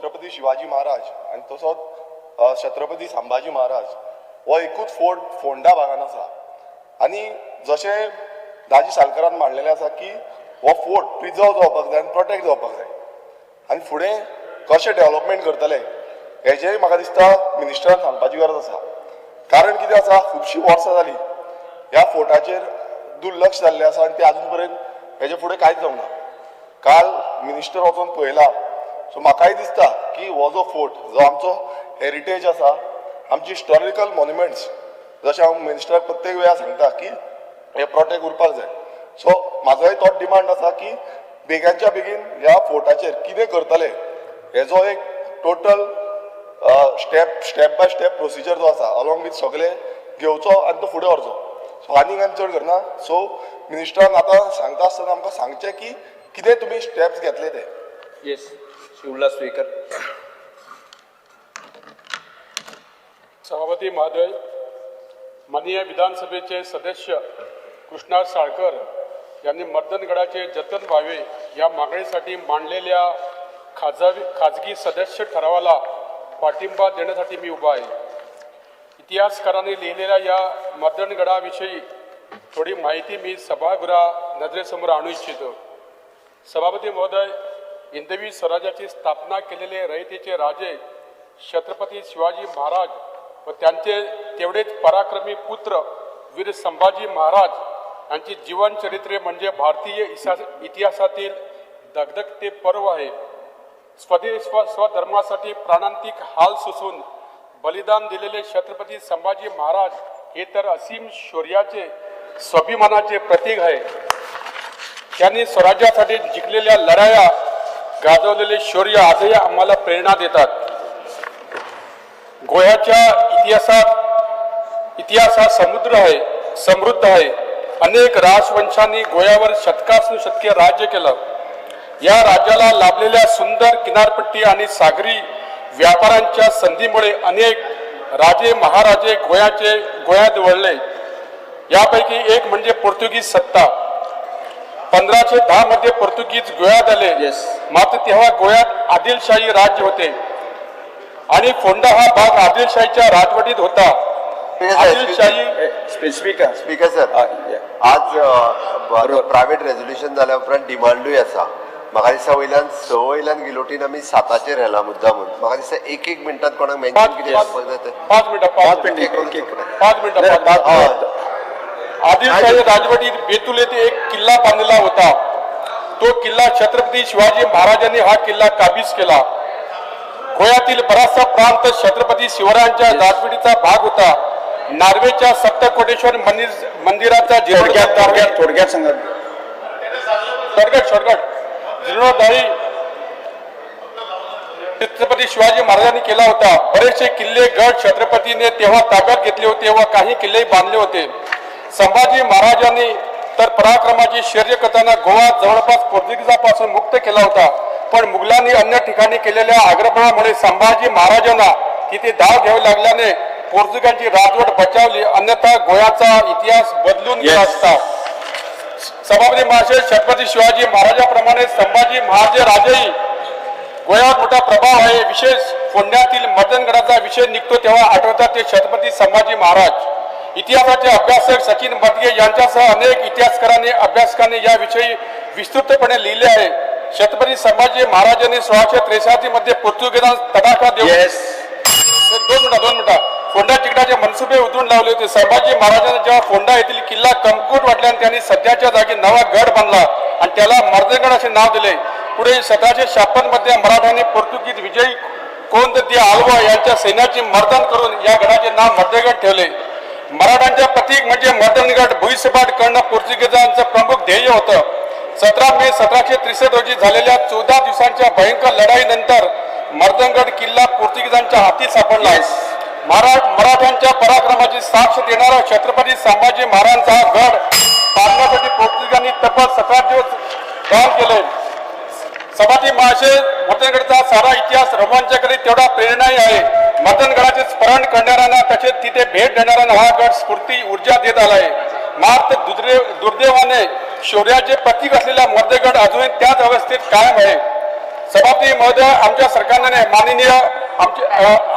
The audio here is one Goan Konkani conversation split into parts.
छत्रपती शिवाजी महाराज आनी तसोच छत्रपती संभाजी महाराज हो एकूच फोर्ट फोंडा भागान आसा. आनी जशें दाजी सालकारान मांडलेलें आसा की हो फोर्ट प्रिजर्व जावपाक जाय आनी प्रोटेक्ट जावपाक जाय आनी फुडें कशें डेवलपमेंट करतले हेजेय म्हाका दिसता मिनिस्टरान सांगपाची गरज आसा. कारण कितें आसा, खुबशीं वर्सां जालीं ह्या फोर्टाचेर दुर्लक्ष जाल्लें आसा आनी तें आजून पर्यंत हेजे फुडें कांयच जावंक ना. काल मिनिस्टर वचोन पळयला, सो म्हाकाय दिसता की हो जो फोर्ट जो आमचो हेरिटेज आसा, आमची हिस्टॉरिकल मॉन्युमेंट्स, जशें हांव मिनिस्टराक प्रत्येक वेळार सांगता की हे प्रोटेक्ट उरपाक जाय. सो म्हाजोय तोच डिमांड आसा की बेगांच्या बेगीन ह्या फोर्टाचेर कितें करतले हेजो एक total step by step procedure जो आसा अलॉंग विथ सगळे घेवचो आनी तो फुडें व्हरचो. सो आनीक आनी चड करना. सो मिनिस्टरान आतां सांगता आसतना आमकां सांगचें की कितें तुमी स्टेप्स घेतले ते. येस, श्री उल्हास सुईकर. सभापती महोदय, माननीय विधानसभेचे सदस्य कृष्णा साळकर यांनी मर्दनगडाचे जतन व्हावे या मागणीसाठी मांडलेल्या खाजगी सदस्य ठरावाला पाठिंबा देण्यासाठी मी उभा आहे. इतिहासकारांनी लिहिलेल्या या मर्दनगडाविषयी थोडी माहिती मी सभागृहा नजरेसमोर आणू इच्छितो. सभापती महोदय, हिंदवी स्वराज्याची स्थापना केलेले रयतेचे राजे छत्रपती शिवाजी महाराज व त्यांचे तेवढेच पराक्रमी पुत्र वीर संभाजी महाराज यांची जीवनचरित्रे म्हणजे भारतीय इतिहासातील दगदगते पर्व आहे. स्वदेश व स्वधर्मासाठी प्राणांतिक हाल सोसून बलिदान दिलेले छत्रपती संभाजी महाराज हे तर असीम शौर्याचे, स्वाभिमानाचे प्रतीक आहे. त्यांनी स्वराज्यासाठी जिंकलेल्या लढाया, गाजवलेले शौर्य आजही आम्हाला प्रेरणा देतात. गोव्याच्या इतिहास हा समुद्र आहे, समृद्ध आहे. अनेक राजवंशांनी गोव्यावर शतकानुशतके राज्य केलं. या राज्याला लाभलेल्या सुंदर किनारपट्टी आणि सागरी व्यापारांच्या संधीमुळे अनेक राजे महाराजे गोव्यात वळले. यापैकी एक म्हणजे पोर्तुगीज सत्ता. 1510 मध्ये पोर्तुगीज गोव्यात आले. मात्र तेव्हा गोव्यात आदिलशाही राज्य होते आणि फोंडा हा भाग आदिलशाहीच्या राजवटीत होता. आदिलशाही स्पीकर स्पीकर सर, आज प्रायव्हेट रेजोल्युशन जाल्या उपरांत डिमांडूय आसा. म्हाका दिसता वयल्यान 6 वयल्यान गिलोटीन आमी 7चेर व्हेला मुद्दा म्हूण. म्हाका दिसता एक एक मिनटात कोणाक मेन्शन कितें करपाक जाय तें. 5 मिनटां, 5 मिनटां. 5 मिनटां. आदिलशाही राजवटीत बेतूल येथे एक किल्ला बांधलेला होता. तो किल्ला छत्रपती शिवाजी महाराजांनी हा किल्ला काबीज केला. गोव्यातील बराचसा प्रांत छत्रपती शिवरायांच्या राजवटीचा भाग होता. नार्वेच्या सप्तकोटेश्वर मंदिराचा जीर्णोद्धार थोडक्यात सांगा. शॉर्टकट जीर्णोद्धारही छत्रपती शिवाजी महाराजांनी केला होता. बरेचसे किल्ले गड छत्रपतीने तेव्हा ताब्यात घेतले होते व काही किल्लेही बांधले होते. संभाजी महाराजांनी तर पराक्रमाची शौर्य करताना गोवा जवळपास पोर्तुगीजापासून मुक्त केला होता. पण मुघलांनी अन्य ठिकाणी केलेल्या आक्रमणामुळे संभाजी महाराजांना तिथे धाव घ्यावी लागल्याने पोर्तुगालची राजवट बचावली, अन्यथा गोव्याचा इतिहास बदलून गेला असता. सभापती महाशय, छत्रपती शिवाजी महाराजाप्रमाणे संभाजी महाराजे राजेही गोव्यावर मोठा प्रभाव आहे. विशेष फोंड्यातील मर्दनगडाचा विषय निघतो तेव्हा आठवतात ते छत्रपती संभाजी महाराज. इतिहासाचे अभ्यासक सचिन मदगे यांच्यासह अनेक इतिहासकारांनी, अभ्यासकांनी याविषयी विस्तृतपणे लिहिले आहे. छत्रपती संभाजी महाराजांनी 1683 मध्ये पोर्तुगीजांना तडाखा देऊन 2 मिनिटं, 2 मिनिटं. फोंडा जिंकण्याचे मनसुबे उधळून लावले होते. संभाजी महाराजांना जेव्हा फोंडा येथील किल्ला कमकुवत वाटल्याने त्यांनी सध्याच्या जागी नवा गड बांधला आणि त्याला मर्दनगड असे नाव दिले. पुढे 1756 मध्ये मराठ्यांनी पोर्तुगीज विजयी कोंद दी आल्वा यांच्या सैन्याचे मर्दन करून या गडाचे नाव मर्दनगड ठेवले. मराठ्यांचे प्रतीक म्हणजे मर्दनगड भुईसपाट करणं पोर्तुगीजांचं प्रमुख ध्येय होतं. 17 मे 1763 रोजी झालेल्या 14 दिवसांच्या भयंकर लढाईनंतर मर्दनगड किल्ला पोर्तुगीजांच्या हाती सापडला. मराठ्यांच्या पराक्रमाची साक्ष देणारा छत्रपती संभाजी महाराजांचा हा गड बांधण्यासाठी पोर्तुगीजांनी तब्बल 17 दिवस काम केले. सभापती महाशय, मर्दनगडचा सारा इतिहास रोमांचकारी तेवढा प्रेरणाही आहे. मर्दनगडाचे स्मरण करणाऱ्यांना तसेच तिथे भेट देणाऱ्यांना हा गड स्फूर्ती ऊर्जा देत आला आहे. मात्र दुर्दैवाने शौर्याचे प्रतीक असलेला मर्दनगड अजूनही त्याच अवस्थेत कायम आहे. सभापती महोदय, आमच्या सरकारने माननीय आमचे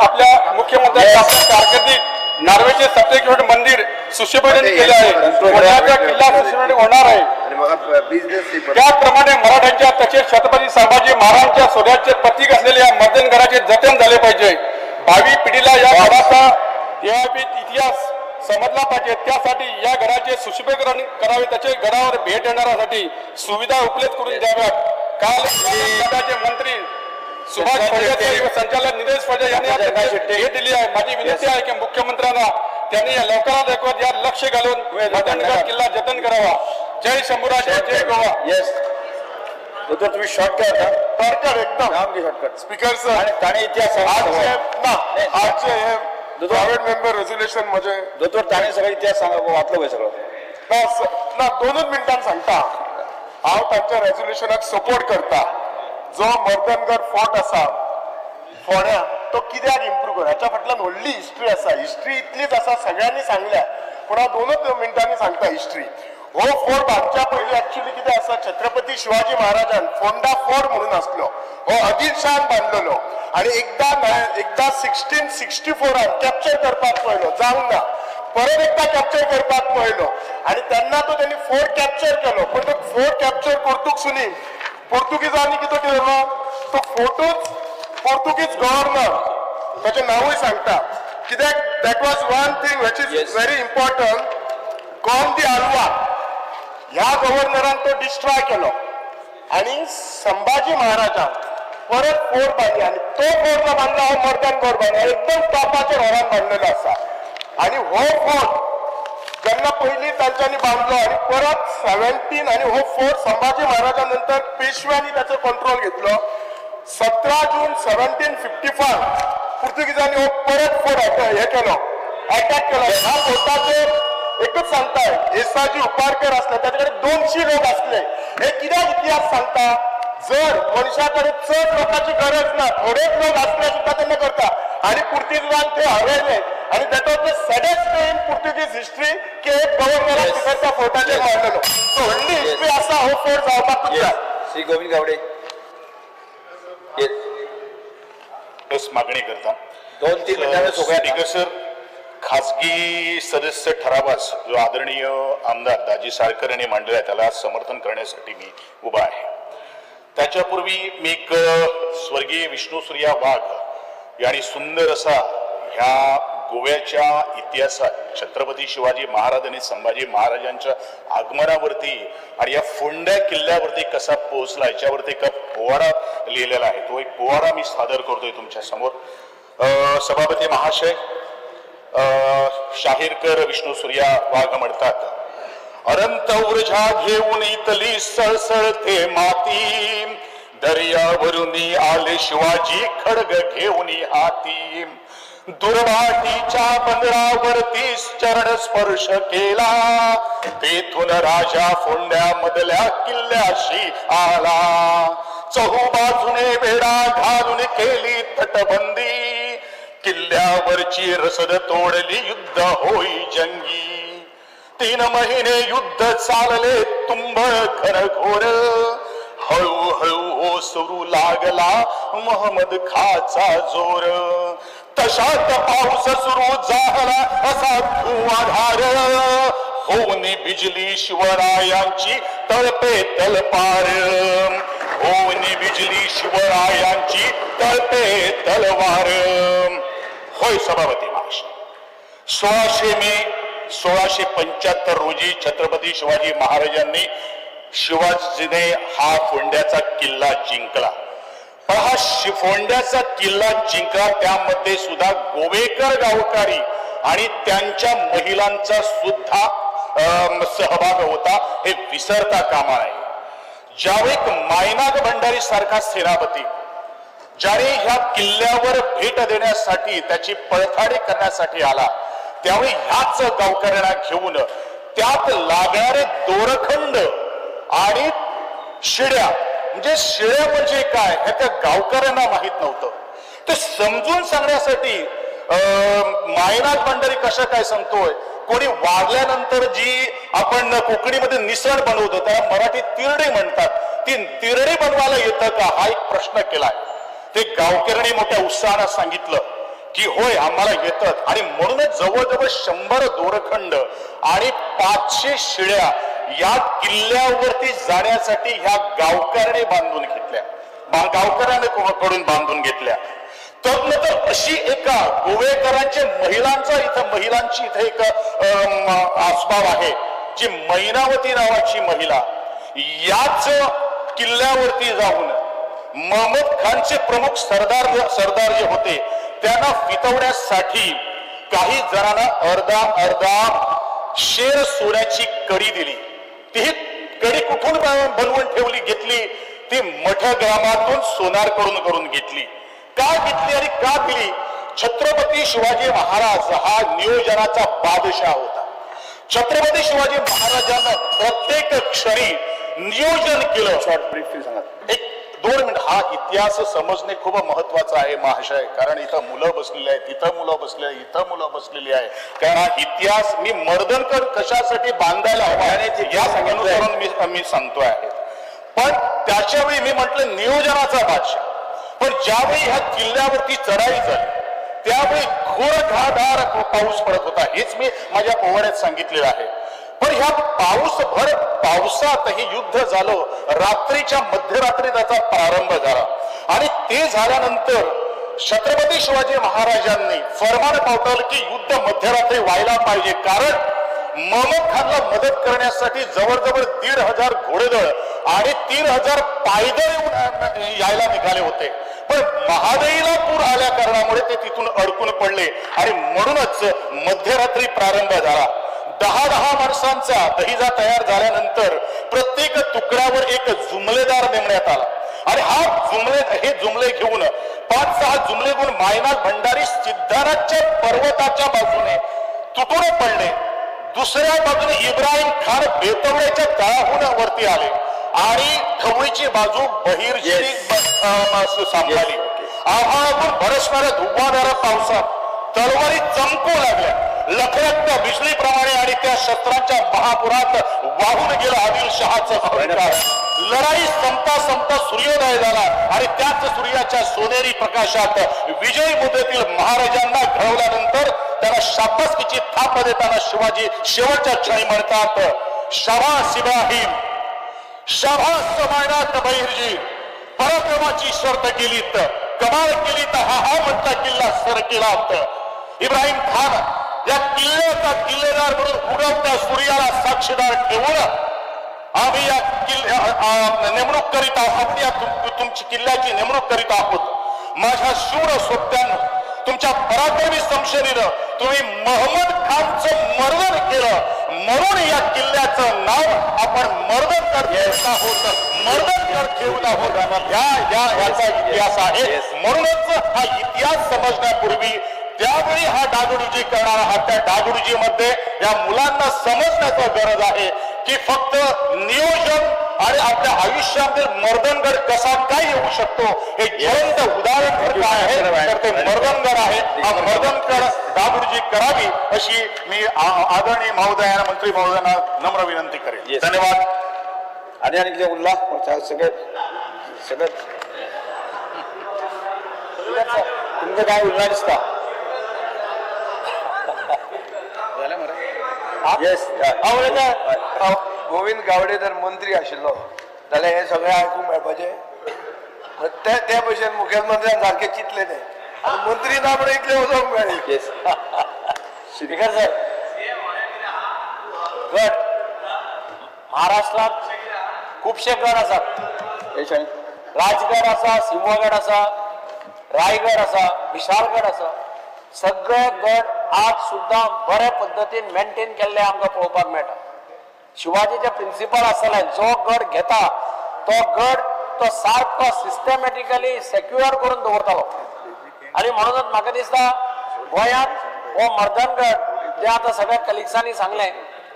आपल्या मुख्यमंत्र्यांच्या आपल्या कारकिर्दीत नार्वेचे सप्तेश्वर मंदिर सुशोभीकरण केले आहे. कोंडाचा किल्ला सुशोभीकरण होणार आहे. आनी म्हाका बिझनेस त्याचप्रमाणे मराठ्यांच्या तसेच छत्रपती संभाजी महाराजांच्या शौर्याचे प्रतीक असलेल्या या मर्दनगडाचे जतन झाले पाहिजे. भावी पिढीला या गडाचा देवापीत इतिहास समजला पाहिजे. त्यासाठी या गडाचे सुशोभीकरण करावे. तसेच गडावर भेट देणाऱ्यासाठी सुविधा उपलब्ध करून द्याव्यात. काल गडाचे मंत्री सुभाष फडके व संचालक निलेश फडके यांनी या भेट दिली आहे. माझी विनंती आहे की मुख्यमंत्र्यांना त्यांनी या लवकरात लवकर या लक्ष घालून मर्दनगड किल्ला जतन करावा. जय शंभूराज, जय गोवा. येस दोतोर, तुम्ही शॉर्टकट शॉर्टकट एकदम. सामकी शॉर्टकट. स्पीकर सर, ताणें इतिहास आजचे ना, आजचे हे दोतोर. प्रायव्हेट मेंबर रेझोल्युशन म्हणजे दोतोर, ताणें सगळो इतिहास सांगा, वाचलो पळय सगळो. ना ना, दोनूच मिनटान सांगता. हांव तांच्या रेझोल्युशनाक सपोर्ट करता. जो मर्दनगड फोर्ट आसा फोंड्या, तो कित्याक इम्प्रूव कर, हाच्या फाटल्यान व्हडली हिस्ट्री आसा. हिस्ट्री इतलीच आसा, सगळ्यांनी सांगल्या, पूण हांव दोनूच मिनटांनी सांगता हिस्ट्री. हो फोर्ट बांदच्या पयलीं एक्चुअली कितें आसा, छत्रपती शिवाजी महाराजान फोंडा फोर्ट म्हणून आसलो. हो आदिलशाहान बांदलेलो आनी एकदां 1664 कॅप्चर करपाक पळयलो, जावंक ना. परत एकदा कॅप्चर करपाक पळयलो आनी तेन्ना तो त्यांनी फोर्ट कॅप्चर केलो, पण तो फोर्ट कॅप्चर करतूक सुनी पोर्तुगीजांनी कितें केलो, तो फोर्टूच पोर्तुगीज गव्हर्नर, ताचें नांवूय सांगता कित्याक, that was one thing which is very important. Conde de Alva ह्या गव्हर्नरान तो डिस्ट्रॉय केलो आनी संभाजी महाराजान परत फोर्ट बांदली आनी तो फोर्ट जो बांदला हो मर्दनगड बांदला, एकदम टॉपाचेर होरान बांदलेलो आसा. आनी हो फोर्ट जेन्ना पयलीं तांच्यांनी बांदलो आनी परत 17 आनी हो फोर्ट संभाजी महाराजा नंतर पेशव्यांनी ताचो कंट्रोल घेतलो. 17 जून 1755 पुर्तुगीजांनी हो परत फोर्ट हे केलो, अटॅक केलो. ह्या फोर्टाचेर एकूच सांगता, येसाजी उपारकर असले, ताचे कडेन 200 लोक असले. हे कित्याक इतिहास सांगता, जर मनशा कडेन चड लोकांची गरज ना, थोडेच लोक असले सुद्दां तेन्ना करता. आनी पुर्तुगीजान ते हरयले आनी that was the saddest day in Portuguese history की एक गव्हर्नराक भितर त्या फोर्टाचेर मारलेलो. सो व्हडली हिस्ट्री आसा हो फोर्ट जावपाकूच जाय. श्री गोविंद गावडे. येस. बस मागणी करता. 2-3 मिनिटांनी सोंपया. स्पीकर सर, खाजगी सदस्य ठरावास जो आदरणीय आमदार दाजी साळकर यांनी मांडलेला आहे त्याला समर्थन करण्यासाठी मी उभा आहे. त्याच्यापूर्वी मी एक स्वर्गीय विष्णू सूर्या वाघ यांनी सुंदर असा ह्या गोव्याच्या इतिहासात छत्रपती शिवाजी महाराज आणि संभाजी महाराजांच्या आगमनावरती आणि या फोंड्या किल्ल्यावरती कसा पोहोचला याच्यावरती एक पोवाडा लिहिलेला आहे. तो एक पोवाडा मी सादर करतोय तुमच्या समोर. सभापती महाशय, शाहीरकर विष्णू सूर्या वाघ म्हणतात, अनंत ऊर्जा घेऊन इतली सळसळते माती, दर्यावरून आले शिवाजी खडग घेऊन हाती, दुर्वाटीच्या बंदरावरती चरण स्पर्श केला, तेथून राजा फोंड्या मधल्या किल्ल्याशी आला, चहूबाजूने वेढा घालून केली तटबंदी, किल्ल्यावरची रसद तोडली युद्ध होई जंगी, 3 महिने युद्ध चालले तुंबळ घनघोर, हळूहळू ओसरू लागला मोहम्मद खाचा जोर, तशात पाऊस सुरू झाला असा धुवाधार, होऊन बिजली शिवरायांची तळपे तलपार, होऊन बिजली शिवरायांची तळपे तलवार. होय सभापती महाशय, 1600 मे 1675 रोजी छत्रपती शिवाजी महाराजांनी शिवाजीने हा फोंड्याचा किल्ला जिंकला. पण हा फोंड्याचा किल्ला जिंकला त्यामध्ये सुद्धा गोवेकर गावकरी आणि त्यांच्या महिलांचा सुद्धा सहभाग होता हे विसरता कामा नये. ज्यावेळी मायनाक भंडारी सारखा सेनापती ज्याने ह्या किल्ल्यावर भेट देण्यासाठी त्याची पडताळणी करण्यासाठी आला त्यावेळी ह्याच गावकऱ्यांना घेऊन त्यात लागणारे दोरखंड आणि शिड्या, म्हणजे शिड्या म्हणजे काय हे त्या गावकऱ्यांना माहित नव्हतं, ते समजून सांगण्यासाठी मायनाक भंडारी कशा काय सांगतोय कोणी वारल्यानंतर जी आपण कोकणीमध्ये निसण बनवतो त्याला मराठीत तिरडी म्हणतात, ती तिरडी बनवायला येतं का, हा एक प्रश्न केलाय. ते गावकऱ्यांनी मोठ्या उत्साहानं सांगितलं की होय आम्हाला येतात. आणि म्हणूनच जवळजवळ 100 दोरखंड आणि 500 शिळ्या या किल्ल्यावरती जाण्यासाठी ह्या गावकऱ्याने बांधून घेतल्या, गावकऱ्याने कडून बांधून घेतल्या. तदनंतर अशी एका गोवेकरांच्या महिलांचा इथं महिलांची इथे एक आस्वाद आहे, जी मैनावती नावाची महिला याच किल्ल्यावरती जाऊन महमद खानचे प्रमुख सरदार सरदार जे होते त्यांना फितवण्यासाठी काही जणांना अर्धा अर्धा शेर सोन्याची कडी दिली. ती कडी कुठून बनवून ठेवली घेतली, ती मठग्रामातून सोनार कडून करून घेतली. का घेतली आणि का दिली? छत्रपती शिवाजी महाराज हा नियोजनाचा बादशाह होता. छत्रपती शिवाजी महाराजांना प्रत्येक क्षणी नियोजन केलं. शॉर्ट ब्रीफली सांगा. 1-2 मिनिट. हा इतिहास समजणे खूप महत्वाचं आहे महाशय, कारण इथं मुलं बसलेली आहेत, तिथं मुलं बसलेली आहेत, इथं मुलं बसलेली आहे. कारण हा इतिहास मी मर्दनकर कशासाठी बांधायला हवा या अनुसरून मी मी सांगतो आहे. पण त्याच्यावेळी मी म्हटलं नियोजनाचा बादशाह. पण ज्यावेळी ह्या किल्ल्यावरती चढाई झाली त्यावेळी घोरघाधार पाऊस पडत होता, हेच मी माझ्या पोवाड्यात सांगितलेलं आहे. पण ह्या पाऊसभर पावसातही युद्ध झालं. रात्रीच्या मध्यरात्री त्याचा प्रारंभ झाला आणि ते झाल्यानंतर छत्रपती शिवाजी महाराजांनी फरमान पाठवलं की युद्ध मध्यरात्री व्हायला पाहिजे, कारण महमद खानला मदत करण्यासाठी जवळजवळ 1,500 घोडेदळ आणि 3,000 पायदळ येऊन यायला निघाले होते. पण महादईला पूर आल्या कारणामुळे ते तिथून अडकून पडले आणि म्हणूनच मध्यरात्री प्रारंभ झाला. 10-10 माणसांचा दहिजा तयार झाल्यानंतर प्रत्येक तुकड्यावर एक जुमलेदार नेमण्यात आला आणि हा जुमले हे जुमले घेऊन 5-6 जुमले घेऊन मायनाक भंडारी सिद्धाराच्या पर्वताच्या बाजूने तुटून पडले. दुसऱ्या बाजूने इब्राहिम खान बेतवड्याच्या तळाहून वरती आले आणि ढवळीची बाजू बहिर्जी सांभाळली. आभाळातून बरसणाऱ्या धुव्वाधार पावसात तलवारी चमकू लागल्या, लखलखत्या बिजलीप्रमाणे, आणि त्या शस्त्रांच्या महापुरात वाहून गेला आदिलशहाचा अहंकार. लढाई संपता संपता सूर्योदय झाला आणि त्याच सूर्याच्या सोनेरी प्रकाशात विजयी मुद्रेतील महाराजांना घडवल्यानंतर त्यांना शाबासकीची थाप देताना शिवाजी शेवटच्या क्षणी म्हणतात, शाबास इब्राहिम, शाबास मायनाक बहिर्जी, पराक्रमाची शर्त केली तर कमाल केली तर हा हा म्हणता किल्ला सर केला. इब्राहिम खान या किल्ल्याचा किल्लेदार म्हणून उगवत्या सूर्याला साक्षीदार ठेवून आम्ही या किल्ल्या नेमणूक करीत आहोत, या तुमची किल्ल्याची नेमणूक करीत आहोत. माझ्या शूर सोबत्यांनो, तुमच्या पराक्रमी समशेरीनं तुम्ही महमद खानचं मर्दन केलं, म्हणून या किल्ल्याचं नाव आपण मर्दनगड ठेवत आहोत, मर्दनगड ठेवत आहोत. या या याचा इतिहास आहे. म्हणूनच हा इतिहास समजण्यापूर्वी त्यावेळी हा डागडुजी करणारा हा त्या डागडुजीमध्ये या मुलांना समजण्याचा गरज आहे की फक्त नियोजन आणि आपल्या आयुष्यातील मर्दनगड कसा काय येऊ शकतो हे ज्वलंत उदाहरण काय आहे तर ते मर्दनगड आहे. हा मर्दनगड डागडुजी करावी अशी मी आदरणीय महोदयांना, मंत्री महोदयांना नम्र विनंती करेन. धन्यवाद. आणि आणि कितें उरला सगळे सगळे तुमचं काय उरला दिसता? येस. गोविंद गावडे जर मंत्री आशिल्लो जाल्यार हें सगळें आयकूंक मेळपाचें. ते ते भशेन मुखेलमंत्र्यान सारकें चिंतलें तें. आनी मंत्री ना म्हणून इतलें वचोंक मेळ्ळें. येस स्पीकर सर, गड महाराष्ट्रात खुबशे गड आसात. राजगड आसा, सिंहगड आसा, रायगड आसा, विशालगड आसा. सगळे गड आज सुद्दां बरे पद्दतीन मेंटेन केल्ले आमकां पळोवपाक मेळटा. शिवाजीचे प्रिंसिपल आसताले, जो गड घेता तो गड तो सारको सिस्टमॅटिकली सेक्युअर करून दवरतालो. आनी म्हणूनच म्हाका दिसता गोंयांत हो मर्दनगड जे आतां सगळ्या कलिग्सांनी सांगलें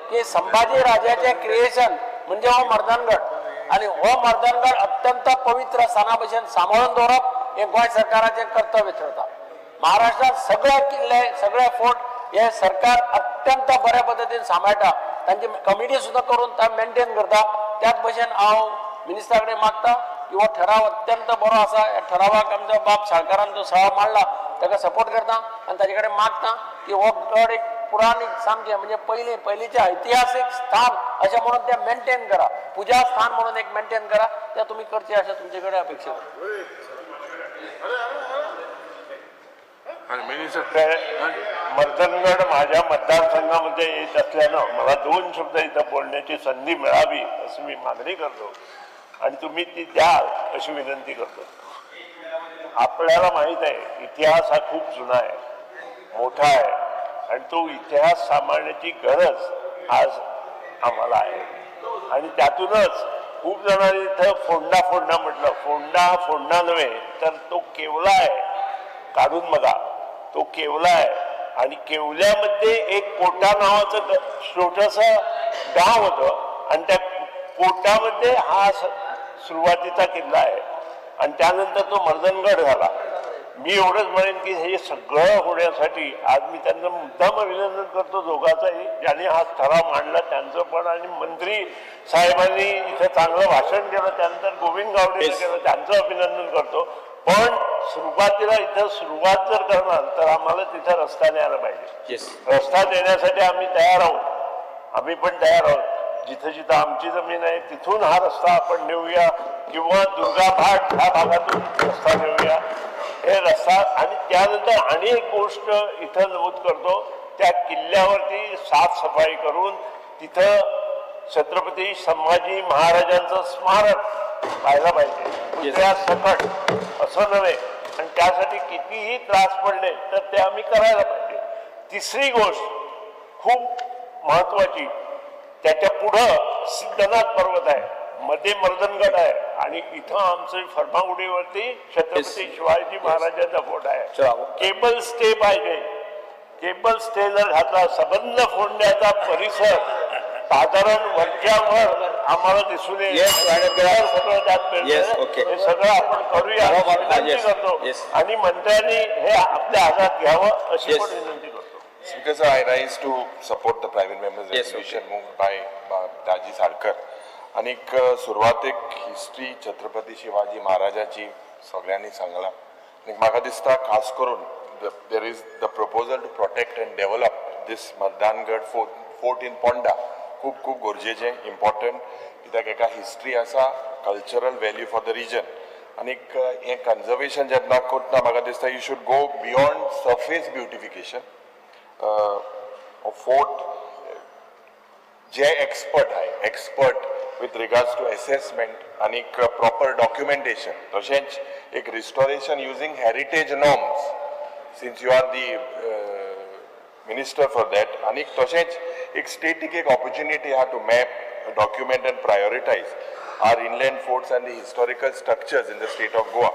की संभाजी राजाचें क्रिएशन म्हणजे हो मर्दनगड, आनी हो मर्दनगड अत्यंत पवित्र स्थाना भशेन सांबाळून दवरप हें गोंय सरकाराचें कर्तव्य थरता. महाराष्ट्रात सगळे किल्ले, सगळे फोर्ट हे सरकार अत्यंत अत्यंत बऱ्या पद्दतीन सांबाळटा, तांची कमिटी सुद्दां करून ते मेंटेन करता. त्याच भशेन हांव मिनिस्टरा कडेन मागता की हो ठराव अत्यंत बरो आसा. ह्या ठरावाक आमच्या बाब साळकारान जो सभा मांडला ताका सपोर्ट करता आनी ताजे कडेन मागता की हो गड एक पुराणीक सामकें म्हणजे पयलीं पयलींचें ऐतिहासीक स्थान अशें म्हणून तें मेंटेन करा, पुजा स्थान म्हणून एक मेंटेन करा, तें तुमी करचें अशें तुमचे कडेन अपेक्षा. मर्दनगड माझ्या मतदारसंघामध्ये येत असल्यानं मला दोन शब्द इथं बोलण्याची संधी मिळावी अशी मी मागणी करतो आणि तुम्ही ती द्याल अशी विनंती करतो. आपल्याला माहीत आहे इतिहास हा खूप जुना आहे, मोठा आहे आणि तो इतिहास सांभाळण्याची गरज आज आम्हाला आहे. आणि त्यातूनच खूप जणांनी इथं फोंडा फोंडा म्हटलं. फोंडा हा फोंडा नव्हे तर तो केवला आहे, काढून बघा तो केवला आहे. आणि केवल्यामध्ये एक कोटा नावाचं छोटंसं गाव होतं आणि त्या कोटामध्ये हा सुरुवातीचा किल्ला आहे आणि त्यानंतर तो मर्दनगड झाला. मी एवढंच म्हणेन की हे सगळं होण्यासाठी आज मी त्यांचं मुद्दाम अभिनंदन करतो दोघांचाही, ज्यांनी हा ठराव मांडला त्यांचं पण, आणि मंत्री साहेबांनी इथं चांगलं भाषण केलं, त्यानंतर गोविंद गावडेंनी केलं, त्यांचं अभिनंदन करतो. पण सुरुवातीला इथं सुरुवात जर करणार तर आम्हाला तिथं रस्ता न्यायला पाहिजे. रस्ता देण्यासाठी आम्ही तयार आहोत, आम्ही पण तयार आहोत. जिथं जिथं आमची जमीन आहे तिथून हा रस्ता आपण नेऊया किंवा दुर्गा भाट ह्या भागातून रस्ता नेऊया, हे रस्ता. आणि त्यानंतर आणि एक गोष्ट इथं नमूद करतो, त्या किल्ल्यावरती साफसफाई करून तिथं छत्रपती संभाजी महाराजांचं स्मारक पाहायला पाहिजे, पुतळ्या सकट असं नव्हे. आणि त्यासाठी कितीही त्रास पडले तर ते आम्ही करायला पाहिजे. तिसरी गोष्ट खूप महत्वाची, त्याच्या पुढं सिद्धनाथ पर्वत आहे, मध्ये मर्दनगड आहे आणि इथं आमचं फर्मागुडीवरती छत्रपती शिवाजी महाराजांचा फोट आहे. केबल स्टे पाहिजे, केबल स्टे जर घातला सबंध फोडण्याचा परिसर साधारण वरच्यावर आम्हाला दिसून येईल. सगळं त्यात मिळतं, हे सगळं आपण करूया विनंती करतो आणि मंत्र्यांनी हे आपल्या हातात घ्यावं अशी पण विनंती करतो. Speaker sir, I rise to support the private members resolution moved by Daji Salkar. आनीक सुरवातेक हिस्ट्री छत्रपती शिवाजी महाराजाची सगळ्यांनी सांगला आनी म्हाका दिसता खास करून there is the proposal to protect and develop this Mardangad fort in Ponda खूब खूब गरजेचें, इम्पॉर्टंट, कित्याक एका हिस्ट्री आसा, cultural value for the region. आनीक हें कन्जर्वेशन जेन्ना करतना म्हाका दिसता you should go beyond surface beautification. Fort J expert आहे, expert with regards to assessment आनीक प्रॉपर डॉक्युमेंटेशन, तशेंच एक restoration using heritage norms, since you are the minister for that. आनीक तशेंच एक स्टेटीक एक ऑपॉर्च्युनिटी आहा to map, document and prioritise our inland forts and the historical structures in the state of Goa.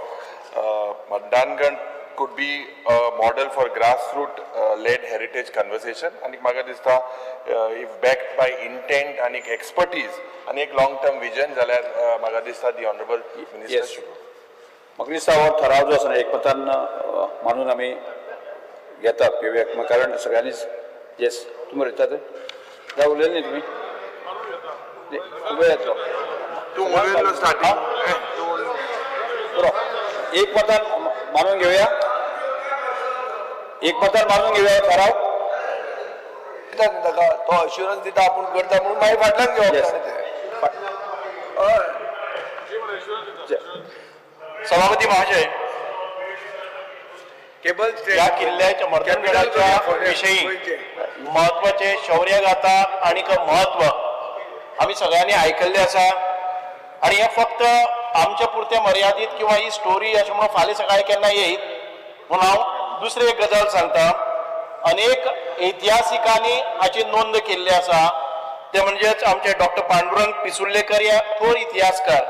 Mardangad could be a model for grassroots led heritage conversation. आनी म्हाका दिसता if backed by intent आनी expertise आनी एक long term vision जाल्यार म्हाका दिसता the honourable minister should. म्हाका दिसता हो ठराव जो आसा न्ही एकमतान मानून आमी घेतात घेवया, कारण सगळ्यांनीच. येस, तुमी उलयतात जावं उलयले न्ही तुमी, उबे येतलो तूं उलयल्लो स्टार्टींग. पुरो एकमतान मानून घेवया, एकमतान मानून घेवया ठराव. ताका तो अश्युरन्स दिता आपूण करता म्हणून मागीर फाटल्यान घेवप. सभापती महाशय, केबल या किल्ल्याच्या मर्दनगडाच्या विषयी महत्वाचे शौर्यगाथा आनी महत्व आमी सगळ्यांनी आयकल्लें आसा आनी हें फक्त आमच्या पुरतें मर्यादीत किंवा ही स्टोरी अशें म्हणून फाल्यां सकाळीं केन्ना येयत म्हणून हांव दुसरी एक गजाल सांगता. अनेक इतिहासिकांनी हाची नोंद केल्ली आसा, ते म्हणजेच आमचे डॉक्टर पांडुरंग पिसुर्लेकर ह्या थोर इतिहासकार,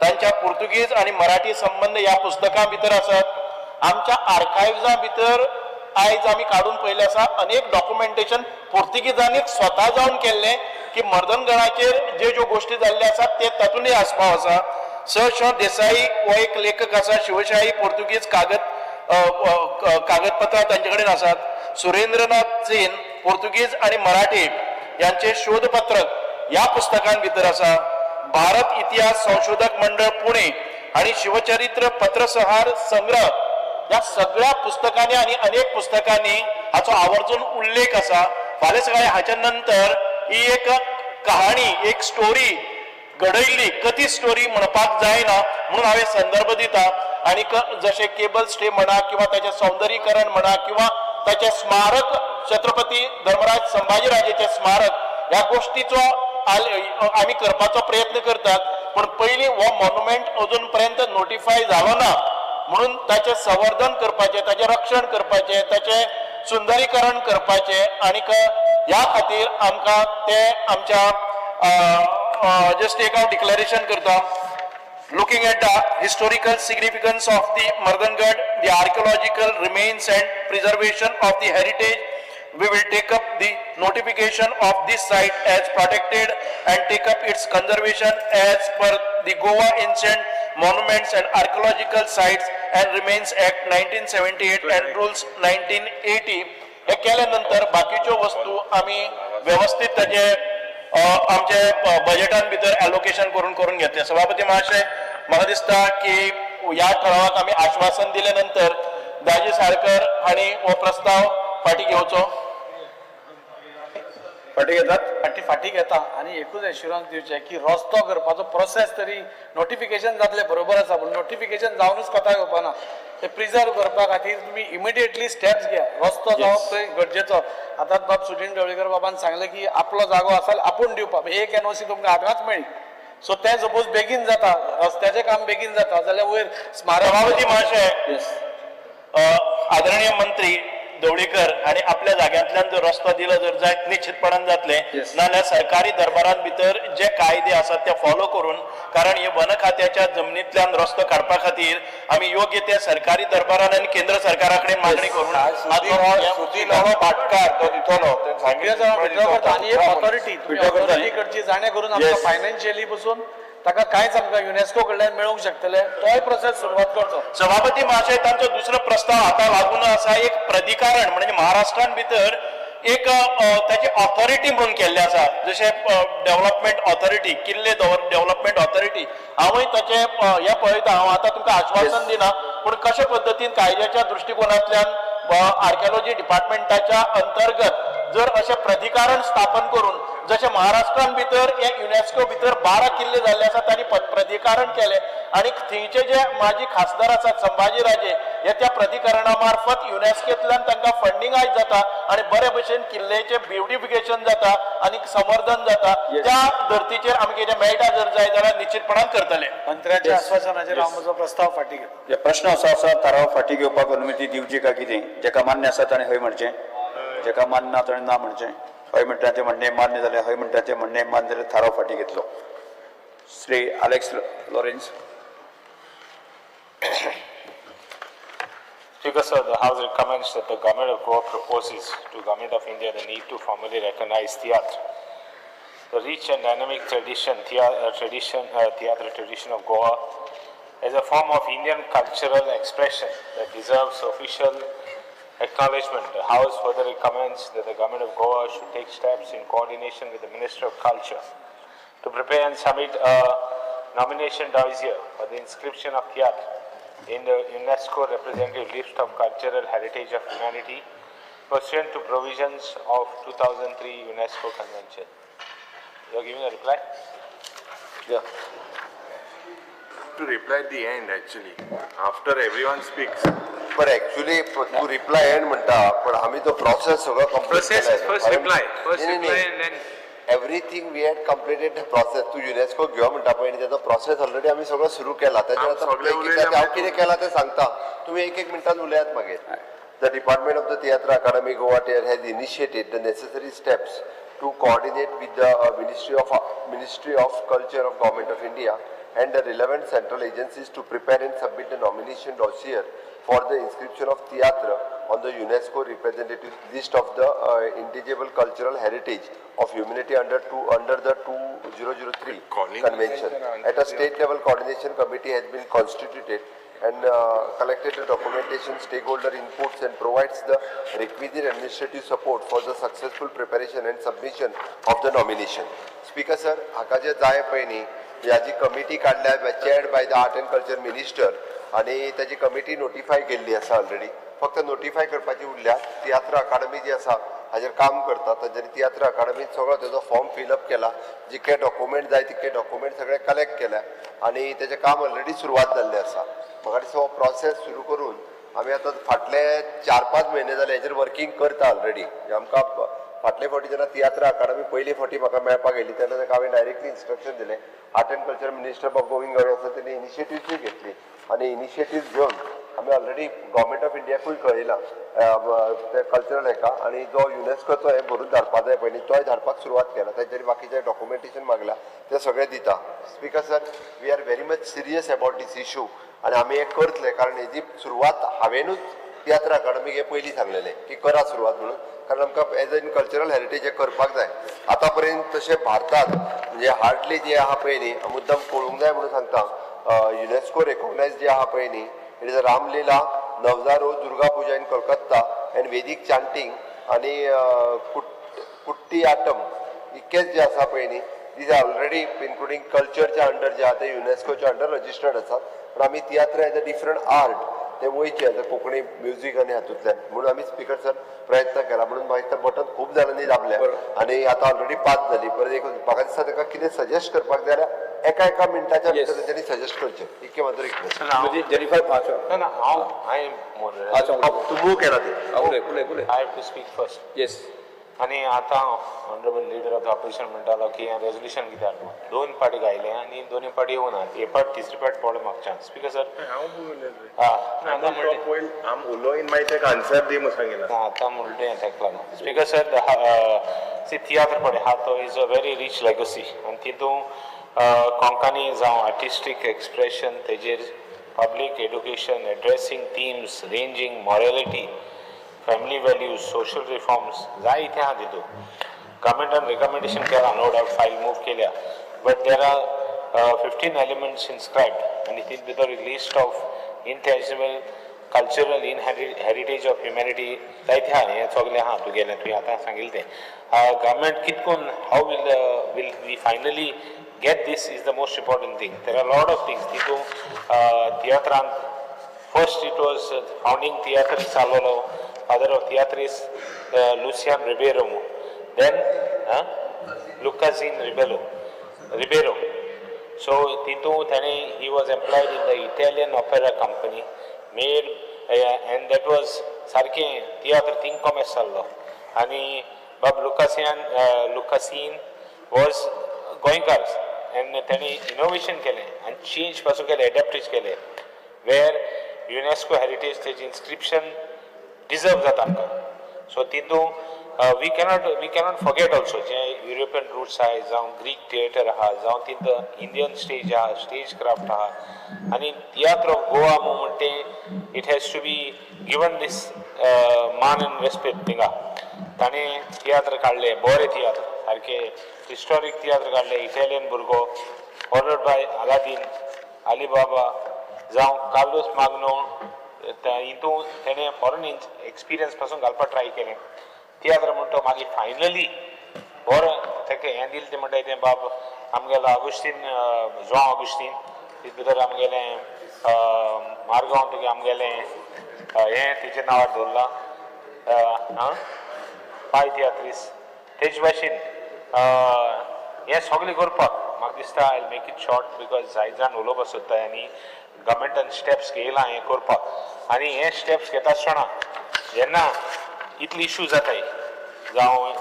तांच्या पुर्तुगीज आनी मराठी संबंद ह्या पुस्तकां भितर आसात. आमच्या आर्कायव्जां भितर आयज आमी काडून पळयलें आसा अनेक डॉक्युमेंटेशन पुर्तुगीजांनी स्वता जावन केल्लें की मर्दनगडाचेर जे ज्यो गोश्टी जाल्ल्यो आसात ते तातूंतय आस्पाव आसा. स श देसाई हो एक लेखक आसा, शिवशाही पुर्तुगीज कागदपत्रां तांचे कडेन आसात. सुरेंद्रनाथ सेन पोर्तुगीज आणि मराठी यांचे शोधपत्रक ह्या पुस्तकां भितर आसा. भारत इतिहास संशोधक मंडळ पुणे आणि शिवचरित्र पत्रसहार संग्रह ह्या सगळ्या पुस्तकांनी आणि अनेक पुस्तकांनी हाचो आवर्जून उल्लेख आसा. फाल्यां सकाळी हाच्या नंतर ही एक कहाणी, एक स्टोरी घडयल्ली कथीत स्टोरी म्हणपाक जायना म्हणून हांवें संदर्भ दिता. आनी जशें केबल स्टे म्हणा किंवा ताचें सौंदर्यीकरण म्हणा किंवा ताचें स्मारक, छत्रपती धर्मराज संभाजी राजेचें स्मारक ह्या गोष्टीचो आमी करपाचो प्रयत्न करतात. पूण पयलीं हो मॉन्युमेंट अजून पर्यंत नोटिफाय जालो ना म्हणून ताचें संवर्धन करपाचें, ताचें रक्षण करपाचें, ताचें सुंदरीकरण करपाचें आनीक ह्या खातीर आमकां ते आमच्या जस्ट एक हांव डिक्लेरेशन करता. Looking at the historical significance of the Mardangad, the archaeological remains and preservation of the heritage, we will take up the notification of this site as protected and take up its conservation as per the Goa Ancient Monuments and Archaeological Sites and Remains Act 1978 and Rules 1980. हे केल्या नंतर बाकीच्यो वस्तू आमी व्यवस्थित ताजे आमचे बजेटान भितर एलोकेशन करून करून घेतले. सभापती महाशय, म्हाका दिसता की ह्या ठरावाक आमी आश्वासन दिले नंतर दाजी साळकर हांणी हो प्रस्ताव फाटी घेवचो. फाटी घेतात? फाटी घेता आनी एकूच एश्युरन्स दिवचें की रस्तो करपाचो प्रोसेस तरी नोटिफिकेशन जातलें बरोबर आसा, पूण नोटिफिकेशन जावनूच कोता येवपा ना. ते प्रिजर्व करपा खातीर तुमी इमिडिएटली स्टेप्स घेया. रस्तो जावप थंय गरजेचो. आतां बाब सुदिन ढवळीकर बाबान सांगलें की आपलो जागो आसा आपूण दिवपाक, एक एनओसी तुमकां आतांच मेळ्ळी. सो तें सपोज बेगीन जाता, रस्त्याचें काम बेगीन जाता जाल्यार वयर स्मारक. सभापती महाशय, आदरणीय मंत्री ढवळीकर हांणी आपल्या जाग्यांतल्यान जर रस्तो दिलो जर जायत निश्चितपणान जातलें, नाजाल्यार सरकारी दरबारान भितर जे कायदे आसात ते फॉलो करून, कारण हे वन खात्याच्या जमनींतल्यान रस्तो काडपा खातीर आमी योग्य ते सरकारी दरबारान आनी केंद्र सरकारा कडेन मागणी करून भाटकार तो दितलो आनी एक ऑथॉरिटी ऑथॉरिटी कडची जाणें करून आमकां फायनान्शियली पसून ताका कांयच आमकां युनेस्को कडल्यान मेळूंक शकतले, तोय प्रोसेस सुरवात करचो. सभापती महाशय, तांचो दुसरो प्रस्ताव आता लागून आसा एक प्राधिकरण, म्हणजे महाराष्ट्रान भितर एक ताची ऑथॉरिटी म्हणून केल्लें आसा, जशें डेव्हलपमेंट ऑथॉरिटी, किल्ले डेव्हलपमेंट ऑथॉरिटी. हांवूय ताचें हें पळयता. हांव आतां तुमकां आश्वासन दिना, पूण कशे पद्दतीन कायद्याच्या दृश्टिकोनांतल्यान आर्किओलॉजी डिपार्टमेंटाच्या अंतर्गत जर अशें प्राधिकरण स्थापन करून, जशें महाराष्ट्रान भितर हे युनेस्को भितर 12 किल्ले जाल्ले आसा तांणी प्राधिकरण केलें आनी थंयचे जे माजी खासदार आसात संभाजी राजे हे त्या प्राधिकरणा मार्फत युनेस्कोंतल्यान तांकां फंडींग आयज जाता आनी बरे भशेन किल्ल्याचें ब्युटिफिकेशन जाता आनी संवर्धन जाता. त्या धर्तीचेर आमी कितें मेळटा जर जाय जाल्यार निश्चितपणान करतले. मंत्र्याच्या आश्वासनाचेर हांव म्हजो प्रस्ताव फाटी घेता. प्रश्न असो आसा, थाराव फाटी घेवपाक अनुमती दिवची काय कितें? जेका मान्य आसा ताणें हय म्हणचें, जेका मान्य ना ताणें ना म्हणचें. हय म्हणटा तें म्हणणें मान्य जालें, हय म्हणटा तें म्हणणें मान्य जालें, थाराव फाटी घेतलो. Shri Alex Lawrence. Speaker sir, the House recommends that the Government of Goa proposes to Government of India the need to formally recognize Tiatr. The rich and dynamic tradition, Tiatr tradition of Goa as a form of Indian cultural expression that deserves official acknowledgement. The House further recommends that the Government of Goa should take steps in coordination with the Minister of Culture to prepare and submit a nomination dossier for the inscription of Tiatr in the UNESCO representative list of cultural heritage of humanity pursuant to provisions of 2003 UNESCO Convention. You are giving a reply? Yeah. To reply at the end actually, after everyone speaks. But actually तू reply end म्हणटा, पण आमी तो प्रोसेस सगळो complete Process is first reply. First reply and then everything we had completed the process. तूं युनेस्को घेव म्हणटा पळय न्ही, तेजो प्रोसेस ऑलरेडी आमी सगळो सुरू केला. ताचेर आतां हांव कितें केलां तें सांगता, तुमी एक एक मिनटान उलयात मागीर. The Department of the Tiatr Academy Goa has initiated the necessary steps to coordinate with the Ministry of Culture of Government of India and the relevant central agencies to prepare and submit the nomination dossier for the inscription of Tiatr on the UNESCO representative list of the intangible cultural heritage of humanity under the 2003 Convention. At a state level coordination committee has been constituted and collected the documentation, stakeholder inputs and provides the requisite administrative support for the successful preparation and submission of the nomination. Speaker sir, हाका जे जाय पळय न्ही, ह्याजी कमिटी काडल्या chaired by the art and culture minister आनी ताजी कमिटी नोटिफाय केल्ली आसा ऑलरेडी. फक्त नोटिफाय करपाची उरल्या. तियात्र अकाडमी जी आसा हाजेर काम करता. तांच्यांनी तियात्र अकाडमीन सगळो तेजो फॉर्म फिलअप केला, जितके डॉक्युमेंट जाय तितके डॉक्युमेंट सगळे कलेक्ट केल्या आनी तेजें काम ऑलरेडी सुरवात जाल्लें आसा. म्हाका दिसता हो प्रोसेस सुरू करून आमी आतां फाटले 4-5 म्हयने जाले हेजेर वर्कींग करता ऑलरेडी. आमकां फाटले फावटी जेन्ना तियात्र अकाडमी पयले फावटी म्हाका मेळपाक येयली तेन्ना ताका हांवें डायरेक्टली इन्स्ट्रक्शन दिलें. आर्ट एंड कल्चर मिनिस्टर बाब गोविंद गावडे आसा तेणी इनिशिएटिव्सूय घेतली आनी इनिशिएटीव घेवन आमी ऑलरेडी गव्हर्मेंट ऑफ इंडियाकूय कळयलां ते कल्चरल हेका आनी जो युनेस्कोचो हें भरून धाडपा जाय पयलीं तोय धाडपाक सुरवात केला. तांच्यांनी बाकीचें डॉक्युमेंटेशन मागलां तें सगळें दिता. Speaker sir, we are very much serious about this issue आनी आमी हें करतले, कारण हेजी सुरवात हांवेनूच तियात्र अकाडमीक हें पयलीं सांगलेलें की करा सुरवात म्हणून, कारण आमकां एज एन कल्चरल हेरिटेज हें करपाक जाय. आतां पर्यंत तशें भारतांत म्हणजे हार्डली जे आहा पळय न्ही, मुद्दम पळोवंक जाय म्हणून सांगता, युनेस्को रेकोगनायज जे आहा पळय न्ही, it is a Ramlila, Navzaro, Durga Puja in Kolkata and Vedic chanting आनी कुट्टी आटम इतकेच जे आसा पळय न्ही, these are already including कल्चरच्या under जे आहा ते युनेस्कोच्या अंडर रजिस्टर्ड आसात. पण आमी तियात्र एज अ डिफरंट आर्ट ते वयचे एज अ कोंकणी म्युजीक आनी हातूंतल्यान म्हणून आमी स्पिकर सर प्रयत्न केला. म्हणून म्हाका दिसता बटन खूब जाणांनी दाबल्या आनी आतां ऑलरेडी 5 जाली. परत एक म्हाका दिसता ताका कितें सजेस्ट करपाक जाय जाल्यार एका एका मिनटाच्या भितर तेंच्यांनी सजेस्ट करचें, इतकें म्हजो रिक्वेस्ट. तूं मूव केला ते. I have to speak first. Yes. आनी आतां honourable leader of the opposition म्हणटालो की हें रेजोल्युशन कित्याक दोन पार्टी गायले आनी दोनूय पार्टी येवना, एक पार्ट तिसरी पार्ट पडलो म्हाका चान्स. स्पीकर सर, आतां म्हणलें ताका लागून. स्पीकर सर, सी तियात्र पळय आहा तो is a very rich legacy आनी तितून कोंकणी जावं आर्टिस्टीक एक्सप्रेशन तेजेर public education addressing themes ranging morality, family values, social reforms जायते आहा तितून. गव्हर्मेंटान रिकमेंडेशन केलां, नो डावट फायल मूव केल्या, but there are 15 elements inscribed आनी तितून भितर list of intangible cultural heritage of humanity जायते आहा. हें सगळें आहा तुगेलें, तुवें आतां सांगिल्लें तें. गव्हर्मेंट कितें करून how will we finally get this is the most important thing. There are lot of things तितून. तियात्रान first it was founding tiatr जालोलो father of tiatr is Lucian Ribeiro, then Lucazin Ribeiro. So तितून ताणें he was employed in the Italian opera company made and that was सारकें तियात्र थिंग कॉमेस जाल्लो. आनी बाब लुकासीन वॉज गोंयकार एंड ताणें इनोवेशन केलें आनी चेंज पासून केलें, एडॅप्टेज केलें, वेर युनेस्को हेरिटेज तेजी इन्स्क्रिप्शन डिजर्व जाता आमकां. सो तितून we cannot forget also J European roots आहाय, जावं ग्रीक थिएटर आहा, जावं तितून इंडियन स्टेज आहा, स्टेज क्राफ्ट आहा. आनी तियात्र ऑफ गोवा म्हणटा तें it has to be given this मान एंड रेस्पेक्ट. थिंगा ताणें तियात्र काडले, बरे तियात्र, सारके हिस्टोरीक तियात्र काडले. इटालियन भुरगो फॉलोड बाय अलादीन, अलीबाबा जावं कार्लोस माग्नो, हितून तेणें फॉरन एक्सपिरियन्स पासून घालपाक ट्राय केलें. तियात्र म्हणटा मागीर फायनली बरो ताका हें दिलें तें म्हणटा तें बाब आमगेलो आगुस्तीन, जुआंव आगुस्तीन, तितून भितर आमगेलें मारगांव तुगे आमगेलें हें तेजें नांवार दवरलां आं पाय तियात्रीस. तेज भाशेन हें सगळें करपाक म्हाका दिसता I make it short because जायत जाण उलोवपाक सोदता आनी गव्हर्मेंटान स्टेप्स घेयला हें करपाक. आनी हे स्टेप्स घेता आसतना जेन्ना इतले इशू जाताय जावं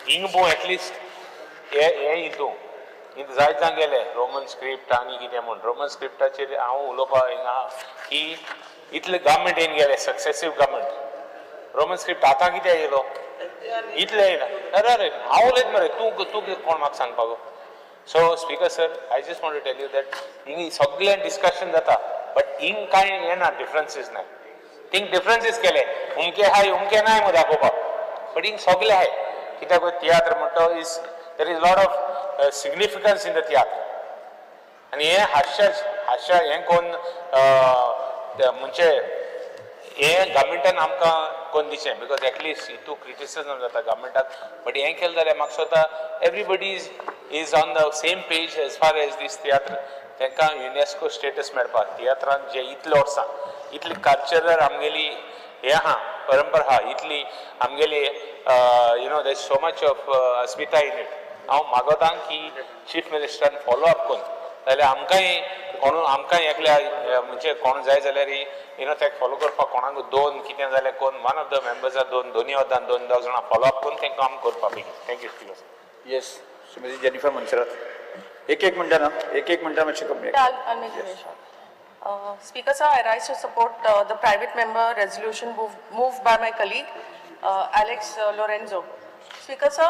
हिंग पळोवं एटलिस्ट हे हे हितून हिंग जायत जाण गेले रोमन स्क्रिप्ट आनी कितें म्हूण. रोमन स्क्रिप्टाचेर हांव उलोवपाक हिंगा की इतले गव्हर्मेंट येवन गेले सक्सेसीव गव्हर्मेंट, रोमन स्क्रिप्ट आतां कित्याक येयलो इतले येयला. अरे अरे हांव उलयत मरे, तूं तूं कोण म्हाका सांगपाक. So speaker sir, I just want to tell you that हिंग सगळें डिस्कशन जाता बट हिंग कांय येना, डिफरन्सीस ना. थिंग डिफरन्सीस केले उमके आहाय उमके नाय मो दाखोवपाक, बट हिंग सगळे आहाय. कित्याक तियात्र म्हणटा is there is lot of significance in the tiatr. आनी हें आशा हें कोन्न म्हणजे हें गव्हर्मेंटान आमकां कोन्न दिचें, because at least हितू क्रिटिसिजम जाता गव्हर्मेंटाक, बट हें केलें जाल्यार म्हाका दिसता everybody is on the same page as far as this tiatr. तांकां युनेस्को स्टेटस मेळपाक तियात्रान जे इतले वर्सां इतली कल्चरल आमगेली हें आहा, परंपरा आहा, इतली आमगेली there so much of अस्मिता in it. हांव मागोता की चीफ मिनिस्टरान फॉलो अप करून जाल्यार आमकांय कोण आमकांय एकल्या म्हणजे कोण जाय जाल्यार तेका फॉलो करपाक कोणाक दोन कितें जाल्यार कोण वन ऑफ the मेंबर्सा दोन दोनी वतान दोन दोग जाणां फॉलो अप करून तें काम करपा बेगीन. Thank you speaker sir. Yes, Shrimati Jennifer Monserrate. एक एक मिनटान, एक एक मिनटान मातशें कमी. I'll make it very short. Speaker sir, I rise to support the private member resolution moved by my colleague Alex Lourenco. Speaker sir,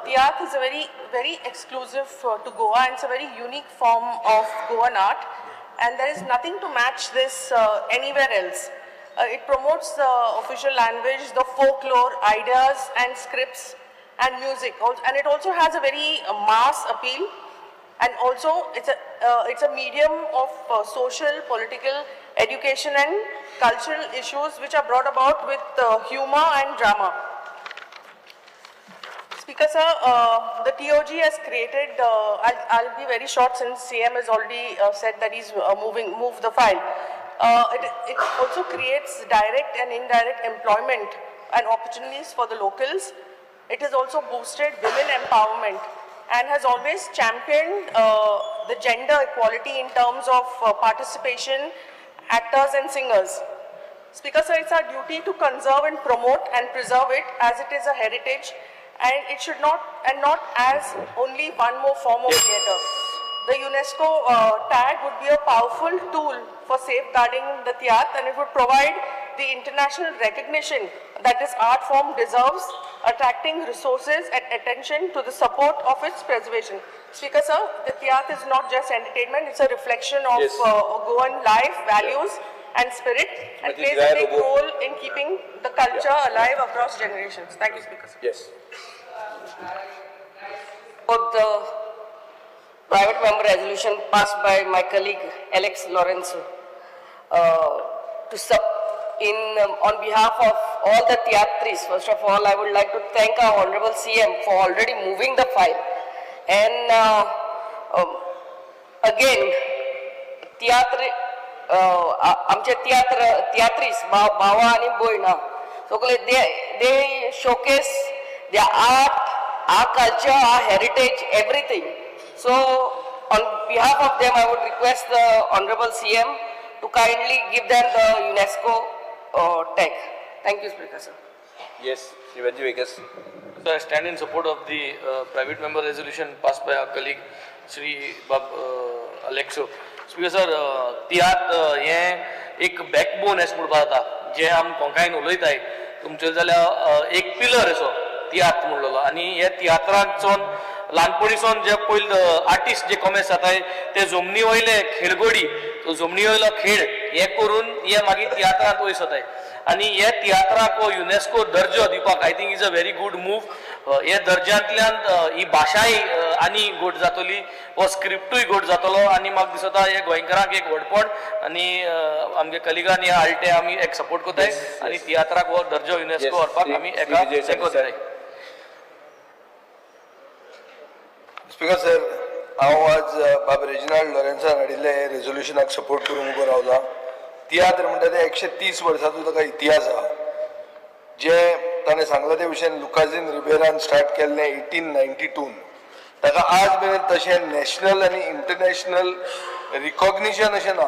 Tiatr is a very, very exclusive to Goa, and it's a very unique form of Goan art, and there is nothing to match this anywhere else. It promotes the official language, the folklore, ideas and scripts and music, and it also has a very mass appeal. And also, it's a medium of social, political, education and cultural issues which are brought about with humor and drama. Speaker sir, the TOG has created, I'll be very short since CM has already said that he's moved the file. It also creates direct and indirect employment and opportunities for the locals. It has also boosted women empowerment and has always championed the gender equality in terms of participation, actors and singers. Speaker sir, it's our duty to conserve and promote and preserve it as it is a heritage, and it should not, and not as only one more form of theatre. The UNESCO tag would be a powerful tool for safeguarding the tiatr, and it would provide the international recognition that this art form deserves, attracting resources and attention to the support of its preservation. Speaker sir, the tiatr is not just entertainment, it's a reflection of Goan life, values and spirit, and plays a big role in keeping the culture alive across generations. Thank you, Speaker sir. Yes. For the private member resolution passed by my colleague Alex Lourenco, to on behalf of all the tiatris, first of all, I would like to thank our Honorable CM for already moving the file. And again, tiatri, आमचे तियात्रीस भावा आनी भयणां सगळे they showcase their art, our culture, our heritage, everything. So on behalf of them, I would request the Honorable CM to kindly give them the UNESCO tag. Thank you, Speaker sir. Yes, Shri Venzy Viegas. So I stand in support of the private member resolution passed by our colleague Shri Bab Alexo. Speaker sir, तियात्र हें एक बॅकबोन अशें म्हणपाक जाता, जें आम कोंकायन उलयताय तुमचे जाल्यार एक पिलर असो तियात्र म्हणलेलो. आनी हे तियात्रांचोन ल्हानपणीसून जे पयले आर्टिस्ट जे कॉमेस जाताय ते जमनी वयले खेळगडी, तो जमनी वयलो खेळ हे करून हे मागीर तियात्रांत वयस जाताय. आनी हे तियात्राक हो युनेस्को दर्जो दिवपाक I think is a very good move. हे दर्ज्यांतल्यान ही भाशाय आनी गोड जातली, हो स्क्रिप्टूय गोड जातलो, आनी म्हाका दिसता हे गोंयकारांक एक व्हडपण आनी आमगे कलिगान हे आल्टे आमी एक सपोर्ट करताय आनी तियात्राक हो दर्जो युनेस्को व्हरपाक आमी एका तेंको दिताय. स्पीकर सर, हांव आज बाब रेजिनाल्ड लॉरेन्सान हाडिल्ले हे रेजोल्युशनाक सपोर्ट करूंक उबो रावला. तियात्र म्हणटा ते 130 वर्सांचो ताका इतिहास आहा. जे ताणें सांगलां ते भशेन लुकाझीन रिबेरान स्टार्ट केल्लें 1892, ताका आज मेरेन तशें नॅशनल आनी इंटरनॅशनल रिकॉग्निशन अशें ना,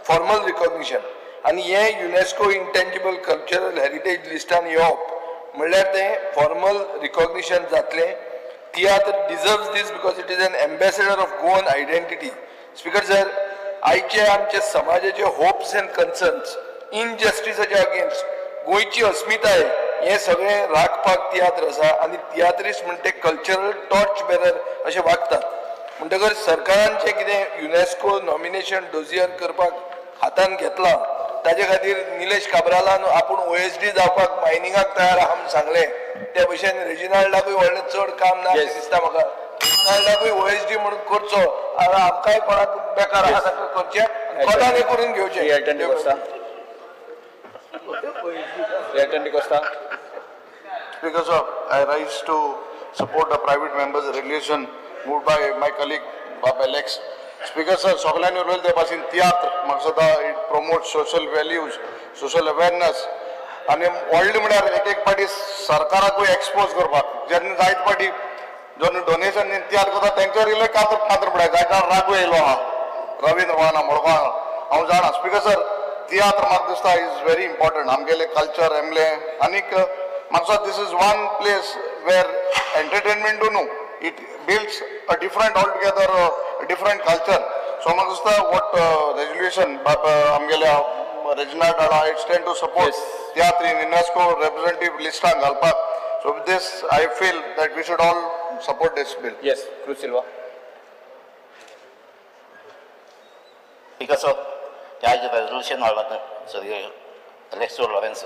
फॉर्मल रिकॉग्निशन. आनी हें युनेस्को इंटेंजिबल कल्चरल हेरिटेज लिस्टान येवप म्हणल्यार तें फॉर्मल रिकॉग्निशन जातलें. Tiatr deserves this because it is an ambassador of Goan identity. Speaker sir, आयचे आमचे समाजाचे होप्स एंड कन्सर्न्स, इनजस्टिसाच्या अगेन्स्ट गोंयची अस्मिताय हें सगळें राखपाक तियात्र आसा. आनी तियात्रिस्ट म्हणटे कल्चरल टॉर्च बेरर अशें वागतात. म्हणटकर सरकारान जें कितें युनेस्को नॉमिनेशन डोजियर करपाक हातान घेतलां ताजे खातीर निलेश काब्रालान आपूण OSD जावपाक मायनिंगाक तयार आहा म्हूण सांगलें, त्या भशेन रेजिनाल्डाकूय व्हडलें चड काम ना अशें दिसता म्हाका. रेजिनाल्डाकूय OSD म्हणून करचो, आमकांय कोणाक बेकार आहा ताका करचें. कोतान करून घेवचें. Shri Elton D'Costa. Shri Elton D'Costa. Speaker sir, I rise to support the private members resolution moved by my colleague Bob Alex. Speaker sir, सगळ्यांनी उलयले ते भाशेन तियात्र म्हाका दिसता it promote social values, social awareness आनी व्हडलें म्हळ्यार एक एक पाटी सरकाराकूय एक्सपोज करपाक. जेन्ना जायत पाटी जेन्ना डोनेशन तियात्र करता तेंचेर इल्लें कातर पात्र पडटा. जायत जाण रागू येयलो आहा रवींद्र भवना मडगांव हांव जाणा. स्पीकर सर, तियात्र म्हाका दिसता is very important आमगेलें कल्चर एमलें आनीक म्हाका दिसता this is one place where एंटरटेनमेंटू न्हू, it builds a different all together different culture. So म्हाका दिसता what resolution आमगेल्या रेजिनाल्ड हाडा, it stand to support tiatr in UNESCO representative लिस्टाक घालपाक. So with this I feel that we should all support this bill. Yes, Cruz Silva. Speaker sir, ह्या जे रेजोल्युशन हाडलां सर अलेक्सो लॉरेन्स,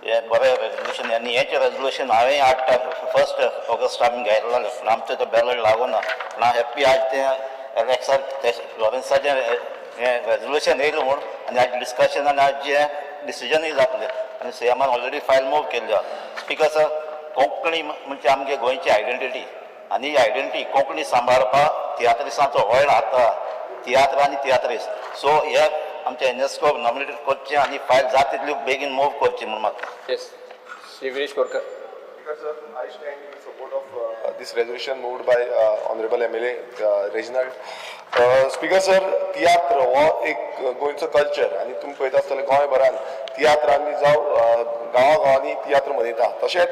हें बरें रेजोल्युशन. आनी हें रेजोल्युशन हांवें हाडटा 1 ऑगस्ट आमी घेतलेलें, पूण आमचें तें बॅलट लागूना. पूण हांव हॅप्पी आज तें अलेक्सा लॉरेन्साचें हें रेजोल्युशन येयलें म्हूण आनी आज डिस्कशन आनी आज जें डिसिजनूय जातलें आनी सीएमान ऑलरेडी फायल मूव केल्ली आसा. स्पीकर सर, कोंकणी म्हणजे आमगे गोंयची आयडेंटिटी आनी ही आयडेंटिटी कोंकणी सांबाळपाक तियात्रिसांचो व्हड हात आहा, तियात्र आनी तियात्रिस्त. सो हे आमच्या युनेस्को नॉमिनेट करचें आनी फायल जाता तितली बेगीन मूव करची म्हूण मागता. Yes, Shri Viresh Borkar. Speaker sir, I stand in support of this resolution moved by honourable MLA Reginald. Speaker sir, तियात्र हो एक गोंयचो कल्चर आनी तुमी पळयता आसतले गोंयभरान तियात्रांनी जावं गांवागांवांनी तियात्र मनयता. तशेंच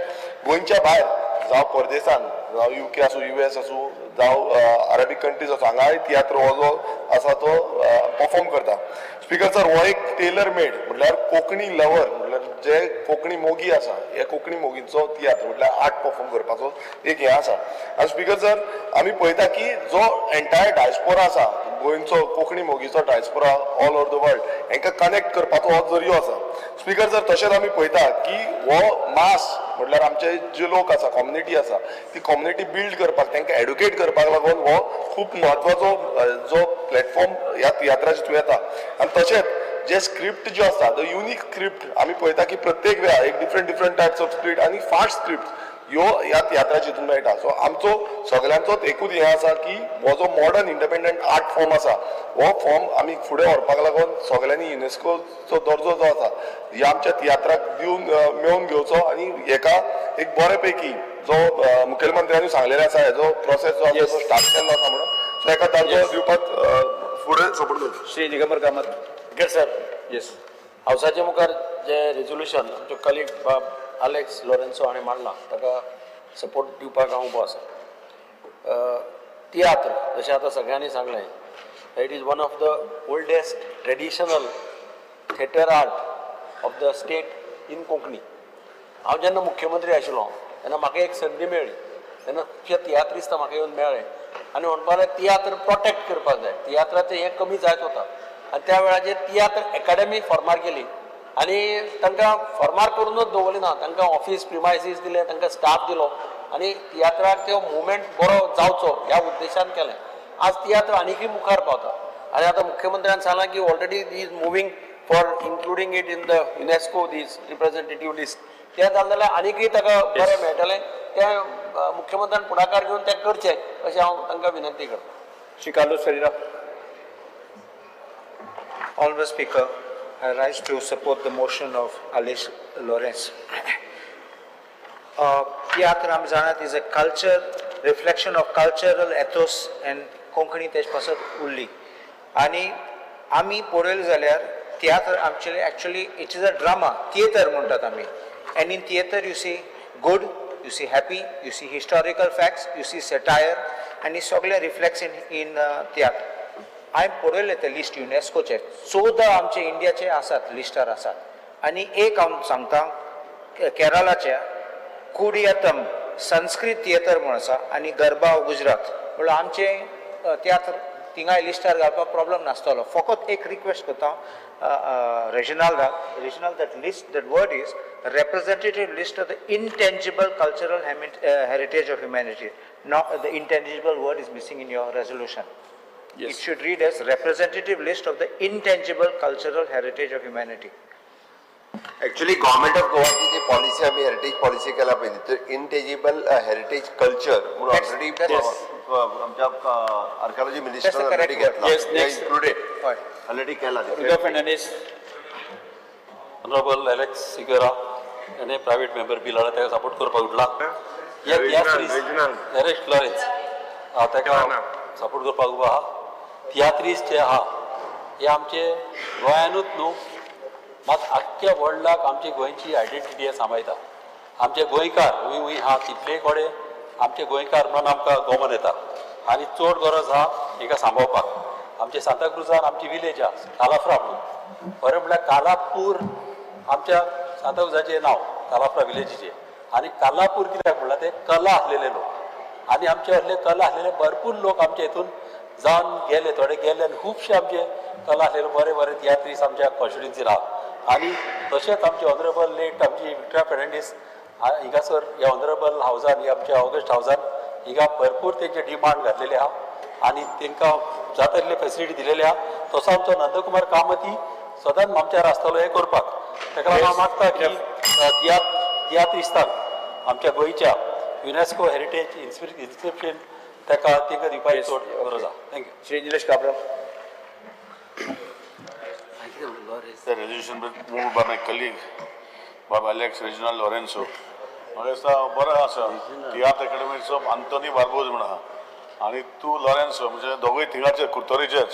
गोंयच्या भायर जावं परदेसान, जावं UK आसूं, US आसूं, जावं अरेबीक कंट्रीज आसूं, हांगाय तियात्र हो जो आसा तो परफॉर्म करता. स्पीकर सर, हो एक टेलर मेड म्हटल्यार कोंकणी लवर, म्हटल्यार जे कोंकणी मोगी आसा हे कोंकणी मोगींचो तियात्र म्हटल्यार आर्ट परफॉर्म करपाचो एक हें आसा. आनी स्पीकर सर, आमी पळयता की जो एंटायर डायस्पोरा आसा गोंयचो कोंकणी मोगीचो diaspora all over the world हेंकां कनेक्ट करपाचो हो जरियो आसा. स्पीकर सर, तशेंच आमी पळयता की हो मास म्हटल्यार आमचे जे लोक आसा, कम्युनिटी आसा, ती कम्युनिटी बिल्ड करपाक, तांकां एडुकेट करपाक लागून हो खूब म्हत्वाचो जो प्लॅटफॉर्म ह्या तियात्राच्या थ्रू येता. आनी तशेंच जे स्क्रिप्ट ज्यो आसता, the unique script आमी पळयता की प्रत्येक वेळार एक different different types of script आनी फास्ट स्क्रिप्ट ह्यो ह्या तियात्राच्या हितून मेळटा. सो आमचो सगळ्यांचोच एकूच हें आसा की हो जो मॉडर्न इंडिपेंडंट आर्ट फॉर्म आसा हो फॉर्म आमी फुडें व्हरपाक लागून सगळ्यांनी युनेस्कोचो दर्जो जो आसा ह्या आमच्या तियात्राक दिवन मेळोवन घेवचो आनी हेका एक बरे पैकी जो मुखेलमंत्र्यांनी सांगलेलें आसा हेजो प्रोसेस जो आसा तो स्टार्ट केल्लो आसा म्हणून सो हेका दर्जो दिवपाक फुडें सपोर्ट करचो. श्री दिगंबर कामत. सर, येस, हावसाच्या मुखार जे रेजोल्युशन आमचो कलीग बाब अलेक्स लॉरेन्सो हाणें मांडला ताका सपोर्ट दिवपाक हांव उबो आसा. तियात्र जशें आतां सगळ्यांनी सांगलें, it is one of the oldest traditional theatre art of the state in Konkani. हांव जेन्ना मुख्यमंत्री आशिल्लो तेन्ना म्हाका एक संदी मेळ्ळी, तेन्ना खुबशे तियात्रिस्त म्हाका येवन मेळ्ळे आनी म्हणपाक लागले तियात्र प्रोटेक्ट करपाक जाय, तियात्राचें हें कमी जायत वता. आनी त्या वेळाचेर तियात्र एकाडेमी फॉर्मार केली आनी तांकां फॉर्मार करूनच दवरली ना, तांकां ऑफिस प्रिमायसीस दिले, तांकां स्टाफ दिलो आनी तियात्राक तो मुवमेंट बरो जावचो ह्या उद्देशान केलें. आज तियात्र आनीकय मुखार पावता आनी आतां मुख्यमंत्र्यान सांगलां की already is moving for including it in the UNESCO this representative list. तें जालें जाल्यार आनीकय ताका बरें मेळटलें, तें मुख्यमंत्र्यान फुडाकार घेवन तें करचें अशें हांव तांकां विनंती करतां. Shri Carlos Ferreira. Honorable Speaker, I rise to support the motion of Alex Lawrence. Tiatr आमी जाणात is a culture, reflection of cultural ethos and Konkani तेज पासत उरली. आनी आमी पळयलें जाल्यार तियात्र आमचे actually it is a drama, theatre म्हणटात आमी. And in theatre you see good, you see happy, you see historical facts, you see satire, आनी सगळें रिफ्लेक्ट्स इन तियात्र. हांवें पळयलें तें लिस्ट युनेस्कोचें, 14 आमचे इंडियाचे आसात लिस्टार आसात. आनी एक हांव सांगता, केरळाचे कुडियतम संस्कृत थिएटर म्हूण आसा आनी गरबा गुजरात म्हणल्यार आमचे तियात्र थिंगाय लिस्टार घालपाक प्रॉब्लम नासतलो. फकत एक रिक्वेस्ट करता रेजिनाल्डाक, Reginald that list, that word is representative list of the intangible cultural heritage of humanity. Not the intangible word is missing in your resolution. It should read as representative list of the intangible cultural heritage of humanity. Actually government of गोवाची जी पॉलिसी आमी हेरिटेज पॉलिसी केला पळय तितून इनटेजिबल हेरिटेज कल्चर म्हणून ऑलरेडी आमच्या आर्किओलॉजी मिनिस्टर ऑलरेडी घेतला. इन्क्लुडेड ऑलरेडी केला. Rudolf Fernandes. Honourable Alex Sequeira हेणे प्रायव्हेट मेंबर बील हाडला, ताका सपोर्ट करपाक उठला. हे तियात्रीस एलेक्स लॉरेन्स ताका सपोर्ट करपाक उबो आहा. तियात्रीस जे आहा हे आमचे गोंयानूच न्हू मात आख्ख्या वर्ल्डाक आमची गोंयची आयडेंटिटी सांबाळटा. आमचे गोंयकार हुंय हुंय आहा तितले कडेन आमचे गोंयकार म्हणून आमकां गोमन येता आनी चड गरज आहा हिका सांबाळपाक. आमचे सांताक्रुजान आमची विलेज आहा कालाफ्रा म्हणून, खरें म्हळ्यार कालापूर आमच्या सांताक्रुजाचें नांव कालाफ्रा विलेजीचें. आनी कालापूर कित्याक म्हणलां तें कला आसलेले लोक आनी आमचे असले कला आसलेले भरपूर लोक आमच्या हितून जावन गेले, थोडे गेले आनी खुबशे आमचे कला आसलेले बरे बरे तियात्रीस आमच्या कॉन्स्टिट्युन्सीन आहा. आनी तशेंच आमचे ऑनरेबल लेट आमची विक्टोरिया फेर्नांडीस हिंगासर ह्या ऑनरेबल हावजान, ह्या आमच्या ऑगस्ट हावजान हिंगा भरपूर तेंचे डिमांड घातलेले आहा आनी तेंकां जाता तितले फेसिलिटी दिलेली आहा. तसो आमचो नंदकुमार कामती सदांच आमच्यार आसतलो हें करपाक. ताका लागून हांव मागता की तियात्रिस्तांक आमच्या गोंयच्या युनेस्को हेरिटेज इन्स्क्रिप्शन ताका तेंकां दिवपाची चड गरज आहा. Thank you. Shri Nilesh Cabral. The resolution was moved by my colleague, Bob Alex Reginald Lorenzo. म्हाका दिसता बरो आसा तियात्र अकॅडमीचो अंतोनी बार्बोज म्हण आहा आनी तूं लॉरेन्सो, म्हणजे दोगूय थिंगाचे कुर्तोरीचेच.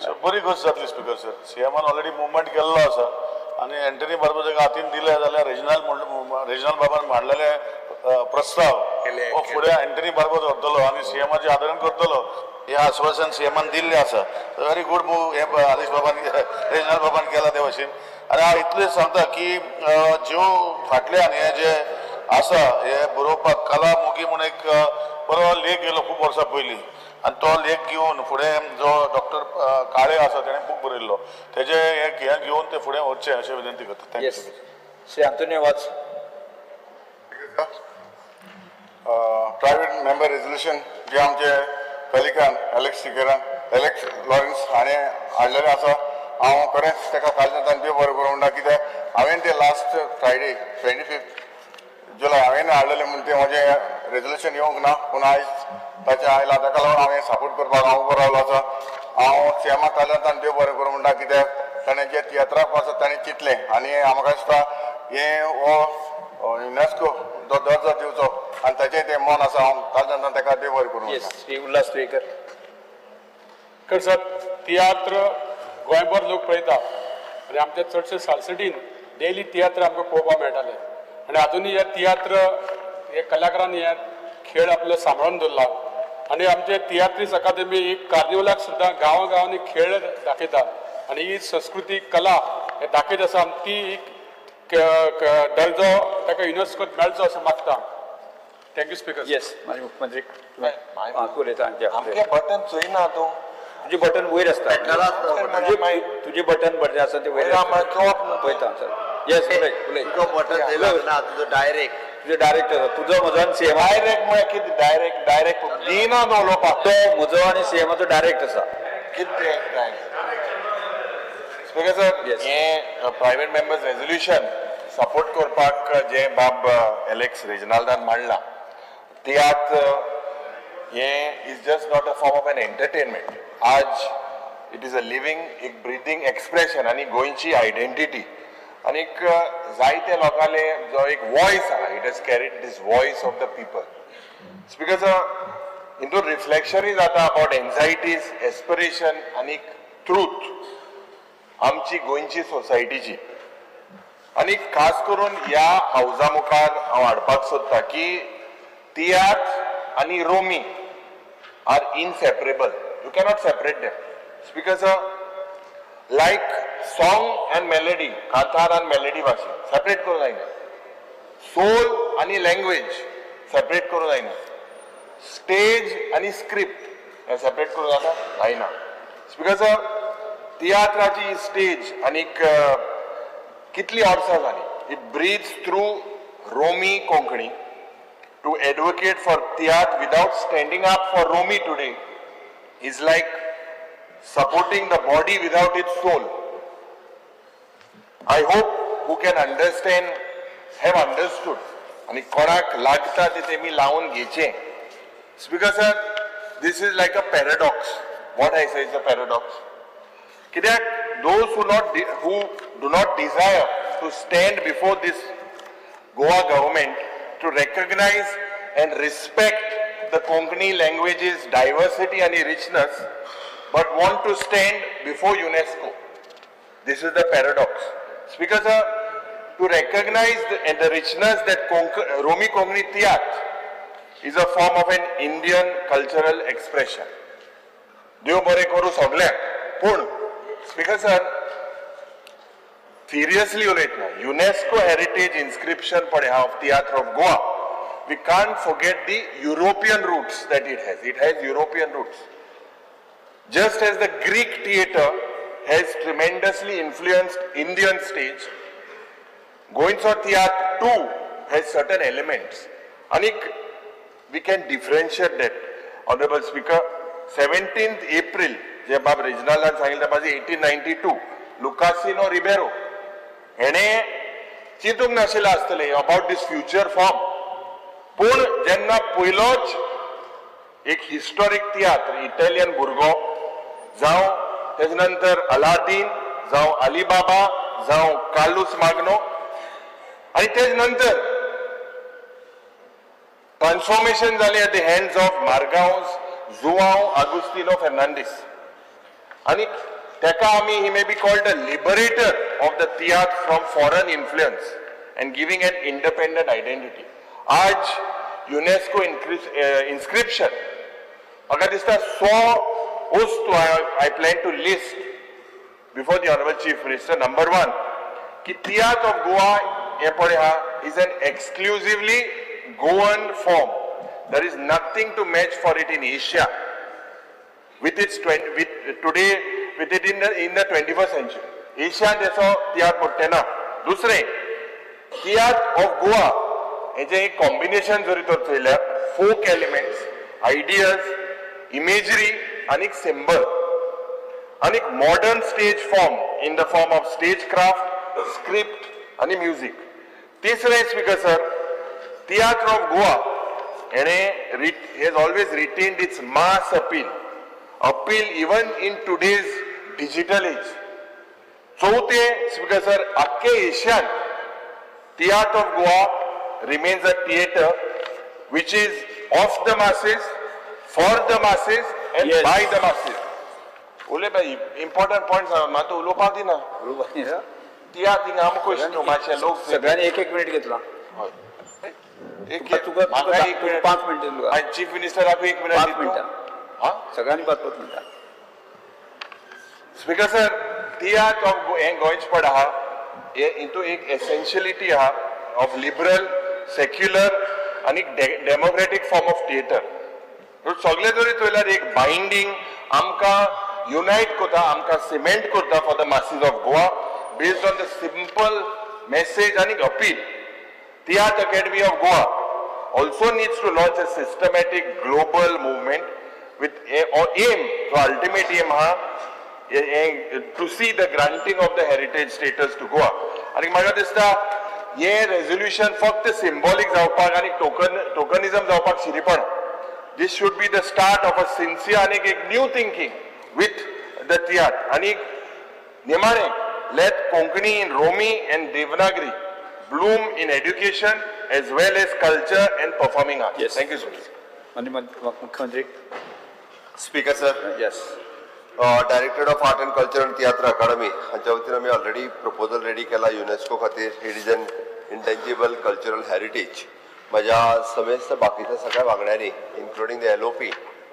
सो बरी गोश्ट जातली स्पिकर सर. सीएमान ऑलरेडी मुवमेंट केल्लो आसा आनी एंटनी बार्बोजाक हातीन दिलें जाल्यार रेजिनाल्ड बाबान मांडलेले प्रस्ताव हो फुडें एंटनी बार्बोज व्हरतलो आनी सीएमाचें आदरण करतलो हें आश्वासन सीएमान दिल्लें आसा. व्हेरी गूड मूव हें आलेश बाबान रेजिनाल्ड बाबान केला ते भाशेन. आनी हांव इतलें सांगता की ज्यो फाटल्यान हें जें आसा हें बरोवपाक कला मोगी म्हूण एक बरो लेख येयलो खूब वर्सां पयलीं आनी तो लेख घेवन फुडें जो डॉक्टर काळे आसा तेणें बूक बरयल्लो तेजें हें घेवन ते फुडें वचचें अशें विनंती करता. Thank you. Shri Antonio Vaz. Private member resolution जे आमचे कलिकान एलेक्स सिकेरान एलेक्स लॉरेन्स हाणें हाडलेलें आसा. हांव खरेंच ताका कालच्यान देव बरें करूं म्हणटा कित्याक हांवें तें लास्ट फ्रायडे 25 जुलय हांवें हाडलेलें म्हूण तें म्हजें रेजोल्युशन येवंक ना, पूण आयज ताचें आयलां ताका लागून हांवें सपोर्ट करपाक हांव उबो रावलो आसा. हांव सीएमाक कालच्यान देव बरें करूं म्हणटा कित्याक ताणें जें तियात्राक आसा ताणें चिंतलें आनी म्हाका दिसता हें हो युनेस्को जो दर्जो दिवचो आनी ताचें तें मन आसा. हांव ताज्या ताका देव बरें करूं. श्री उल्हास तुयेकर. सर, तियात्र गोंयभर लोक पळयता आनी आमच्या चडशे सालसिटीन डेली तियात्र आमकां पळोवपाक मेळटाले आनी आजुनूय हे तियात्र हे कलाकारांनी हे खेळ आपलो सांबाळून दवरला आनी आमचे तियात्रीस अकादमी एक कार्निवलाक सुद्दां गांवां गांवांनी खेळ दाखयता आनी ही संस्कृती कला हे दाखयत आसा आनी ती एक दर्जो ताका युनेस्कोत मेळचो अशें मागता. Thank you speaker. Yes, माननीय मुख्यमंत्री. उलयता. आमचें बटन चोयना तूं, तुजें बटन वयर आसता, तुजें बटन बरें आसा तें वयर पळयता सर. येस, उलय उलय. तुजो बटन ना, तुजो डायरेक्ट, तुजो डायरेक्ट आसा, तुजो म्हजो आनी सीएम डायरेक्ट म्हळ्यार कितें? डायरेक्ट डायरेक्ट दिना न्हू उलोवपाक. तो म्हजो आनी सीएमाचो डायरेक्ट आसा. कितें स्पीकर सर, हें प्रायवेट मेंबर्स रेजोल्युशन सपोर्ट करपाक जें बाब एलेक्स रेजिनाल्डान मांडलां, तियात्र हें is just not a form of an entertainment. आज it is a living, एक ब्रिदींग एक्सप्रेशन आनी गोंयची आयडेंटिटी आनीक जायते लोकांले जो एक वॉयस आहा, it has carried this voice of the people. Speaker sir, हितून रिफ्लेक्शनूय जाता अबावट एन्झायटीज, एस्पिरेशन आनी ट्रूथ आमची गोंयची सोसायटीची. आनी खास करून ह्या हावजा मुखार हांव हाडपाक सोदता की तियात्र आनी Romi are inseparable. You cannot separate them. Speaker sir, like song and melody, कांतार आनी मेलडी भाशेन सेपरेट करूंक जायना. सोल आनी लँग्वेज सेपरेट करूंक जायना. स्टेज आनी स्क्रिप्ट हें सेपरेट करूंक जाता जायना. स्पीकर सर, तियात्राची स्टेज आनीक कितली वर्सां जाली, it breathes through Romi Konkani. To advocate for tiatr without standing up for Romi today is like supporting the body without its soul. I hope who can understand have understood आनी कोणाक लागता ते तेमी लावन घेवचें. Speaker sir, this is like a paradox. What I say is a paradox. कित्याक those who do not desire to stand before this Goa government to recognize and respect the Konkani language's diversity and richness, but want to stand before UNESCO. This is the paradox. Speaker sir, to recognize the richness that Romi Konkani Tiatr is a form of an Indian cultural expression. देव बरें करूं सगल्यांक, पूण स्पीकर सर सिरियसली उलयतना युनेस्को हेरिटेज इन्स्क्रिप्शन पळय आहा of tiatr of Goa, we can't forget the European roots that it has. It has European roots. Just as the Greek theatre has tremendously influenced Indian stage, गोंयचो तियात्र too has certain elements. आनीक we can differentiate that. Honorable Speaker, 17th April, जे बाब रेजिनाल्डान सांगिल्लें त्या पासून 1892, लुकासिनो रिबेरो हेणे चिंतूंक नाशिल्लें आसतलें अबाउट this future form. पूण जेन्ना पयलोच एक हिस्टोरीक तियात्र इटालियन भुरगो जावं, तेजे नंतर अलादीन जावं, अलीबाबा जावं, कार्लूस माग्नो, आनी तेजे नंतर ट्रान्सफॉर्मेशन जालें at the hands of Margao Joao Agostinho Fernandes. आनी तेका आमी he may be called the liberator of the tiatr from foreign influence and giving an independent identity. आज युनेस्को इन्स्क्रिप्शन म्हाका दिसता 100 वस्तू I plan to list before the honourable chief minister. Number 1 की तियात्र ऑफ गोवा हे पळय आहा is an exclusively Goan form. There is nothing to match for it in Asia with its with today with it in the 21st century. Asia तेचो तियात्र मोडटे ना. दुसरें, तियात्र ऑफ गोवा हेजें एक कॉम्बिनेशन जरी तर चोयल्यार फोक एलिमेंट्स, आयडियाज, इमेजरी आनी सिंबल आनी modern stage form in the form of stage craft, script आनी म्युजीक. तिसरें speaker sir, tiatr of Goa हेणे has always retained its mass appeal even in today's digital age. चौथे स्पीकर सर, आख्खे ASEAN tiatr of Goa remains a theatre which is of the masses, for the masses and Yes. by the masses. उलय बाई, इम्पॉर्टंट पॉयंट सांग, म्हाका उलोवपाक दिना. तियात्र हिंगा आमकां क्वेश्चन न्हू, मातशें लोक सगळ्यांनी एक एक मिनिट घेतला. एक तुका म्हाका एक मिनिट, 5 मिनटां तुका. आनी चीफ मिनिस्टराक एक मिनिट 5 दिता. मिनटां. सगळ्यांनी 5 5 मिनटां. स्पीकर सर, तियात्र ऑफ हें गोंयचेपण आहा, हे हितून एक एसेन्शियलिटी आहा ऑफ लिबरल, सेक्युलर आनी डेमोक्रेटीक फॉर्म ऑफ थिएटर. सगळे जरी चोयल्यार एक बायंडींग आमकां युनायट करता, आमकां सिमेंट करता for the masses of Goa based on the simple message आनी appeal. Tiatr Academy of Goa also needs to launch a systematic global movement with aim, so ultimate aim हा to see the granting of the heritage status to Goa. आनी म्हाका दिसता हे रेजोल्युशन फक्त सिम्बॉलीक जावपाक आनी टोकनिजम जावपाक शिरीपण. This should be the start of a sincere आनी एक new thinking with the tiatr. आनी निमाणे let Konkani in Romi and Devanagari bloom in education as well as culture and performing arts. Yes. Thank you so much. मुख्यमंत्री. Speaker sir. Yes. Directorate of Art and Culture and Tiatr Academy हांच्या वतीन आमी ऑलरेडी प्रपोजल रेडी केला युनेस्को खातीर. It is an intangible cultural heritage. म्हज्या समेस्त बाकीच्या सगळ्या वांगड्यांनी इन्क्लुडींग the LOP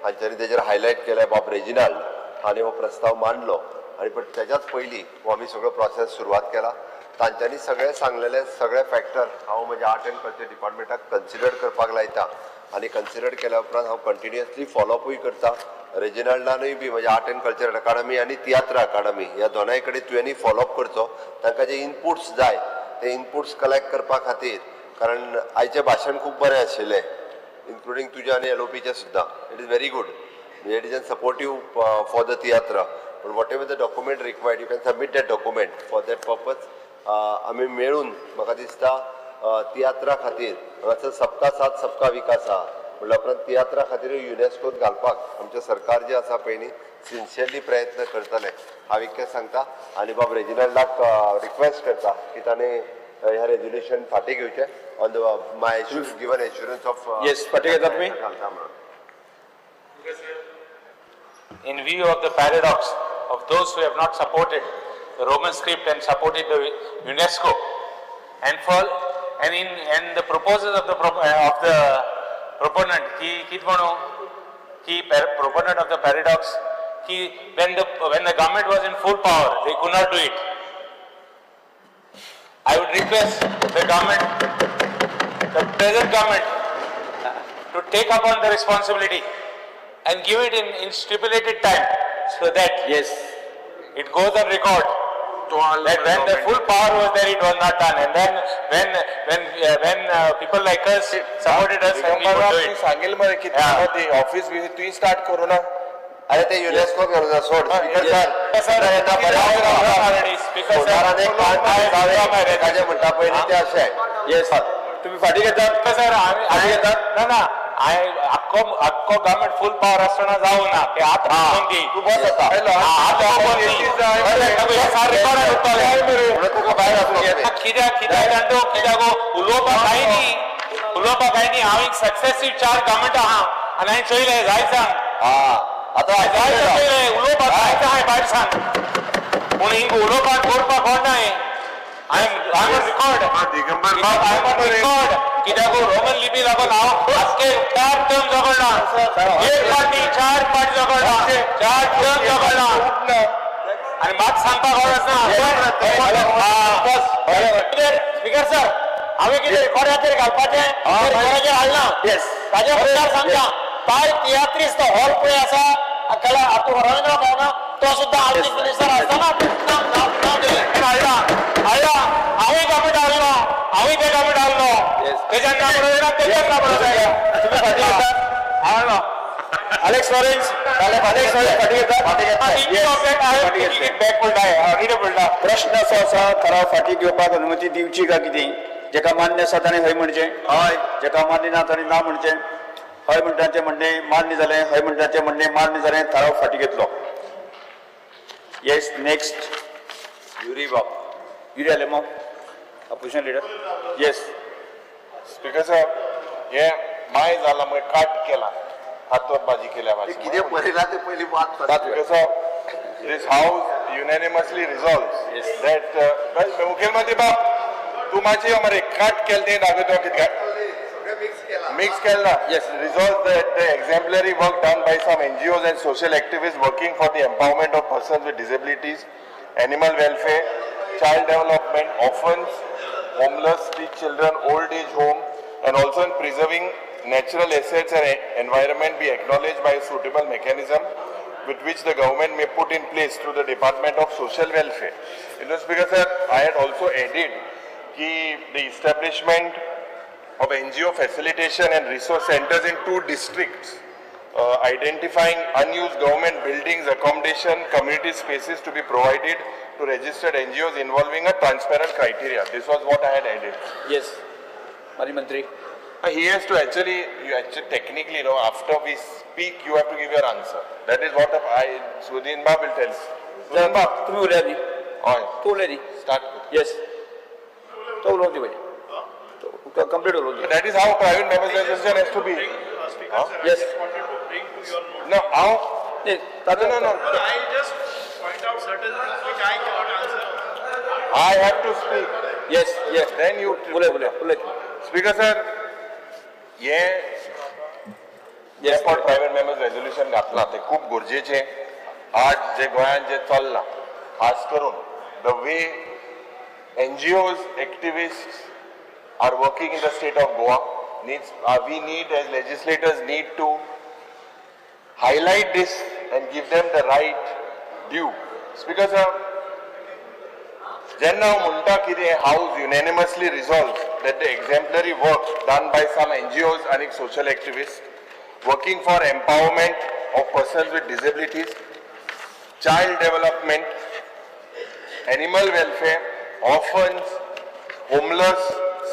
हांच्यांनी तेजेर हायलायट केलें. बाब रेजिनाल्ड हांणी हो प्रस्ताव मांडलो आनी पण तेज्याच पयलीं हो आमी सगळो प्रोसेस सुरवात केला. तांच्यांनी सगळें सांगलेले सगळे फॅक्टर हांव म्हज्या आर्ट एंड कल्चर डिपार्टमेंटाक कन्सिडर करपाक लायता आनी कन्सिडर केल्या उपरांत हांव कंटिन्युअसली फॉलोअपूय करता. रेजिनाल्डानूय बी म्हज्या आर्ट एंड कल्चर अकाडमी आनी तियात्र अकाडमी ह्या दोनाय कडेन तुवेंनी फॉलोअप करचो. तांकां जे इनपुट्स जाय ते इनपुट्स कलेक्ट करपा खातीर, कारण आयचें भाशण खूब बरें आशिल्लें इन्क्लुडींग तुजें आनी एलओपीचें सुद्दां. It is very good, it is an supportive for the tiatr. पूण whatever the document required you can submit that document for that purpose. आमी मेळून म्हाका दिसता तियात्रा खातीर हांगासर सबका साथ सबका विकास आहा म्हणल्या उपरांत तियात्रा खातीर युनेस्कोत घालपाक आमचें सरकार जें आसा पळय न्ही सिन्सियरली प्रयत्न करतलें, हांव इतकें सांगता. आनी बाब रेजिनाल्डाक रिक्वेस्ट करता की ताणें ह्या रेजोल्युशन फाटीं घेवचें on the my given assurance of yes फाटीं घेता तुमी. घालता म्हणून. In view of the paradox of those who have not supported the Roman script and supported the UNESCO, and for and in and the proposals of the proponent, ki kit mano ki proponent of the paradox, ki when the government was in full power they could not do it. I would request the government, the present government, to take upon the responsibility and give it in stipulated time, so that yes it goes on record that when the full power was there, it was not done, and then when people like us supported us and we could do it. सांगेल मरे की ते ऑफिस बी तुवें स्टार्ट करू ना. अरे ते युनेस्को घालूं ना सोड. स्पीकर सर ताजें म्हणटा पयलीं ते अशें. येस तुमी फाटीं घेतात सर, फाटीं घेतात ना ना आख्खो आख्खो गव्हर्नमेंट फुल पावर आसतना जावं ना ते आतां तूं बस आतां कित्याक कित्याक जाण कित्याक उलोवपाक कांय न्ही, उलोवपाक कांय न्ही. हांव एक सक्सेसीव 4 गव्हर्नमेंट आहा आनी हांवें चोयलें जाय सांग आतां जाय चोयलें उलोवपाक कांयच आहा भायर सांग, पूण हिंग उलोवपाक करपाक कोण ना. I am on record. I am on record. कित्याक रोमन लिपी लागून हांव आजके 4 टर्म झगडला, एक पार्टी 4 पार्टी झगडला, 4 टर्म झगडला आनी म्हाका सांगपाक गरज ना. स्पीकर सर, हांवें कितें रिकॉर्डाचेर घालपाचें रिकॉर्डाचेर हाडलां, ताजे मुखार सांगता पाय तियात्रीस्त हॉल पळय आसा कला आतां रवींद्र भवना तो सुद्दां आर्थिक मिनिस्टर आसतना नांव दिलें हाडलां हाडलां. हांवूय गव्हर्नमेंट हाडलो, हांवूय ते गव्हर्नमेंट हाडलो, तेज्यान ना बरोबर तेज्यान ना बरोबर. हाडलो अलेक्स लॉरेन्स, अलेक्स लॉरेन्स फाटीं घेता. प्रश्न असो आसा, ठराव फाटीं घेवपाक अनुमती दिवची काय कितें? जेका मान्य आसा ताणें हय म्हणचें, हय, जेका मान्य ना ताणें ना म्हणचें. हय म्हणटाचें म्हणणें मान्य जालें, हय म्हणटाचें म्हणणें मान्य जालें, ठराव फाटीं घेतलो. येस नेक्स्ट युरी बाब, Yuri Alemao, opposition leader. Yes speaker sir, hey my जाला मागीर काट केला हातवर भाजी केल्या भाजी कितें बरयलां तें पयलीं वाच. Speaker sir, this house unanimously resolves that मुखेलमंत्री बाब तूं मातशें यो मरे, काट केलें तें दाखयता कितें मिक्स केला. Yes. Resolves that the exemplary work done by some NGOs and social activists working for the empowerment of persons with disabilities, animal welfare, child development, orphans, homeless street children, old age home, and also in preserving natural assets and environment be acknowledged by a suitable mechanism with which the government may put in place through the Department of Social Welfare. You know, Speaker sir, I had also added ki the establishment of NGO facilitation and resource centers in 2 districts, identifying unused government buildings, accommodation, community spaces to be provided to registered NGOs involving a transparent criteria. This was what I had added. Yes, Mani Mantri. He has to actually, you actually technically, you know, after we speak, you have to give your answer. That is what I, Sudin Bab will tell. Sudin Bab. तुम्ही उलया न्ही, तूं उलय न्ही. Start. Yes, तो उलोवंक दी पयलीं, कंप्लीट उलोवंक दी. That is how private members resolution has to be. Yes. No, how? No, no. I just point out certain things which I cannot answer. I have to speak. Yes, yes. Then you. उलय, उलय, उलय. Speaker sir, ये for private members resolution घातला ते खूब गरजेचें. आज जे गोंयांत जे चल्लां, खास करून the way NGOs, activists are working in the state of Goa, needs we need as legislators need to highlight this and give them the right due. Speaker sir, जेन्ना हांव म्हणटा कितें house unanimously resolves that the exemplary work done by some NGOs आनी social activists working for empowerment of persons with disabilities, Child development, animal welfare, orphans, homeless,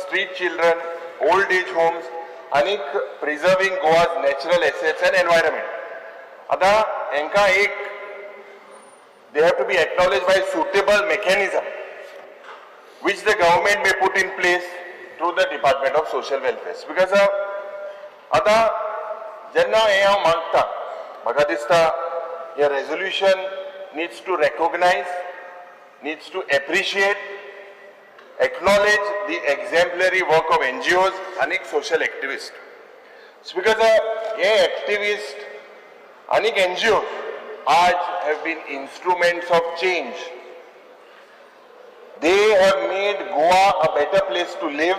street children, old age homes आनी preserving Goa's natural assets and environment. आतां हांकां एक they have to be acknowledged by suitable mechanism which the government may put in place through the Department of Social Welfare. Because आतां जेन्ना हें हांव मागता, म्हाका दिसता हें resolution needs to recognise, needs to appreciate, acknowledge the exemplary work of NGOs आनी social activists. Because hey activist आनी NGOs आज have been instruments of change. They have made Goa a better place to live.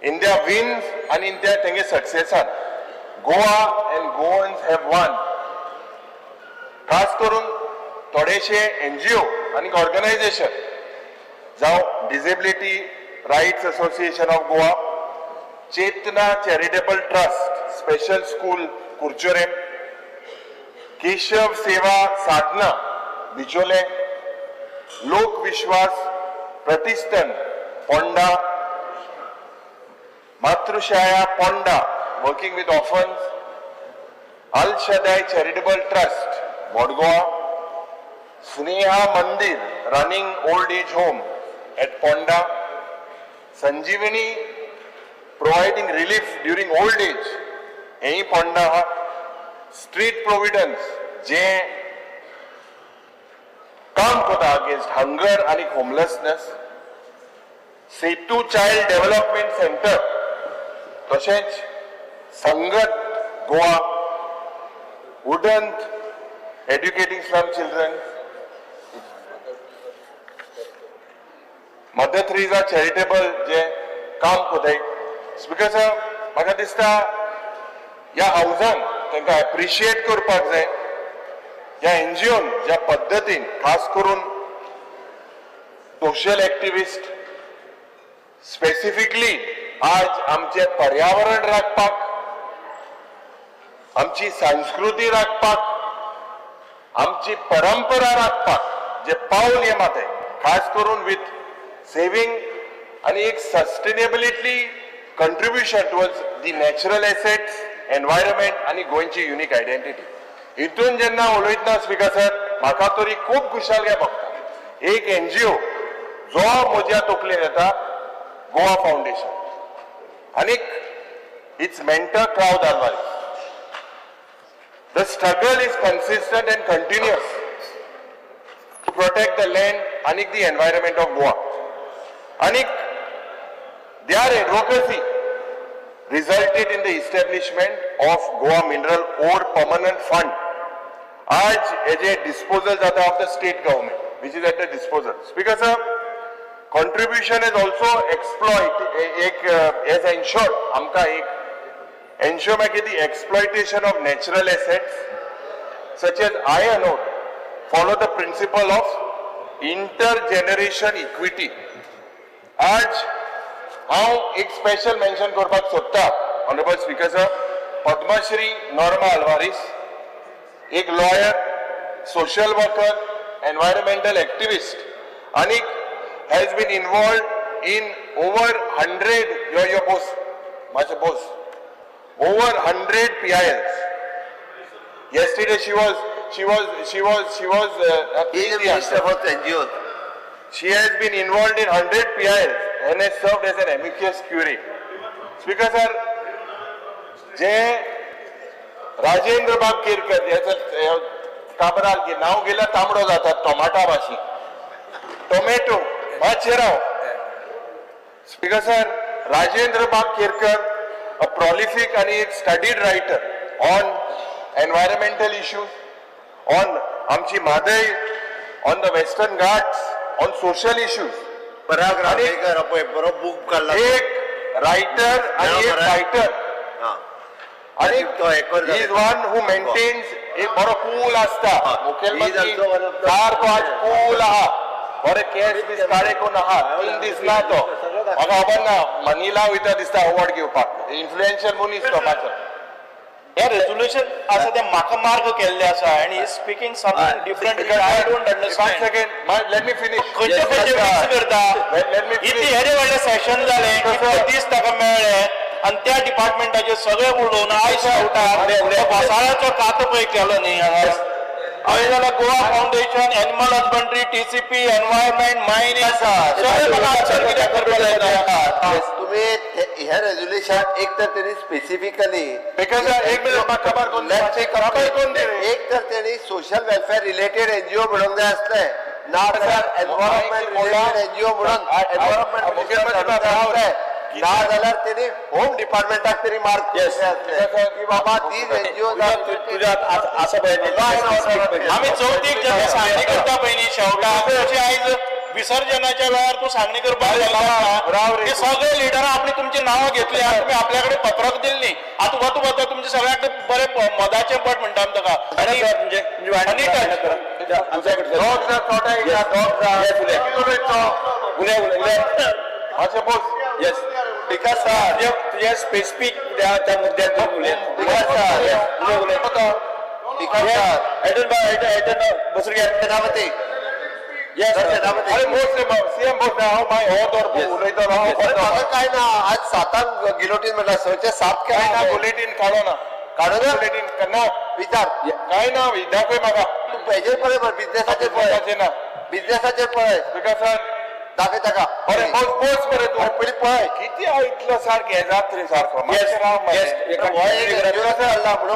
In their wins and in their तेंगे सक्सेसान Goa and Goans have won. खास करून थोडेशे NGO आनी ऑर्गनायझेशन जावं Disability Rights Association of Goa, Chetna Charitable Trust, Special School Curchorem, Keshav Seva Sadhana Bicholim, Lok Vishwas Pratishthan Ponda, Matruchhaya Ponda working with orphans, Al Shaddai Charitable Trust Modgoa, Sneha Mandir running old age home at Ponda, Sanjeevani providing relief during old age हेंय पोंडा आहा, स्ट्रीट प्रोविडन्स जे काम करता अगेन्स्ट हंगर आनी homelessness, Setu Child Development Centre, तशेंच Sangat Goa, Udant educating slum children, Mother Teresa Charitable जे काम करताय. स्पीकर सर, म्हाका दिसता ह्या हावजान तांकां एप्रिशिएट करपाक जाय. ह्या एनजीओन ज्या पद्दतीन खास करून सोशल एक्टिविस्ट स्पेसिफिकली आज आमचें पर्यावरण राखपाक, आमची संस्कृती राखपाक, आमची परंपरा राखपाक जे पावल हे माते, खास करून विथ सेविंग आनी एक sustainability contribution towards the natural assets, environment आनी गोंयची युनीक आयडेंटिटी. हितून जेन्ना उलयतना स्पीकर सर, म्हाका तरी खूब खुशालकाय भोगता. एक एनजीओ जो म्हज्या तकलेन येता, गोवा फावंडेशन आनी it's mentor Claude Alvares. The struggle is consistent and continuous to protect the land and the environment of Goa. And their advocacy resulted in the establishment of Goa Mineral Ore Permanent Fund. Aaj as a disposal jata of the state government, which is at the disposal. Speaker sir, contribution is also exploit ek as ensured amka ek ensure make the exploitation of natural assets such as iron ore follow the principle of intergeneration equity. आज हांव एक स्पेशल मेन्शन करपाक सोदता, honourable speaker sir, Padmashri Norma Alvares, एक lawyer, social worker, environmental activist आनी has been involved in over 100 your boss, म्हाजे boss, over 100 PILs. Yesterday she was He is the minister for NGOs. She has been involved in 100 PILs and has served as an amicus curiae. Speaker sir, जे राजेंद्र बाब केरकर याचा काबराल की नाव गेला तांबडो जाता टोमाटा भाशी टोमॅटो मातशें राव. स्पीकर सर, राजेंद्र बाब Kerkar, a prolific and a studied writer on environmental issues, on Amchi Madai, on the Western Ghats, on social issues. Parag Ramekar apoi baro book काडला. एक writer आणि एक fighter. आणि he is one who maintains एक बरो कूल आसता. मुखेलमंत्री सारको आज कूल आहा, बरे केस बीस काळे कोण आहा, 3 दीस ना तो म्हाका खबर ना, मनीला वयता दिसता अवॉर्ड घेवपाक, इन्फ्लुएन्शियल मनीस तो मातसो. हे रेजोल्युशन आसा तें म्हाका मार्क केल्लें आसा आनी he speaking something different, I don't understand. Second, let me finish. खंयचे खंयचे मिक्स करता. Let me इतले finish. येदे व्हडलें सेशन जालें, इतले दीस ताका मेळ्ळे आनी त्या डिपार्टमेंटाचेर सगळें उलोवन आयज शेवटाक घोसाळ्याचो कातो पळय केलो न्ही हांगा. हांवें जाल्यार Goa foundation, animal husbandry, TCP, environment, mining सगळें म्हाका आन्सर कित्याक करपाक जायना. तुम्ही हे रेजोल्युशन एक तर त्यांनी स्पेसिफिकली Because, एक मिनिट, म्हाका खबर कोण खबर कोण दी रे? एक तर त्यांनी सोशल वेलफेअर रिलेटेड एनजीओ म्हणूंक जाय आसले, ना जाल्यार एनवायरमेंट रिलेटेड एनजीओ म्हणून एनवायरमेंट आसले, ना जाल्यार त्यांनी होम डिपार्टमेंटाक तरी मार्क आसले की बाबा these NGO. तुझ्या आसा पळय. आमी चवथीक जेन्ना सांगणी करता पळय न्ही शेवटाक, अशें आयज विसर्जनाच्या वेळार तूं सांगणी करपाक लागला. ते सगळे लिडरां आपली तुमची नांवां घेतली आनी तुमी आपल्या कडेन पत्रक दिल्ली. आतां वता वता तुमचे सगळ्याक बरें मदाचें पट म्हणटा आमी ताका. आनी येस विकास सर, तुझ्या स्पेसिफीक त्या मुद्द्यात उलय. विकास सर, उलय. विकास सर, एटन एटन बसून घ्या. सेनापती. Yes. अरे बोस रे, सीएम बोस हांव मागीर हो तर उलयतलो हांव. म्हाका काय ना, आज सातांक गिलोटीन म्हणल्यार 6चे 7. काय ना, बुलेटीन काडो ना. काडो ना. बुलेटीन ना. विचार. काय ना, दाखय म्हाका. तूं हेजेर पळय, बिजनेसाचेर पळय ना. बिजनेसाचेर पळय. विकास सर दाखय ताका. बरें, बोस बोस मरे तूं पयलीं पळय. कितें इतलो सारकें हें जात रे सारको. म्हणून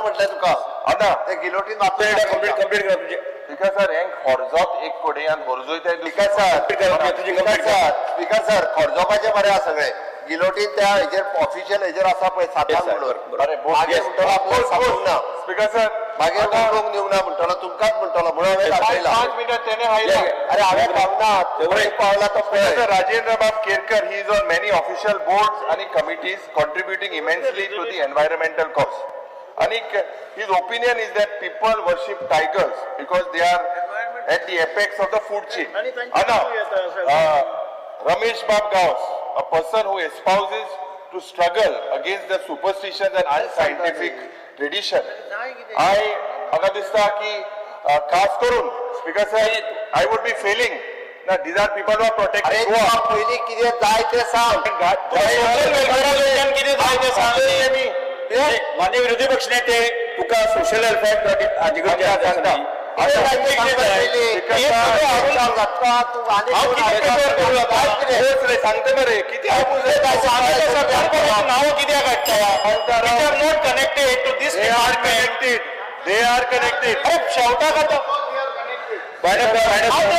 म्हटलें तुका आतां ते गिलोटीन. कंप्लीट कंप्लीट करा तुझे. विकास सर, हेंक खर्जोत एक कडेन खर्जोयताय. Vikas sir, Vikas sir, Vikas sir, खर्जोपाचें बरें आसा सगळें. गिलोटीन त्या हेजेर ऑफिशियल हेजेर आसा पळय सातांक म्हणून. मागीर म्हणटलो आपल्याक सांगूंक ना. स्पीकर सर, मागीर उलोवंक दिवंक ना म्हणटलो, तुमकांच म्हणटलो म्हणून हांवें दाखयला. 5 मिनटां तेणे हायला. अरे हांवें पावना, पावला तो पळय. Rajendra Bab Kerkar, he is on many official boards आणि committees, contributing immensely to the environmental cause. आणि his opinion is that people worship tigers because they are at the apex of the food chain. Anna, Ramesh Bab Gawas, a person who espouses to struggle against the superstitions and unscientific tradition. I, म्हाका दिसता की खास करून speaker sir, I would be failing ना, these are people who are protecting Goa. पयलीं कितें जाय तें सांग. सोशल वेलफेअरा वयल्यान कितें जाय तें सांग. मान्य विरोधी पक्ष नेते, तुका सोशल वेलफेअर सांगता. सांगता मरे कितें. नांव कित्याक काडटा? Are not connected to this department. They are connected. अरे शेवटाक आतां How they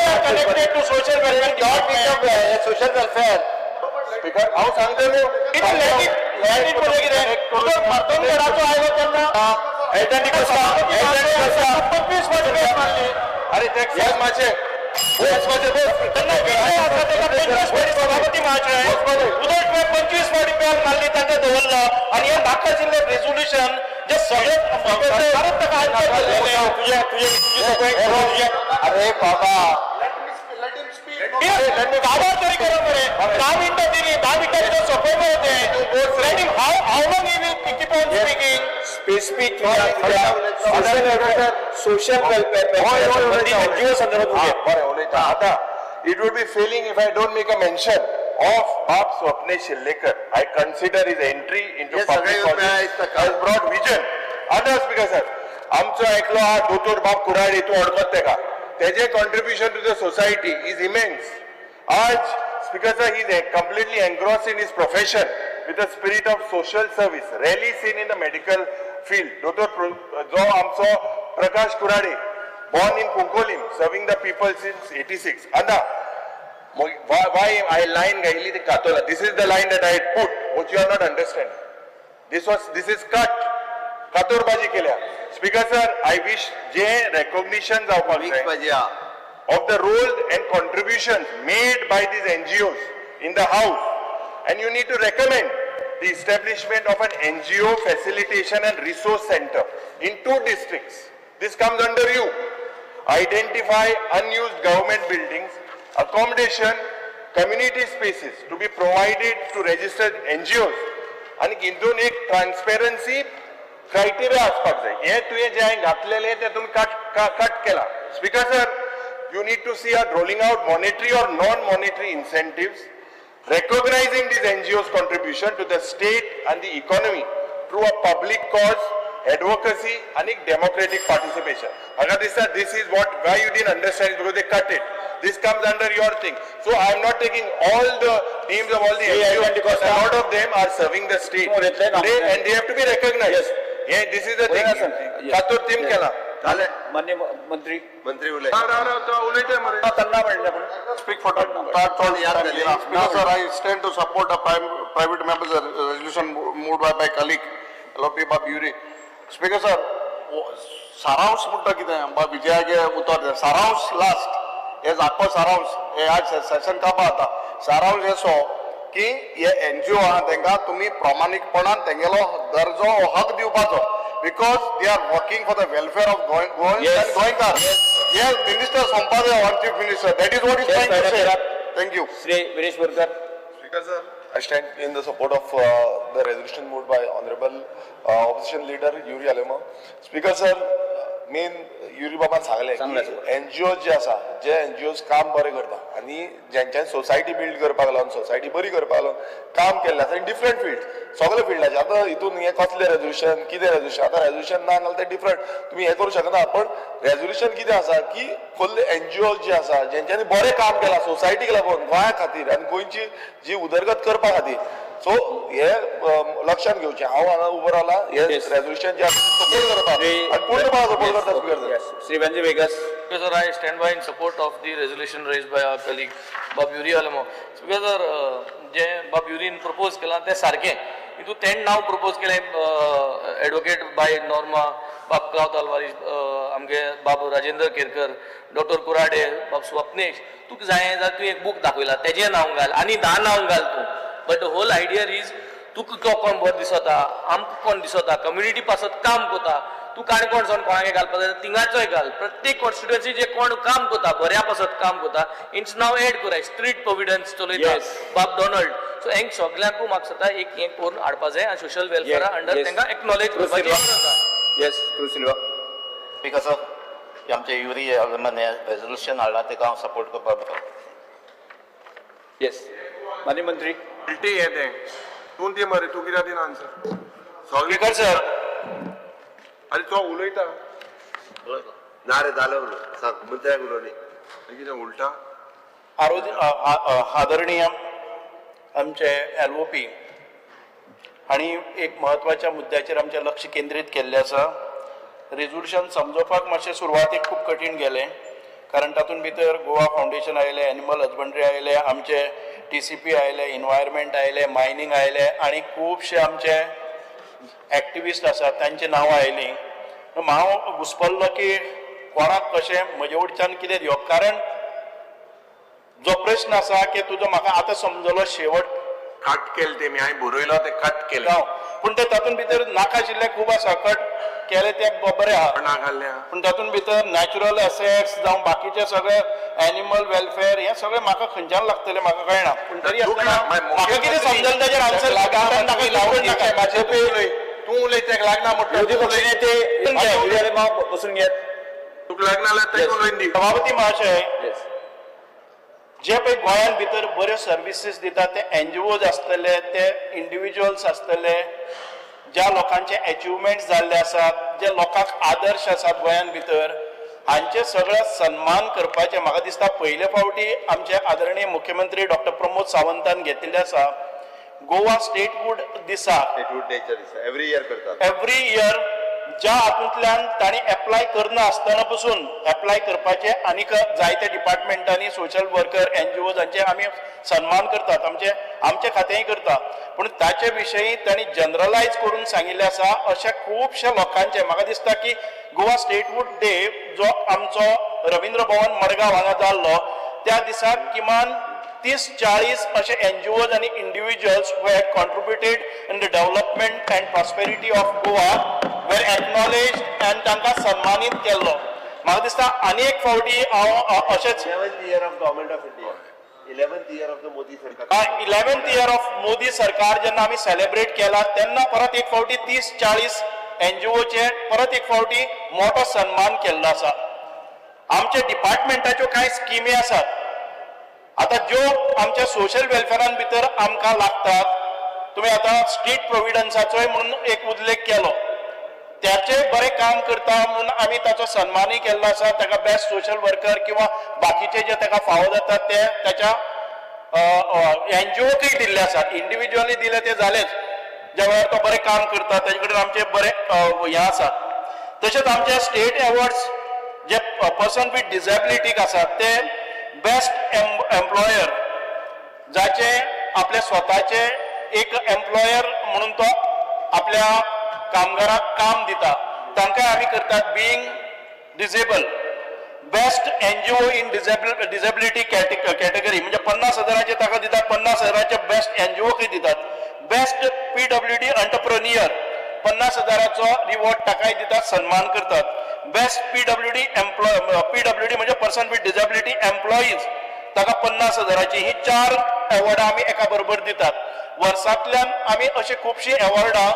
are connected to social welfare department? Social welfare speaker, हांव सांगता न्हू. कितें let it पळय कितें तुजो मार्तोंडगडाचो आयलो तेन्ना 25 फावटी बेल मारली. अरे ते सांग मातशें, बोस मातशें बोस. तेन्ना विषय आसा तेका 25 फावटी सभापती महाशय उदक 25 फावटी बेल मारली, तांकां दवरलो आनी हें नाका आशिल्लें रेजोल्युशन जे सगळे सरकारान ताका आन्सर दिल्लें. अरे बाबा, काबार तरी करा मरे. 10 मिनटां दिली, 10 मिनटां भितर सोंपय मरे तें. Let him, how long he will keep on speaking? Specific social welfare NGO संदर्भात. बरें उलयता आतां. It would be failing if I don't make a mention of Bab Swapnesh Shillekar. I consider his entry into public politics has brought vision. आतां स्पीकर सर, आमचो एकलो आहा दोतोर बाब कुराडी, तूं वळखत तेका. तेजें contribution to the society is immense. आज speaker sir, he is completely engrossed in his profession with a spirit of social service, rarely seen in the medical field. दोतोर जो आमचो Prakash Kurade, born in Cuncolim, serving the people since 86. आतां why I line गायली ती कातोला. This is the line that I had put, which you are not understanding. This is cut. कातोरबाजी केल्या. Speaker sir, I wish J recognition जावपाक जाय of the role and contributions made by these NGOs in the house, and you need to recommend the establishment of an NGO facilitation and resource center in 2 districts. This comes under you. Identify unused government buildings, accommodation, community spaces to be provided to registered NGOs. आणि हितून एक ट्रान्सपेरन्सी क्रायटेरिया आसपाक जाय. हे तुवें जे हांवें घातलेले ते तुमी कट केला. Speaker sir, you need to see a rolling out monetary or non monetary incentives recognizing these NGOs contribution to the state and the economy through a public cause, advocacy and democratic participation. म्हाका दिसता this is what why you didn't understand because they cut it. This comes under your thing. So I am not taking all the names of all the NGOs because a lot of them are serving the state today and they have to be recognized. Yeah, this is the thing. तातूंत team केला. मान्य मंत्री मंत्री उलय. त्यांना म्हणलं पण Speak for the Speaker sir, I stand to support the private members resolution moved by my colleague LOP Bab Yuri. Speaker sir, सारांश म्हणटा कितें बा विजयागे उतर दिलें. सारांश लास्ट हे आख्खो सारांश हे आज सेशन काबा जाता. सारांश असो की हे एनजीओ आहा तेंकां तुमी प्रामाणीकपणान तेंगेलो दर्जो हो हक दिवपाचो because they are working for the welfare of Goans and Goenkar. Yes, minister Sampade or chief minister, that is what is trying to say. Thank you. Shri Viresh Borkar. Speaker sir, I stand in the support of the resolution moved by Honorable Opposition Leader Yuri Alemao. Speaker sir, main Yuri बाबान सांगलें की एनजीओ जे आसा, जे एनजीओज काम बरें करता आनी जेंच्यानी सोसायटी बिल्ड करपाक लागून, सोसायटी बरी करपाक लागून काम केल्लें आसा इन डिफरंट फिल्ड, सगळे फिल्डाचे. आतां हितून हें कसलें रेजोल्युशन, कितें रेजोल्युशन, आतां रेजोल्युशन ना जाल्यार तें डिफरंट तुमी हें करूं शकना. पण रेजोल्युशन कितें आसा की कसले एनजीओ जे आसा जेंच्यांनी बरें काम केलां सोसायटीक लागून, गोंया खातीर आनी गोंयची जी उदरगत करपा खातीर. सो हे लक्षात घेवचें. हांव हांगा उबो रावला हे रेजोल्युशन जे आसा सपोर्ट करपाक आनी पूर्णपणान सपोर्ट करता speaker sir. Shri Venzy Viegas. Speaker sir, I stand by in support of the resolution raised by our colleague Bab Yuri Alemao. Speaker sir, जे बाब युरीन प्रपोज केलां तें सारकें. हितून तेणें नांव प्रपोज केलें एडवोकेट बाय नॉर्मा, बाब क्लावद आल्वारीस, आमगे बाब राजेंद्र केरकर, डॉक्टर कुराडे, बाब स्वप्नेश. तुका जाय जाल्यार तुवें एक बूक दाखयला तेजें नांव घाल आनी 10 नांव घाल तूं. But the whole idea is तुका कोण बरो दिसता, आमकां कोण दिसता, कम्युनिटी पासत काम करता. तूं काणकोण सावन कोणाक घालपा जाय तिंगाचोय घाल. प्रत्येक कॉन्स्टिट्युएन्सी जे कोण काम करता, बऱ्या पासत काम करता, इंच नांव एड कराय. स्ट्रीट प्रोविडन्स चलयता बाब डोनाल्ड. सो हेंक सगल्यांकूय म्हाका दिसता एक हें करून हाडपा जाय आनी सोशल वेलफेअरा अंडर तांकां एक्नॉलेज करपाची गरज आसा. Yes, Cruz Silva. Speaker sir, आमचे युरी आलेमाव रेजोल्युशन हाडला तेका हांव सपोर्ट करपाक. येस, मान्य मंत्री. गिल्टी हें तें तूं दी मरे, तूं कित्याक दिना आन्सर? स्पीकर सर, आरे तो उलयता ना रे, जालें उलोवन सांग मंत्र्याक उलोवनी कितें उलटा. आदरणीय आमचे LOP हांणी एक म्हत्वाच्या मुद्द्याचेर आमचें लक्ष केंद्रीत केल्लें आसा. रेजोल्युशन समजोवपाक मातशें सुरवातेक खूब कठीण गेलें, कारण तातूंत भितर गोवा फावंडेशन आयलें, एनिमल हजबंड्री आयलें, आमचे TCP आयले, इनवायरमेंट आयले, मायनींग आयले आनी खुबशे आमचे एक्टिविस्ट आसात तांची नांवां आयलीं. हांव घुसपल्लो की कोणाक कशें म्हजे वटच्यान कितें दिवप, कारण जो प्रश्न आसा की तुजो म्हाका आतां समजलो शेवट कट केले ते मी हांवें बरयलो ते कट केले, पूण ते तातूंत भितर नाका आशिल्लें खूब आसा. कट केले ते बरें आहा, पूण तातूंत भितर नॅचरल एसेट्स जावं बाकीचे सगळे एनिमल वेलफेअर हें सगळें म्हाका खंयच्यान लागतलें म्हाका कळना. पूण तरी आसतना म्हाका कितें समजलें ताजेर आन्सर लागना. तूं उलय तेका लागना विरोधी पक्ष नेते बसून घेत तुका लागना जाल्यार तेका उलोवन दी. सभापती महाशय, जे पळय गोंयांत भितर बऱ्यो सर्विसीस दिता ते एनजीओज आसतले, ते इंडिविज्युअल्स आसतले, ज्या लोकांचे एचिवमेंट्स जाल्ले आसात, जे लोकांक आदर्श आसात गोंयांत भितर, हांचे सगळे सन्मान करपाचे म्हाका दिसता पयले फावटी आमचे आदरणीय मुख्यमंत्री डॉक्टर प्रमोद सावंतान घेतिल्ले आसा. गोवा स्टेटहूड दिसा, एवरी इयर करतात, एवरी इयर ज्या हातूंतल्यान तांणी एप्लाय करना आसतना पसून एप्लाय करपाचे आनीक जायते डिपार्टमेंटांनी सोशल वर्कर एनजीओ हांचे आमी सन्मान करतात, आमचे आमचे खातेंय करता. पूण ताचे विशयी तांणी जनरलायज करून सांगिल्लें आसा. अशा खुबश्या लोकांचे म्हाका दिसता की गोवा स्टेटहूड डे जो आमचो रवींद्र भवन मडगांव हांगा जाल्लो त्या दिसाक किमान 30-40 अशे एनजीओज आनी individuals who had contributed in the development and prosperity of Goa were acknowledged and तांकां सन्मानीत केल्लो. म्हाका दिसता आनी एक फावटी हांव अशेंच 11th year of government of India, 11th year of the Modi सरकार, 11th year of Modi सरकार जेन्ना आमी सेलिब्रेट केला तेन्ना परत एक फावटी 30-40 एनजीओचे परत एक फावटी मोठो सन्मान केल्लो आसा. आमच्या डिपार्टमेंटाच्यो कांय स्किमी आसात आतां ज्यो आमच्या सोशल वेलफेरान भितर आमकां लागतात. तुमी आतां स्ट्रीट प्रोविडन्साचोय म्हणून एक उल्लेख केलो, त्याचे बरें काम करता म्हणून आमी ताचो सन्मानूय केल्लो आसा. ताका बेस्ट सोशल वर्कर किंवा बाकीचे जे ताका फावो जातात ते ताच्या एनजीओकय दिल्ले आसात. इंडिविज्युअली दिले ते जालेच, ज्या वेळार तो बरें काम करता ताजे कडेन आमचे बरे हें आसात. तशेंच आमचे स्टेट एवॉर्ड्स जे पर्सन विथ डिसेबिलिटीक आसात ते बेस्ट एम्प्लॉयर, जाचे आपल्या स्वताचे एक एम्प्लॉयर म्हणून तो आपल्या कामगाराक काम दिता, तांकां आमी करतात being disable. Best NGO in disability category म्हणजे 50,000 ताका दितात, 50,000 बेस्ट एनजीओकय दितात. बेस्ट PWD entrepreneur 50,000 reward ताकाय दितात, सन्मान करतात. बेस्ट PWD PWD म्हणजे पर्सन विथ डिसेबिलिटी एम्प्लॉईज ताका 50,000. ही 4 एवॉर्डां आमी एका बरोबर दितात. वर्सांतल्यान आमी अशी खुबशीं एवॉर्डां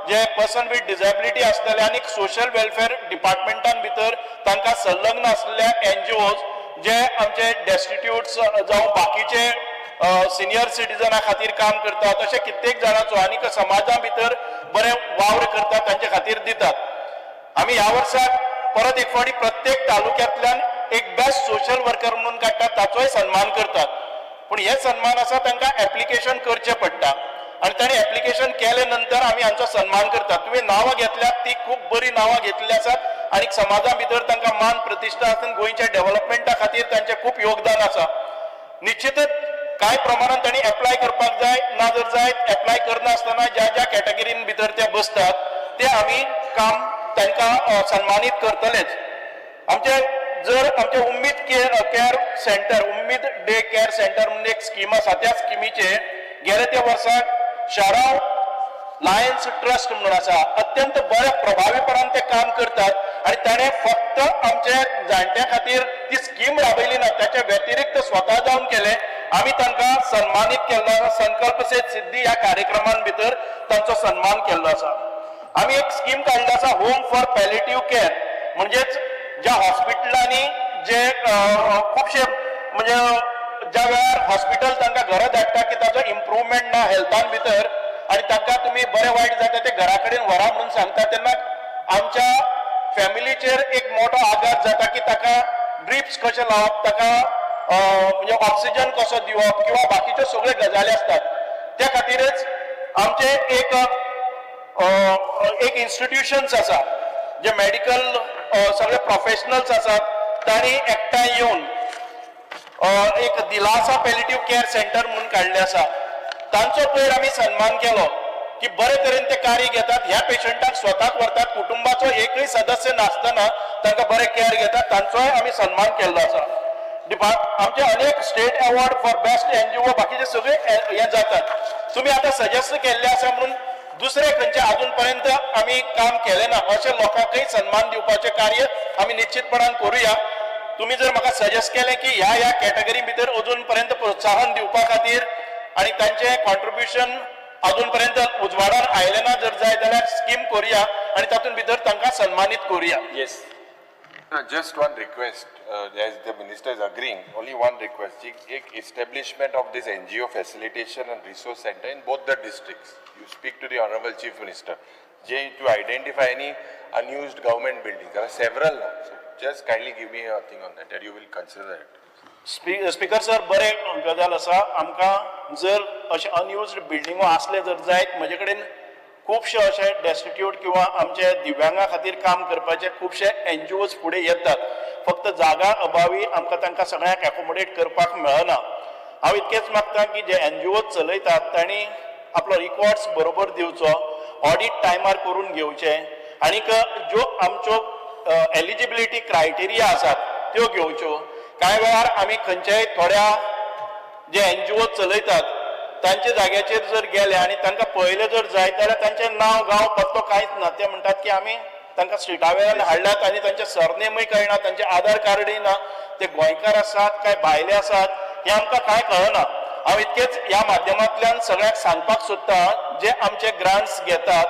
जे पर्सन विथ डिसेबिलिटी आसतले आनी सोशल वेलफेअर डिपार्टमेंटान भितर तांकां संलग्न आसलेल्या एनजीओज जे आमचे डेस्टिट्यूट्स जावं बाकीचे सिनियर सिटीजना खातीर काम करतात, अशे कित्येक जाणांचो आनी समाजा भितर बरे वावर करतात तांचे खातीर दितात. आमी ह्या वर्साक परत एक फावटी प्रत्येक तालुक्यांतल्यान एक बेस्ट सोशल वर्कर म्हणून काडटात, ताचोय सन्मान करतात. पूण हे सन्मान आसा तांकां एप्लिकेशन करचें पडटा आनी तांणी एप्लिकेशन केले नंतर आमी हांचो सन्मान करतात. तुवें नांवां घेतल्यात ती खूब बरी नांवां घेतलेली आसात आनी समाजा भितर तांकां मान प्रतिश्ठा आसा, गोंयच्या डेव्हलपमेंटा खातीर तांचें खूब योगदान आसा. निश्चितच कांय प्रमाणान तांणी एप्लाय करपाक जाय, ना जर जाय एप्लाय करनासतना ज्या ज्या कॅटेगरीन भितर ते बसतात ते आमी काम तांकां सन्मानीत करतलेच. आमचे जर आमचे Umeed care centre, Umeed day care centre म्हणून एक स्कीम आसा, त्या स्किमीचे गेले त्या वर्साक शाराव लायन्स ट्रस्ट म्हणून आसा, अत्यंत बऱ्या प्रभावीपणान ते काम करतात आनी ताणें फक्त आमचे जाणट्या खातीर ती स्कीम राबयली ना, त्याच्या व्यतिरिक्त स्वता जावन केले. आमी तांकां सन्मानीत केल्लो आसा. संकल्प से सिद्धी ह्या कार्यक्रमान भितर तांचो सन्मान केल्लो आसा. आमी एक स्कीम काडली आसा होम फॉर पॅलेटिव्ह केअर, म्हणजेच ज्या हॉस्पिटलांनी जे खुबशे म्हणजे ज्या वेळार हॉस्पिटल तांकां घरा धाडटा की ताचो इम्प्रुवमेंट ना हेल्थान भितर आनी तांकां तुमी बरें वायट जाता ते घरा कडेन व्हरा म्हणून सांगता, तेन्ना आमच्या फॅमिलीचेर एक मोठो आघात जाता की ताका ड्रिप्स कशें लावप, ताका म्हणजे ऑक्सिजन कसो दिवप किंवा बाकीच्यो सगळ्यो गजाली आसतात. त्या खातीरच आमचे एक एक इन्स्टिट्युशन्स आसा जे मेडिकल सगळे प्रोफेशनल्स आसात तांणी एकठांय येवन एक दिलासा पॅलेटिव्ह केअर सेंटर म्हणून काडलें आसा. तांचो पयर आमी सन्मान केलो की बरे तरेन ते कार्य घेतात, ह्या पेशंटाक स्वताक व्हरतात, कुटुंबाचो एकय सदस्य नासतना तांकां बरे केअर घेतात, तांचोय आमी सन्मान केल्लो आसा. आमचे अनेक state award for best NGO बाकीचे सगळे हे जातात. तुमी आतां सजेस्ट केल्ले आसा म्हणून दुसरे खंयचे अजून पर्यंत आमी काम केलें ना, अशे लोकांकय सन्मान दिवपाचें कार्य आमी निश्चितपणान करुया. तुमी जर म्हाका सजेस्ट केलें की ह्या ह्या कॅटेगरी भितर अजून पर्यंत प्रोत्साहन दिवपा खातीर आनी तांचें कॉन्ट्रिब्युशन अजून पर्यंत उजवाडान आयलें ना जर जाय जाल्यार स्कीम करुया आनी तातूंत भितर तांकां सन्मानीत करुया. Yes. Just one request, as the minister is agreeing, only one request, एक establishment of this NGO facilitation and resource center in both the districts. You speak to the Honorable Chief Minister, to identify any unused government buildings. There are several now, so just kindly give me a thing on that, that you will consider that. Speaker sir, बरें गजाल आसा. आमकां जर अशें अनयुज्ड बिल्डिंगो आसले जर जायत, म्हजे कडेन खुबशे अशे डेस्टिट्यूट किंवा आमचे दिव्यांगा खातीर काम करपाचे खुबशे एनजीओज फुडें येतात. फक्त जागा अभावी आमकां तांकां सगळ्यांक एकोमोडेट करपाक मेळना. हांव इतकेंच मागता की जे एनजीओज चलयतात तांणी आपलो रिकॉर्ड्स बरोबर दिवचो, ऑडीट टायमार करून घेवचें आनीक ज्यो आमच्यो एलिजिबिलिटी क्रायटेरिया आसात त्यो घेवच्यो. कांय वेळार आमी खंयच्याय थोड्या जे एनजीओ चलयतात तांच्या जाग्याचेर जर गेले आनी तांकां पळयलें जर जायत जाल्यार तांचें नांव गांव पत्तो कांयच ना. ते म्हणटात की आमी तांकां स्ट्रिटा वेल्यान हाडल्यात आनी तांचें सरनेमूय कळना, तांचें आधार कार्डूय ना, ते गोंयकार आसात काय भायले आसात हें आमकां कांय कळना. हांव इतकेंच ह्या माध्यमांतल्यान सगळ्यांक सांगपाक सोदता, जे आमचे ग्रांट्स घेतात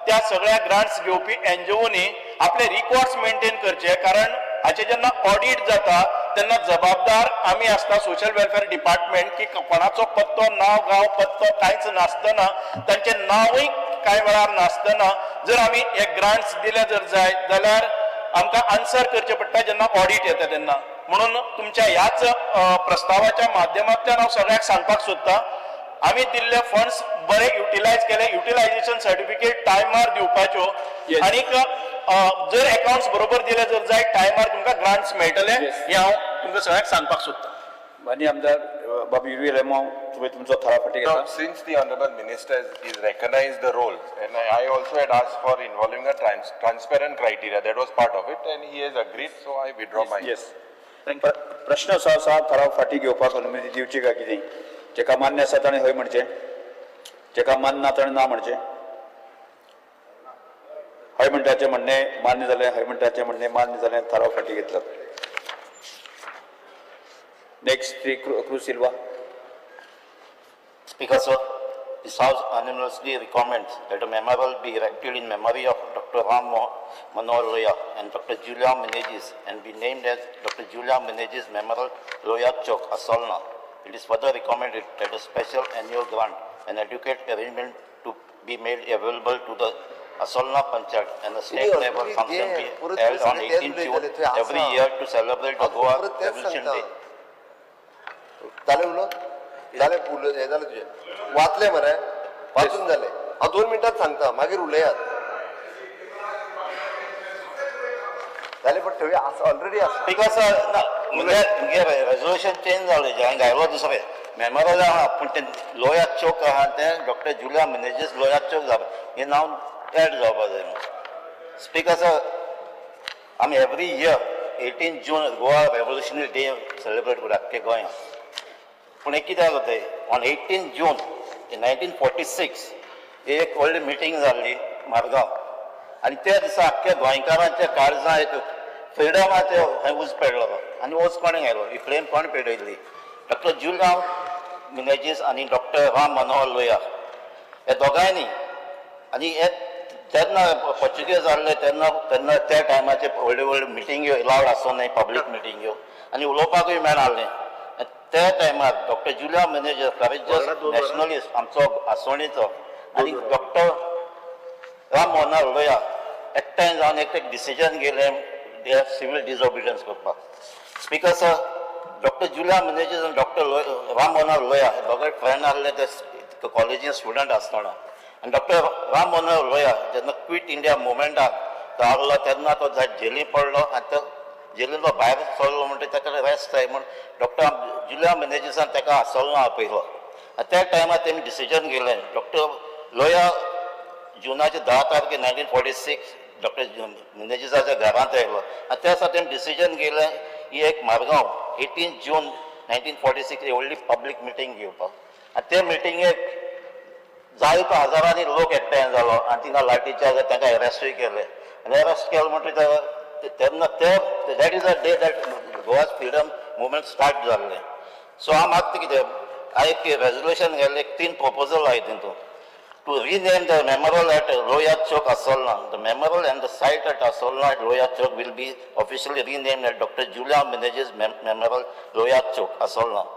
त्या सगळ्या ग्रांट्स घेवपी एनजीओनी आपले रिकॉर्ड्स मेंटेन करचे, कारण हाचे जेन्ना ऑडिट जाता तेन्ना जबाबदार आमी आसता सोशल वेलफेअर डिपार्टमेंट की कोणाचो पत्तो, नांव, गांव, पत्तो कांयच नासतना, तांचें नांवूय कांय वेळार नासतना जर आमी हे ग्रांट्स दिले जर जाय जाल्यार आमकां आन्सर करचें पडटा जेन्ना ऑडिट येता तेन्ना. म्हणून तुमच्या ह्याच प्रस्तावाच्या माध्यमांतल्यान हांव सगळ्यांक सांगपाक सोदतां, आमी दिल्ले फंड्स बरे युटिलायज केले, युटिलायझेशन सर्टिफिकेट टायमार दिवपाच्यो आनीक जर अकाउंट्स बरोबर दिले जर जाय टायमार तुमकां ग्रांट्स मेळटले, हें हांव तुमकां सगळ्यांक सांगपाक सोदतां. माननीय आमदार बाब युरी आलेमांव, तुमी तुमचो थराव फाटीं घेता. Since the Honorable Minister is recognized the role, and I also had asked for involving a transparent criteria, that was part of it, and he has agreed, so I withdraw my. Yes. प्रश्न असो आसा, थराव फाटीं घेवपाक अनुमती दिवची काय कितें? जेका मान्य आसा ताणें हय म्हणचें, जेका मान्य ना ताणें ना म्हणचें. हय म्हणटाचें म्हणणें मान्य जालें, हय म्हणटाचें म्हणणें मान्य जालें, थराव फाटीं घेतलो. Next, Shri Cruz Silva. Speaker sir, this House unanimously recommends that a memorial be erected in memory of Dr. Ram Manohar Lohia and Dr. Julia Menezes and be named as Dr. Julia Menezes Memorial Lohia Chowk, Assolna. It is further recommended that a special annual grant and adequate arrangement to be made available to the Assolna Panchayat and a state level function be held on 18 June every year to celebrate the Goa Revolution Day. जालें उलोवन? जालें उलोवन हें जालें तुजें? वाचलें मरे? वाचून जालें. हांव 2 मिनटांत सांगता, मागीर उलयात. जालें, पण थंय ऑलरेडी आसा. Because ना म्हणजे रेजोल्युशन चेंज जालें, हांवें घायलो दुसरें मेमोरियल आहा, पूण तें लोया चौक आहा तें डॉक्टर जुलिया मिनेजीस लोया चौक जावपा हें नांव एड जावपा जाय. स्पीकर सर, आमी every year 18 June Goa revolutionary day celebrate करता आख्खे गोंयांत. पूण एक कितें जालें तें ऑन 18 जून 1946 एक व्हडली मिटींग जाल्ली मारगांव आनी त्या दिसा आख्ख्या गोंयकारांच्या काळजां एक फ्रिडमाचें हें उज पेडलो आनी वच कोणें घालो, ही फ्लेम कोणें पेटयल्ली? डॉक्टर जुलिया मिनेजीस आनी डॉक्टर राम मनोहर लोहिया ह्या दोगांयनी. आनी हे जेन्ना पोर्चुगीज जाल्ले तेन्ना तेन्ना त्या टायमाचे व्हडल्यो व्हडल्यो मिटिंग्यो एलावड आसो न्हय, पब्लीक मिटिंग्यो, आनी उलोवपाकूय मेळनासलें. त्या टायमार डॉक्टर जुलिया मिनेजीस करेजस नॅशनलिस्ट आमचो आसवणीचो आनी डॉक्टर राम मनोहर लोहिया एकठांय जावन एक डिसिजन घेयलें सिवील डिसओबिडियन्स करपाक. स्पीकर सर, डॉक्टर जुलिया मिनेजीस आनी डॉक्टर राम मनोहर लोहिया हे दोगांय फ्रेंड आहले ते कॉलेजीन स्टुडंट आसतना. आनी डॉक्टर राम मनोहर लोहिया जेन्ना क्विट इंडिया मुवमेंटाक तो आहलो तेन्ना तो जेली पडलो आनी तो जेलींतलो भायर सरलो म्हणटकीर ताका रेस्ट जाय म्हूण डॉक्टर जुलिया मिनेजीसान ताका आसोलना आपयलो. आनी त्या टायमार तेमी डिसिजन घेयलें. डॉक्टर लोहिया जुनाचे 10 तारखे 1946 डॉक्टर मिनेजीसाच्या घरांत आयलो आनी त्या दिसा तेमी डिसिजन घेयलें ही एक मारगांव 18 जून 1946 ही व्हडली पब्लीक मिटींग घेवपाक. आनी ते मिटिंगेक जायतो हजारांनी लोक एकठांय जालो आनी थिंगा लाठीचार्ज तांकां एरेस्टूय केले. आनी एरेस्ट केले म्हणटकीर तेन्ना ते that is a day that Goa's freedom movement start जाल्लें. सो हांव मागता कितें, हांवें एक रेजोल्युशन घाल्लें, एक 3 प्रपोजल आहाय तितून. To rename the memorial at Lohia Chowk Assolna. The memorial and the site at Assolna at Lohia Chowk will be officially renamed at Dr. Julia Menezes Memorial Lohia Chowk Assolna.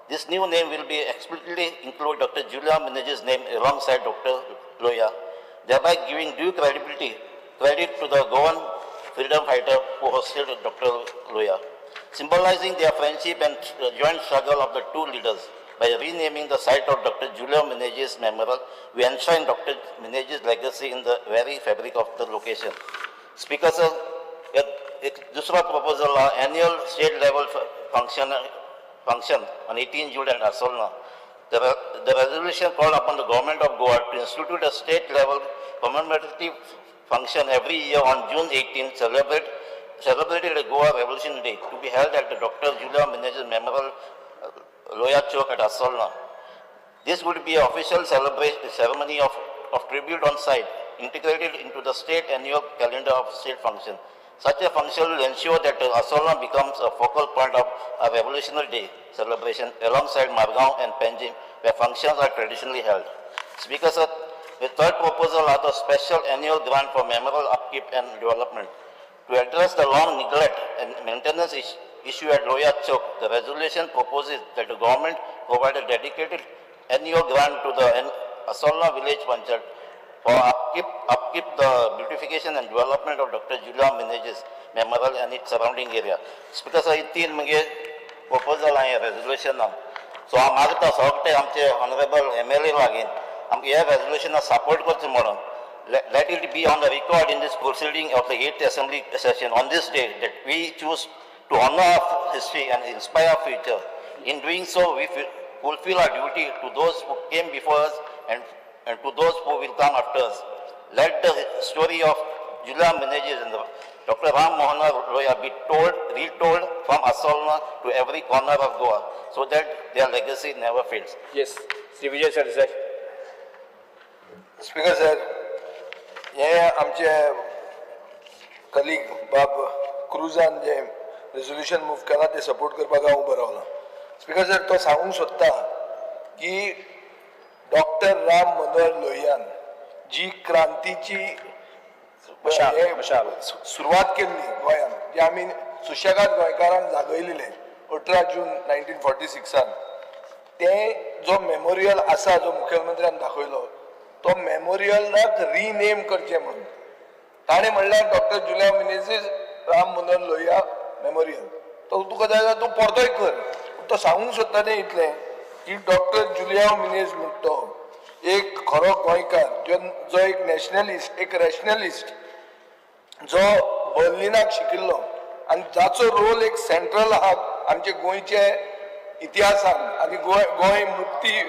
This new name will be explicitly include Dr. Julia Menezes' name alongside Dr. Lohia, thereby giving due credit to the Goan freedom fighter who hosted Dr. Lohia, symbolizing their friendship and joint struggle of the two leaders. By renaming the site of Dr. Julia Menezes Memorial, we enshrine Dr. Menezes' legacy in the very fabric of the location. Speaker sir, एक दुसरा proposal annual state level function on 18 June at Assolna. The resolution called upon the government of Goa to institute a state level commemorative function every year on June 18, celebrated the Goa Revolution Day, to be held at the Dr. Julia Menezes Memorial Lohia Chowk at Assolna. This would be an official ceremony of tribute on site, integrated into the state annual calendar of state function. Such a function will ensure that Assolna becomes a focal point of a Revolutionary Day celebration alongside Margao and Panjim, where functions are traditionally held. Speaker sir, Third proposal are the special annual grant for memorial upkeep and development. To address the long neglect and maintenance issue at Loya Chowk, the resolution proposes that the government provide a dedicated annual grant to the Assolna Village Panchayat for upkeep the beautification and development of Dr. Julia Menezes Memorial and its surrounding area. Speaker sir, तीन म्हणजे proposal आहे resolution. So हांव मागता सगळे आमचे honorable MLA लागीं आमकां ह्या रेजोल्युशनाक सपोर्ट करचो म्हणून. Let it be on the record in this proceeding of the 8th Assembly session on this day that we choose to honor our history and inspire our future. In doing so, we fulfill our duty to those who came before us and to those who will come after us. Let the story of Julia Menezes and Dr. Ram Mohan Loya be told, retold from Assolna to every corner of Goa, so that their legacy never fails. Yes, Shri Vijay Sardesai. Speaker sir, हे आमचे कलीग बाब क्रुजान जे रेजोल्युशन मूव केलां तें सपोर्ट करपाक हांव उबो रावला. स्पीकर सर, तो सांगूंक सोदता की डॉक्टर राम मनोहर लोहियान जी क्रांतीची सुरवात केल्ली गोंयांत, जी आमी सुशेगाद गोंयकारांक जागयलेले 18 जून 1946 तें जो मेमोरियल आसा जो मुखेलमंत्र्यान दाखयलो तो मेमोरियलाक रिनेम करचें म्हणून ताणें म्हणल्यार डॉक्टर जुलिया मिनेझीस राम मनोहर लोहिया मेमोरियल. तो तुका जाय जाल्यार तूं परतोय कर. तो सांगूंक सोदता तें इतलें की डॉक्टर जुलिया मिनेझ म्हणटा तो एक खरो गोंयकार जो एक नॅशनलिस्ट, एक रॅशनलिस्ट, जो बर्लिनाक शिकिल्लो आनी जाचो रोल एक सेंट्रल आहा आमचे गोंयचे इतिहासान आनी गोंय मुक्ती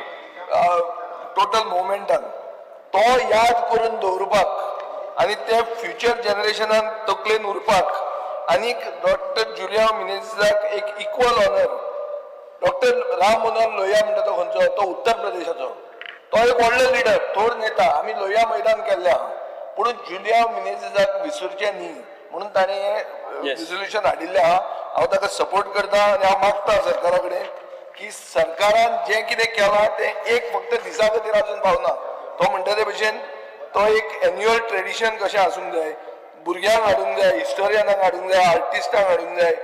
टोटल मुवमेंटान, तो याद करून दवरपाक आनी ते फ्युचर जनरेशनान तकलेन उरपाक आनीक डॉक्टर जुलिया मिनेझाक एक equal honour. Doctor Ram Manohar Lohia म्हणटा तो खंयचो, तो उत्तर प्रदेशाचो, तो एक व्हडलो लिडर, थोर नेता. आमी लोहिया मैदान केल्लें आहा, पूण जुलिया मिनेझाक विसरचें न्ही म्हणून ताणें हें रेजोल्युशन हाडिल्लें आहा. हांव ताका सपोर्ट करता आनी हांव मागता सरकारा कडेन की सरकारान जें कितें केलां तें एक फक्त दिसा खातीर आजून पावना. तो म्हणटा ते भशेन तो एक एन्युअल ट्रेडिशन कशें आसूंक जाय, भुरग्यांक हाडूंक जाय, हिस्टोरियनांक हाडूंक जाय, आर्टिस्टांक हाडूंक जाय,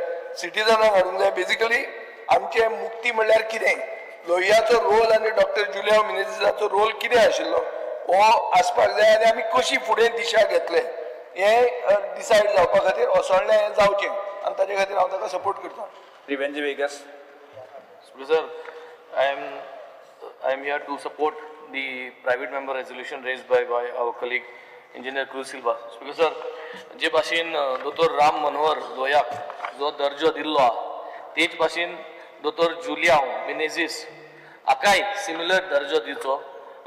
सिटीजनांक हाडूंक जाय. बेजिकली आमचें मुक्ती म्हणल्यार कितें, लोहियाचो रोल आनी डॉक्टर जुलिया मिनेझाचो रोल कितें आशिल्लो हो आसपाक जाय आनी आमी कशी फुडें दिशा घेतले हें डिसायड जावपा खातीर असोळणें हें जावचें आनी ताजे खातीर हांव ताका सपोर्ट करता. Shri Viegas. Sir, I am here to support the private member resolution raised by our colleague Engineer Cruz Silva. Speaker sir, जे भाशेन दोतोर राम मनोहर लोहियाक जो दर्जो दिल्लो आहा तेच भाशेन दोतोर जुलियांव मिनेझीस हाकाय सिमिलर दर्जो दिवचो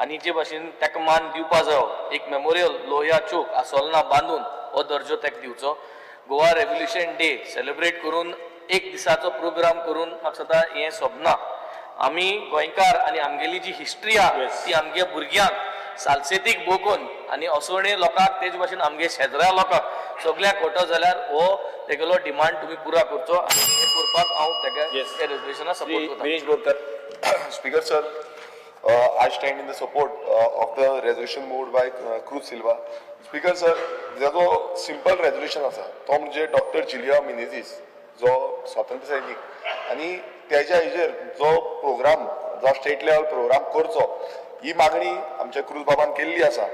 आनी जे भाशेन ताका मान दिवपा जायो एक मेमोरियल लोहिया चौक आसोलना बांदून हो दर्जो ताका दिवचो. गोवा रेव्होल्युशन डे सेलिब्रेट करून एक दिसाचो प्रोग्राम करून म्हाका दिसता हें सोबना. आमी गोंयकार आनी आमगेली जी हिस्ट्री आहा ती आमगे भुरग्यांक सालसेतीक बोगून आनी असोळणे लोकांक तेज भाशेन आमगे शेजरा लोकांक सगळ्यांक कळटो जाल्यार हो तेगेलो डिमांड तुमी पुरा करचो आनी हें करपाक हांव तेगे रेजोल्युशनाक सपोर्ट करता. Vinesh Borkar. Speaker sir, I stand in the support of the resolution moved by Cruz Silva. Speaker sir, जो सिंपल रेजोल्युशन आसा तो म्हणजे डॉक्टर जुलिया मिनेझीस जो स्वातंत्र्य सैनीक आनी तेज्या हेजेर जो प्रोग्राम जो स्टेट लेवल प्रोग्राम करचो ही मागणी आमच्या क्रूज बाबान केल्ली आसा.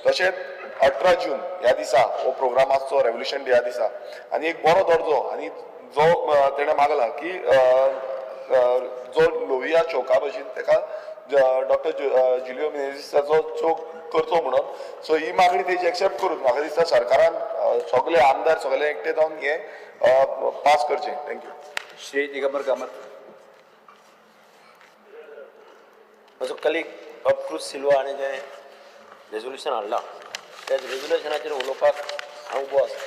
तशेंच 18 जून ह्या दिसा हो प्रोग्राम आसचो रेव्होल्युशन डे ह्या दिसा आनी एक बरो दर्जो आनी जो तेणें मागला की जो लोहिया चौका भशेन ताका डॉक्टर जुलियो मिनेझीसाचो चौक करचो म्हणून. सो ही मागणी तेजी एक्सेप्ट करून म्हाका दिसता सरकारान सगळे आमदार सगळे एकटे जावन हें पास करचें. Thank you. Shri Digambar Kamat. म्हजो कलीग बाब क्रूज सिल्वा हाणें जें रेजोल्युशन हाडलां त्या रेजोल्युशनाचेर उलोवपाक हांव उबो आसा.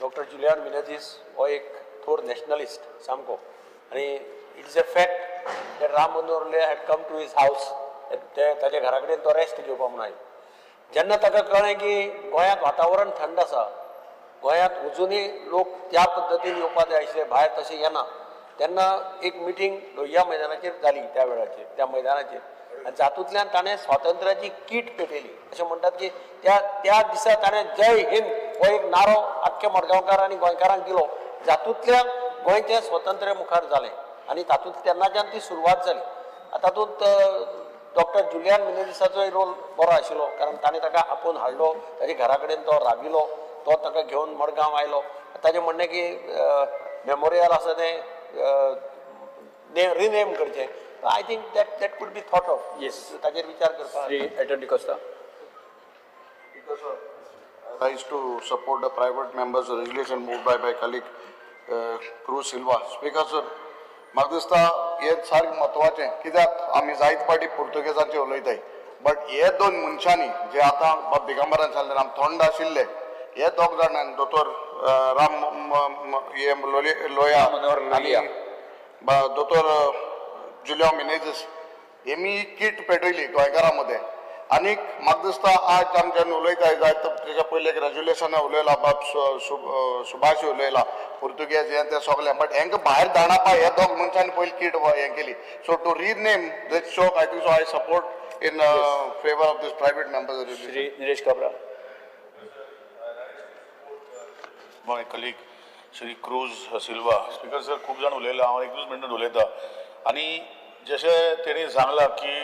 डॉक्टर जुलियान मिनेझीस हो एक थोर नॅशनलिस्ट सामको आनी it is a fact that Ram Manohar Lohia had come to his house. ते ताच्या घरा कडेन तो रेस्ट घेवपाक म्हणून आयलो. जेन्ना ताका कळ्ळें की गोंयांत वातावरण थंड आसा, गोंयांत अजुनूय लोक त्या पद्दतीन येवपाक जाय आशिल्ले, भायर तशें येना, तेन्ना एक मिटींग लोहिया मैदानाचेर जाली. त्या वेळाचेर त्या मैदानाचेर आनी जातूंतल्यान ताणें स्वातंत्र्याची कीट पेटयली. अशें म्हणटात की त्या त्या दिसा ताणें जय हिंद हो एक नारो आख्खे मडगांवकार आनी गोंयकारांक दिलो, जातूंतल्यान गोंयचें स्वातंत्र्य मुखार जालें आनी तातूंत तेन्नाच्यान ती सुरवात जाली. तातूंत डॉक्टर जुलियान मिनेझिसाचोय रोल बरो आशिल्लो, कारण ताणें ताका आपोवन हाडलो, ताच्या घरा कडेन तो राविलो, तो ताका घेवन मडगांव आयलो. ताजें म्हणणें की मेमोरियल आसा तें रिनेम करचें. I think that could be thought of. Yes, ताजेर विचार करपाक. Shri Elton D'Costa. I rise to support the private members resolution moved by my colleague Cruz Silva. Speaker sir, म्हाका दिसता हें सारकें म्हत्वाचें, कित्याक आमी जायते फावटी पुर्तुगेजांचें उलयताय, बट हे दोन मनशांनी जे आतां बाब दिगंबरान सांगलें, आम थंड आशिल्ले हे दोग जाणांक, दोतोर राम हे लोया आनी दोतोर जुलियो मिनेझीस, हेमी कीट पेटयली गोंयकारां मदें. आनीक म्हाका दिसता आज आमच्यान उलयता जायत तेच्या पयलीं एक रेजोल्युशनां उलयला बाब सुभाष उलयला, पुर्तुगेज हें तें सगळें, बट हेंकां भायर धाडपा हे दोग मनशांनी पयलीं कीट हें केली. So to rename this chowk, I think so I support in favour of this private members resolution. Shri Nilesh Cabral. My colleague Shri Cruz Silva. Speaker sir, खूब जाण उलयला, हांव एकूच मिनटान उलयता. आनी जशें तेणी सांगलां की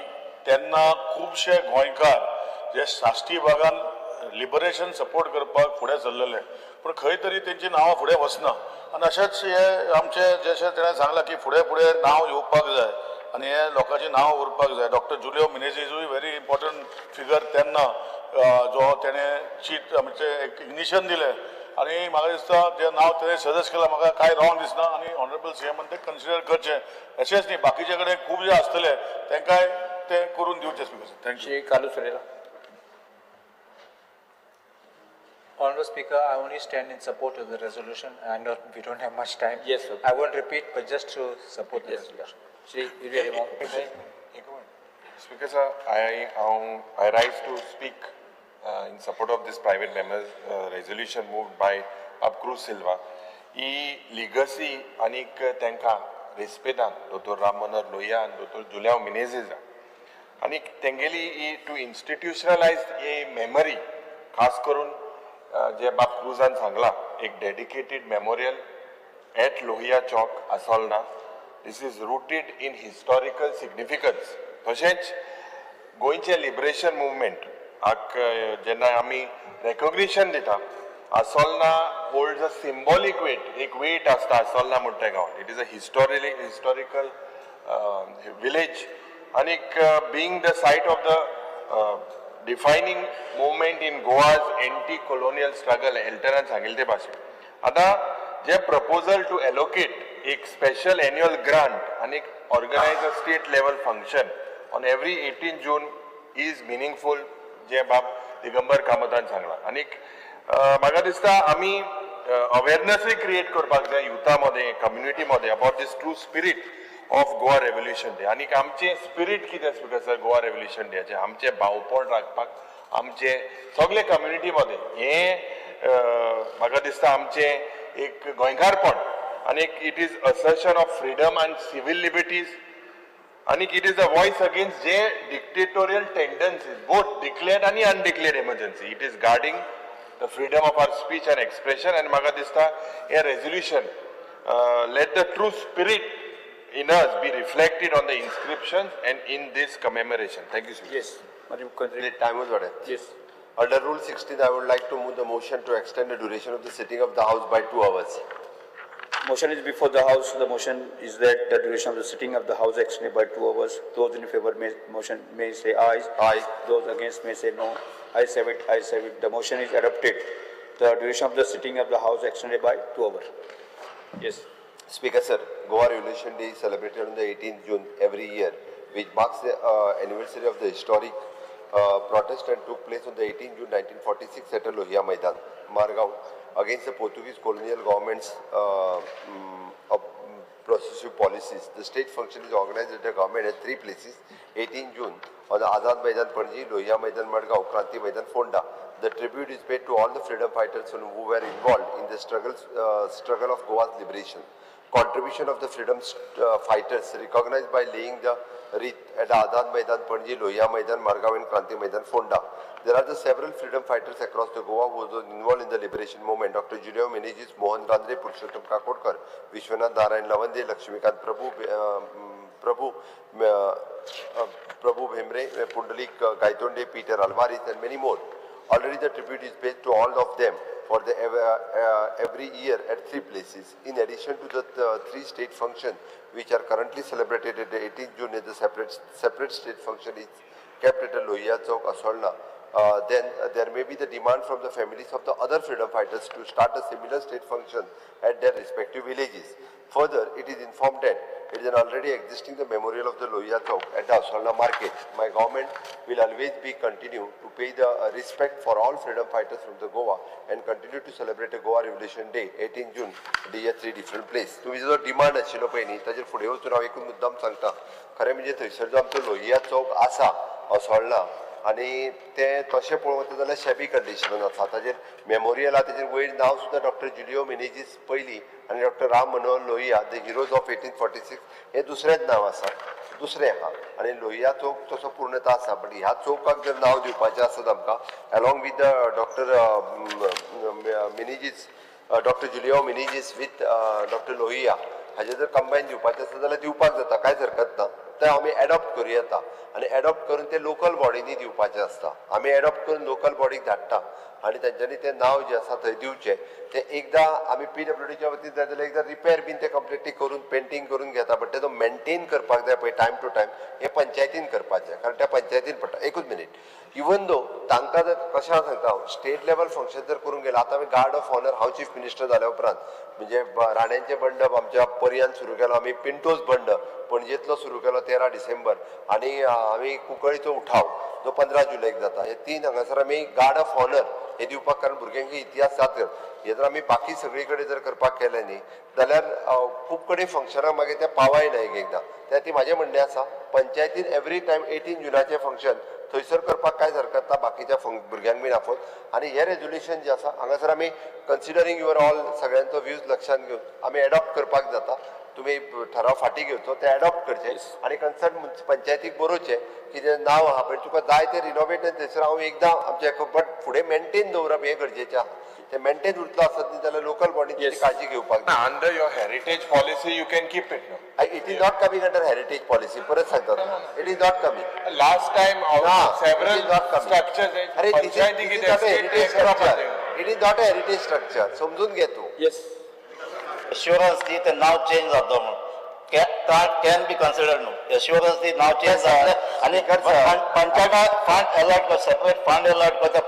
तेन्ना खुबशे गोंयकार जे साश्टी भागान लिबरेशन सपोर्ट करपाक फुडें सरलेले, पूण खंय तरी तेंची नांवां फुडें वचना. आनी अशेंच हे आमचे जशें तेणें सांगलां की फुडें फुडें नांव येवपाक जाय आनी हे लोकांचें नांव उरपाक जाय. डॉक्टर जुलियो मिनेझीसूय व्हेरी इम्पॉर्टंट फिगर तेन्ना, जो तेणें चीट आमचें एक इग्निशन दिलें आनी म्हाका दिसता जें नांव तेणें सजेस्ट केलां म्हाका कांय रॉंग दिसना आनी ऑनरेबल सीएमान तें कन्सिडर करचें. अशेंच न्ही, बाकीचे कडेन खूब जे आसतले तांकांय तें करून दिवचें. Speaker sir, thank you. Shri Carlos Ferreira. Honorable Speaker, I only stand in support of the resolution. I know we don't have much time. Yes, sir. I won't repeat, but just to support the resolution. Shri Yuri Alemao. Speaker sir, I rise to speak in support of this private members resolution moved by Cruz Silva. He legacy आनीक तांकां रेस्पेदान दोतोर राम मनोहर लोहिया आनी दोतोर जुलियांव मिनेझीस आनी तेंगेली ही टू इन्स्टिट्युशनलायज ही मेमरी, खास करून जे बाब क्रूजान सांगलां एक dedicated memorial at Lohia Chowk Assolna, this is rooted in historical significance. तशेंच गोंयचें लिबरेशन मुवमेंट आक जेन्ना आमी रेकॉग्निशन दिता, Assolna holds a symbolic weight, एक वेट आसता आसोलना म्हणटा त्या गांवांत. It is a historical village आनीक being the site of the defining movement in Goa's anti colonial struggle, एल्टनान सांगिल्ले ते भाशेन. आतां जे प्रपोजल टू एलोकेट एक स्पेशल एन्युअल ग्रांट आनी organise a state level function on every 18 June is meaningful, जे बाब दिगंबर कामतान सांगलां. आनीक म्हाका दिसता आमी अवेरनसूय क्रिएट करपाक जाय युथा मदें, कम्युनिटी मदें about this true spirit of Goa revolution day. आनीक आमचें स्पिरीट कितें स्पीकर सर, गोवा रेव्होल्युशन डेचें आमचें भावपण राखपाक आमचे सगळे कम्युनिटी मदें हें म्हाका दिसता आमचें एक गोंयकारपण आनीक it is assertion of freedom and civil liberties आनीक it is a voice against J dictatorial tendencies, both declared आनी undeclared emergency. It is guarding the freedom of our speech and expression. आनी म्हाका दिसता हें resolution let the true spirit in us be reflected on the inscriptions and in this commemoration. Thank you, sir. Yes. Time was what? Yes. Under Rule 16, I would like to move the motion to extend the duration of the sitting of the House by 2 hours. Motion is before the House. The motion is that the duration of the sitting of the House extended by 2 hours. Those in favor may motion may say aye. Aye. Those against may say no. Ayes have it. Ayes have it. The motion is adopted. The duration of the sitting of the House extended by 2 hours. Yes. Speaker sir, Goa Revolution Day is celebrated on the 18th June every year, which marks the anniversary of the historic protest and took place on the 18th June 1946 at Lohia Maidan, Margao, against the Portuguese colonial government's oppressive policies. The state function is organized at the government at 3 places: 18 June on the Azad Maidan, Panaji, Lohia Maidan, Margao, Kranti Maidan, Fonda. The tribute is paid to all the freedom fighters who were involved in the struggle of Goa's liberation. Contribution of the freedom fighters recognized by laying the wreath at Azad Maidan, Panaji, Lohia Maidan, Margao and Kranti Maidan, Fonda. There are the several freedom fighters across the Goa who were involved in the liberation movement. Dr. Julio Menezes, Mohan Randre, Purushottam Kakodkar, Vishwanath Narayan Lavande, Lakshmikant Prabhu, Prabhu Bhemre, Pundalik Gaitonde, Peter Alvarez and many more. Already the tribute is paid to all of them for the every year at 3 places. In addition to the 3 state functions which are currently celebrated at the 18th June, the separate state function is kept at the Lohia Chowk, Asolna. Then there may be the demand from the families of the other freedom fighters to start a similar state function at their respective villages. Further, it is informed that it is an already existing the memorial of the Lohia Chowk at the Asolna market. My government will always be continue to pay the respect for all freedom fighters from the Goa and continue to celebrate the Goa Revolution Day, 18 June, day at 3 different places. तुम्ही जो डिमांड आशिल्लो पळय न्ही ताजेर फुडें वचून हांव एकूच मुद्दाम सांगता. खरें म्हणजे थंयसर जो आमचो लोहिया चौक आसा असोळणा आनी तें तशें पळोवंक वता जाल्यार शेबी कंडिशनान आसा. ताजेर मेमोरियल आहा, तेजेर वयर नांव सुद्दां डॉक्टर जुलियो मेनेजीस पयली आनी doctor Ram Manohar Lohia the heroes of 1846 हें दुसरेंच नांव आसा, दुसरें आहा. आनी लोहिया चौक तसो पूर्णता आसा, बट ह्या चौकाक जर नांव दिवपाचें आसत आमकां along with the doctor Menezes, doctor Julio Menezes with doctor Lohia हाजें जर कंबायन दिवपाचें आसा जाल्यार दिवपाक जाता, कांयच हरकत ना. तें आमी एडॉप्ट करूं येता आनी एडॉप्ट करून तें लोकल बॉडींनी दिवपाचें आसता. आमी एडॉप्ट करून लोकल बॉडीक धाडटा आनी तांच्यांनी तें नांव जें आसा थंय दिवचें. तें एकदां आमी पीडब्ल्यूडीच्या वतीन जाय जाल्यार एकदां रिपेर बीन तें कंप्लिटली करून पेंटींग करून घेता, बट तेजो मेनटेन करपाक जाय पळय टायम टू टायम, हें पंचायतीन करपाचें, कारण त्या पंचायतीन पडटा. एकूच मिनीट, इवन दो तांकां जर कशें हांव सांगता, हांव स्टेट लेवल फंक्शन जर करूंक गेलो, आतां आमी गार्ड ऑफ ऑनर, हांव चीफ मिनिस्टर जाल्या उपरांत म्हणजे राण्यांचें बंड आमच्या पर्यान सुरू केलो, आमी पिंटोज बंड पणजेंतलो सुरू केलो 13 डिसेंबर, आनी आमी कुंकळीचो उठाव जो 15 जुलयक जाता, हे 3 हांगासर आमी गार्ड ऑफ ऑनर हे दिवपाक, कारण भुरग्यांक इतिहास जाता. हे जर आमी बाकी सगळी कडेन जर करपाक केलें न्ही जाल्यार खूब कडेन फंक्शनां मागीर तें पावाय ना एक एकदां. त्या खातीर म्हाजें म्हणणें आसा पंचायतीन एवरी टायम 18 जुनाचें फंक्शन थंयसर करपाक कांयच हरकत ना, बाकीच्या भुरग्यांक बीन आफोवन. आनी हें रेजोल्युशन जें आसा हांगासर आमी कन्सिडरींग your all सगळ्यांचो व्यूज लक्षांत घेवन आमी एडॉप्ट करपाक जाता. तुमी ठराव फाटीं घेवचो, ते एडॉप्ट करचे आनी कन्सर्न पंचायतीक बरोवचें की जें नांव आहा पळय तुका जाय तें रिनोवेट, थंयसर हांव एकदां आमचें बट फुडें मेनटेन दवरप हें गरजेचें आहा. तें मेनटेन उरतलो आसत न्ही जाल्यार लोकल बॉडीन काळजी घेवपाक जाय. Under your heritage policy you can keep it. It is not coming under heritage policy, परत सांगता, it is not coming. Last time several structures अरे it is not a heritage structure, समजून घे तूं. येस, एश्युरन्स दी तें नांव चेंज जाता म्हणून can be considered न्हू. एश्युरन्स दी नांव चेंज जातलें आनी पंचायत फंड अलॉट कर, सेपरेट फंड अलॉट करता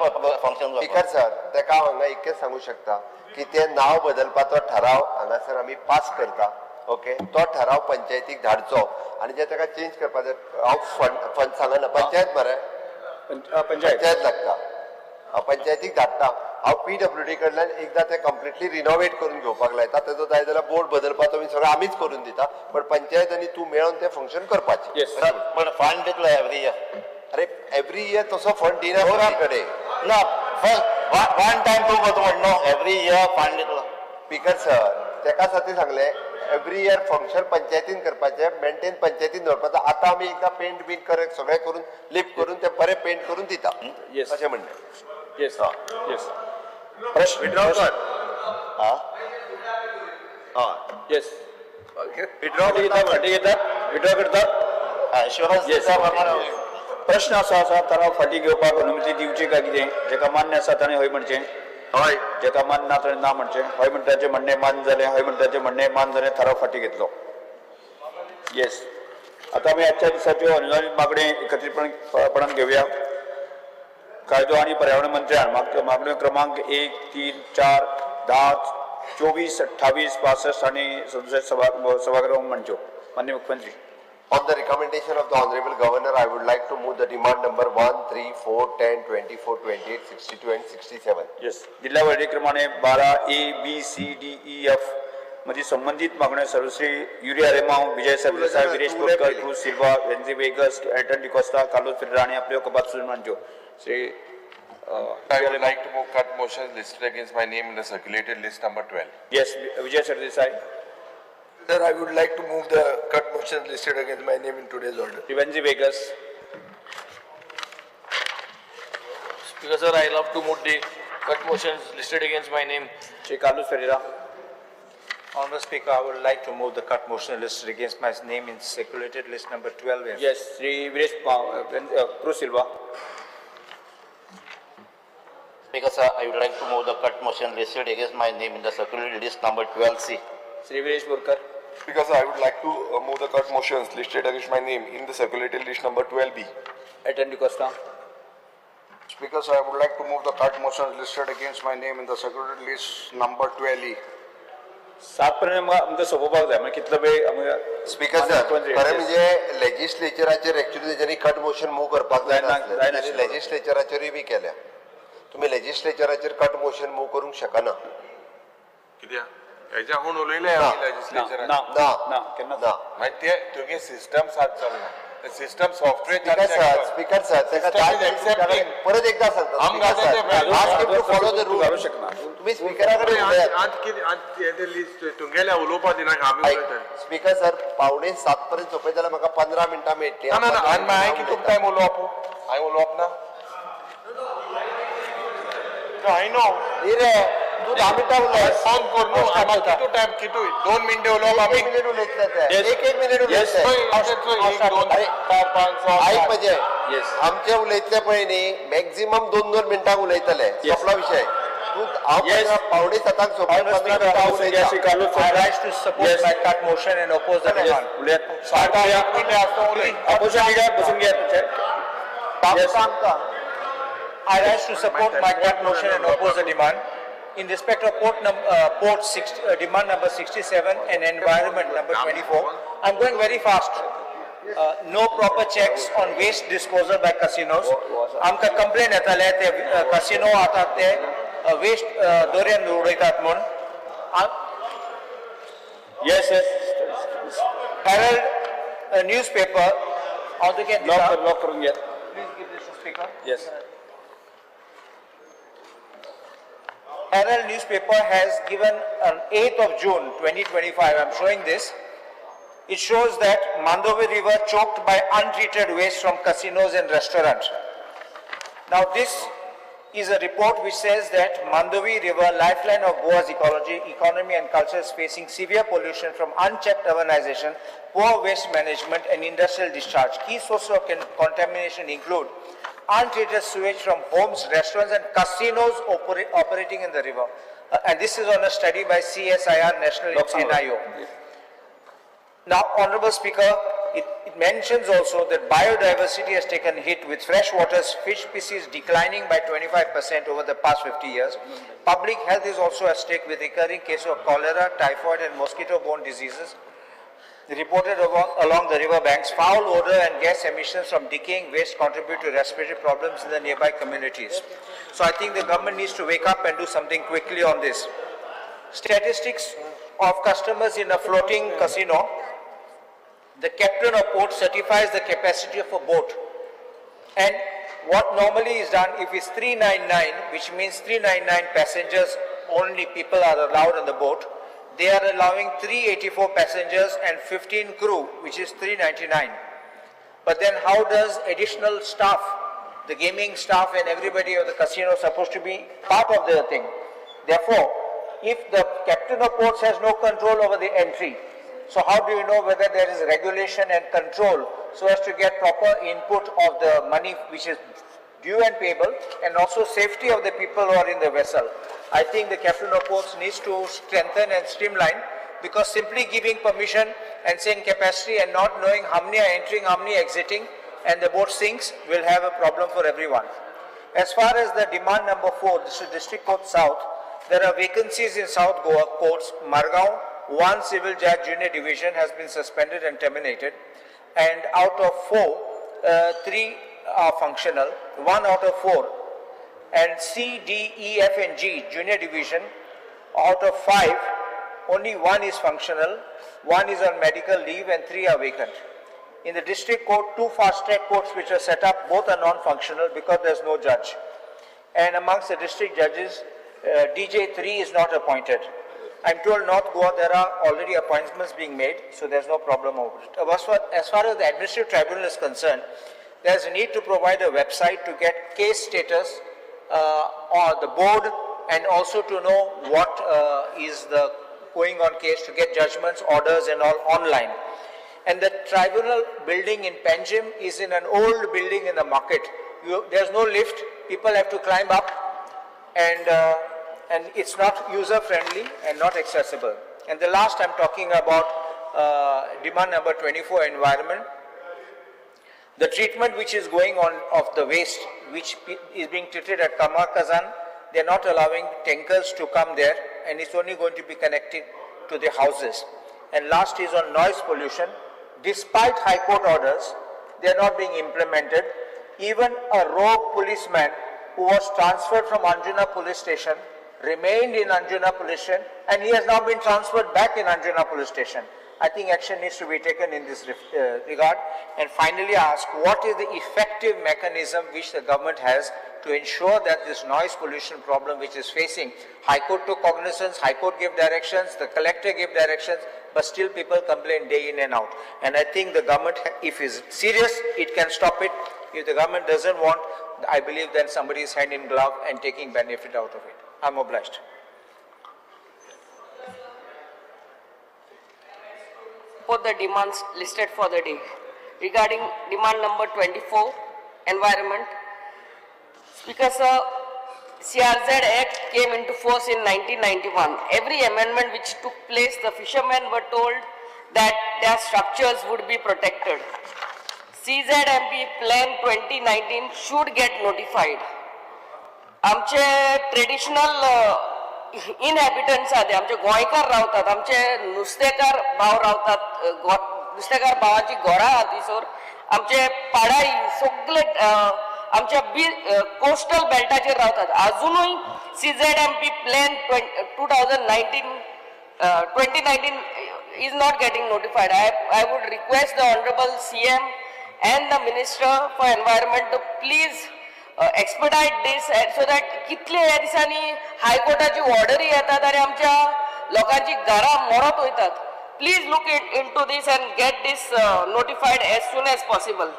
फंक्शन. स्पीकर सर, तेका हांव हांगा इतकें सांगूं शकता की तें नांव बदलपाचो ठराव हांगासर आमी पास करता, ओके, तो ठराव पंचायतीक धाडचो आनी जे ताका चेंज करपाचें हांव फंड सांगना, पंचायत मरे, पंचायत लागता, पंचायतीक धाडटा. हांव पीडब्ल्यूडी कडल्यान एकदां तें कंप्लिटली रिनोवेट करून घेवपाक लायता, तेजो जाय जाल्यार बोर्ड बदलपाचो बी सगळें आमीच करून दिता, बट पंचायत आनी तूं मेळोन तें फंक्शन करपाचें. पण फंड दितलो एवरी इयर. अरे एवरी इयर तसो फंड दिना कडेन ना, वन टायम तूं करता म्हण न्हू, एवरी इयर फंड दितलो. स्पीकर सर, तेका खातीर सांगलें एवरी इयर फंक्शन पंचायतीन करपाचें, मेनटेन पंचायतीन दवरपाचें. आतां आमी एकदां पेंट बीन कर सगळें करून लिप करून तें बरें पेंट करून दिता, अशें म्हणलें. येस येस, प्रश्न विड्रॉ कर. येस, विड्रॉ घेतात, विड्रॉ करतात. प्रश्न असो आसा, ठराव फाटीं घेवपाक अनुमती दिवची काय कितें? जेका मान्य आसा ताणें हय म्हणचें, हय, जेका मान्य ना ताणें ना म्हणचें. हय म्हणटाचें म्हणणें मान्य जालें, हय म्हणटाचें म्हणणें मान्य जालें, ठराव फाटीं घेतलो. येस, आतां आमी आजच्या दिसाच्यो अनुदानीत मागण्यो एकत्रीतपणान घेवया. कायदो आनी पर्यावरण मंत्र्यान मागण्यो क्रमांक 1, 3, 4, 10, 24, 28, 65 आनी 67 सभागृह मांडच्यो. माननीय मुख्यमंत्री. On the recommendation of the Honorable Governor, I would like to move the demand number 1, 3, 4, 10, 24, 28, 62 and 67. Yes. जिल्हा वळेरेप्रमाणे 12 A, B, C, D, E, F मध्ये संबंधित मागण्यो सर्वश्री Yuri Alemao, Vijay Sardesai, Viresh Borkar, Cruz Silva, Venzy Viegas, Elton D'Costa, Carlos Ferreira आनी आपल्यो कपात सुरू मांडच्यो. Shri I would like to move cut motions listed against my name in the circulated list number 12. Yes, Vijay Sardesai. Sir, I would like to move the cut motion listed against my name in today's order. Venzy Veigas. Speaker sir, I love to move the cut motions listed against my name. Shri Carlos Ferreira. Honorable Speaker, I would like to move the cut motion listed against my name in circulated list number 12. Yes, Shri Viresh Cruz Silva. Speaker sir, I would like to move the cut motion listed against my name in the circulated list number 12C. Shri Viresh Borkar. Speaker sir, I would like to move the cut motions listed against my name in the circulated list number 12B. Elton D'Costa. Speaker sir, I would like to move the cut motions listed against my name in the circulated list number 12E. सात पर्यंत आमकां सोंपोवपाक जाय मागीर कितलो वेळ आमकां. स्पीकर सर, खरें म्हणजे लेजिस्लेचराचेर एक्चुअली तेज्यांनी कट मोशन मूव करपाक जायना, लेजिस्लेचराचेरूय बी केल्या. तुमी लेजिस्लेचराचेर कट मोशन मूव करूंक शकना. कित्याक हेज्या हून उलयले आमी लेजिस्लेचरान? ना ना केन्ना ना. मागीर ते तुगे सिस्टम साथ चलना, system software. Speaker sir, ताका परत एकदा सांगता, फॉलो the rule. तुम्ही स्पीकरा कडेन तुमगेल्या उलोवपा दिना आमी उलयता. स्पीकर सर, 6:45 पर्यंत सोंपयता जाल्यार म्हाका 15 मिनटां मेळटली. ना ना, आनी मागीर हांवें कितूक टायम उलोवप? हांवें उलोवप ना. I know न्ही रे, तूं 10 मिनटां उलय. फोन कर न्हू. कितू टायम कितू 2 मिनटां उलोवप आमी. 1 मिनीट उलयतले ते. 1 मिनीट उलयतले. 1 2 4 5 6. आयक म्हणजे आमचे उलयतले पळय न्ही, मॅक्झिमम 2-2 मिनटां उलयतले. सोंपला विशय. तूं हांव 6:45 सोंपय 15 मिनटां उलयता. I rise to support my cut motion and oppose the demand. Opposition leader बसून घ्या. I rise to support my cut motion and oppose the demand. In respect of port demand number 67 and environment number 24, I'm going very fast. No proper checks on waste disposal by casinos. आमकां कंप्लेन येताले ते casino आता ते वेस्ट दोरयेन उडयतात म्हूण. Yes yes. Herald newspaper हांव तुका लॉक करून घे. Please give this to speaker. Yes. Herald newspaper has given on 8th of June 2025, I'm showing this. It shows that Mandovi River choked by untreated waste from casinos and restaurants. Now this is a report which says that Mandovi River, lifeline of Goa's ecology, economy and culture, is facing severe pollution from unchecked urbanization, poor waste management and industrial discharge. Key sources of contamination include untreated sewage from homes, restaurants and casinos operating in the river. And this is on a study by CSIR National NIO. Now, Honorable Speaker, it mentions also that biodiversity has taken hit with freshwater fish species declining by 25% over the past 50 years. Public health is also at stake with recurring cases of cholera, typhoid and mosquito-borne diseases reported along the river banks. Foul odor and gas emissions from decaying waste contribute to respiratory problems in the nearby communities. So I think the government needs to wake up and do something quickly on this. Statistics of customers in a floating casino. The captain of port certifies the capacity of a boat. And what normally is done, if it's 399, which means 399 passengers only people are allowed on the boat, they are allowing 384 passengers and 15 crew, which is 399. But then how does additional staff, the gaming staff and everybody of the casino supposed to be part of the thing? Therefore, if the captain of ports has no control over the entry, so how do you know whether there is regulation and control so as to get proper input of the money which is due and payable, and also safety of the people who are in the vessel? I think the captain of ports needs to strengthen and streamline, because simply giving permission and saying capacity and not knowing how many are entering, how many exiting, and the boat sinks will have a problem for everyone. As far as the demand number 4, this is District Court South, there are vacancies in South Goa courts. Margao, 1 civil judge junior division has been suspended and terminated, and out of 4, 3 are functional, 1 out of 4. And C, D, E, F and G junior division, out of 5, only 1 is functional, 1 is on medical leave and 3 are vacant. In the district court, 2 fast track courts which are set up, both are non-functional because there is no judge. And amongst the district judges, DJ3 is not appointed. I'm told North Goa there are already appointments being made, so there's no problem over it. As far as the administrative tribunal is concerned, there's a need to provide a website to get case status on the board, and also to know what is the going on case, to get judgments, orders and all online. And the tribunal building in Panjim is in an old building in the market. There's no lift, people have to climb up, and it's not user friendly and not accessible. And the last, I'm talking about demand number 24, environment. The treatment which is going on of the waste which is being treated at Kamarkazan, they're not allowing tankers to come there, and it's only going to be connected to the houses. And last is on noise pollution. Despite High Court orders, they're not being implemented. Even a rogue policeman who was transferred from Anjuna police station remained in Anjuna police station, and he has now been transferred back in Anjuna police station. I think action needs to be taken in this regard. And finally ask, what is the effective mechanism which the government has to ensure that this noise pollution problem which is facing, High Court took cognizance, High Court gave directions, the collector gave directions, but still people complain day in and out. And I think the government, if it's serious, it can stop it. If the government doesn't want, I believe then somebody is hand in glove and taking benefit out of it. I'm obliged. For the demands listed for the day. Regarding demand number 24, environment. Speaker sir, CRZ Act came into force in 1991. Every amendment which took place, the fishermen were told that their structures would be protected. CZMP Plan 2019 should get notified. आमचे ट्रेडिशनल इनहॅबिटंट्स आहा ते आमचे गोंयकार रावतात, आमचे नुस्तेकार भाव रावतात, नुस्तेकार भावाची घरां आहा थंयसर, आमचे पाडाई सगळे आमच्या बी कोस्टल बेल्टाचेर रावतात. आजुनूय CZMP plan 2019 is not getting notified. I would request the honourable CM and the Minister for Environment to please expedite this so that कितले ह्या दिसांनी हायकोर्टाची ऑर्डरी येतात आनी आमच्या लोकांची घरां मरत वयतात. Please look into this and get this notified as soon as possible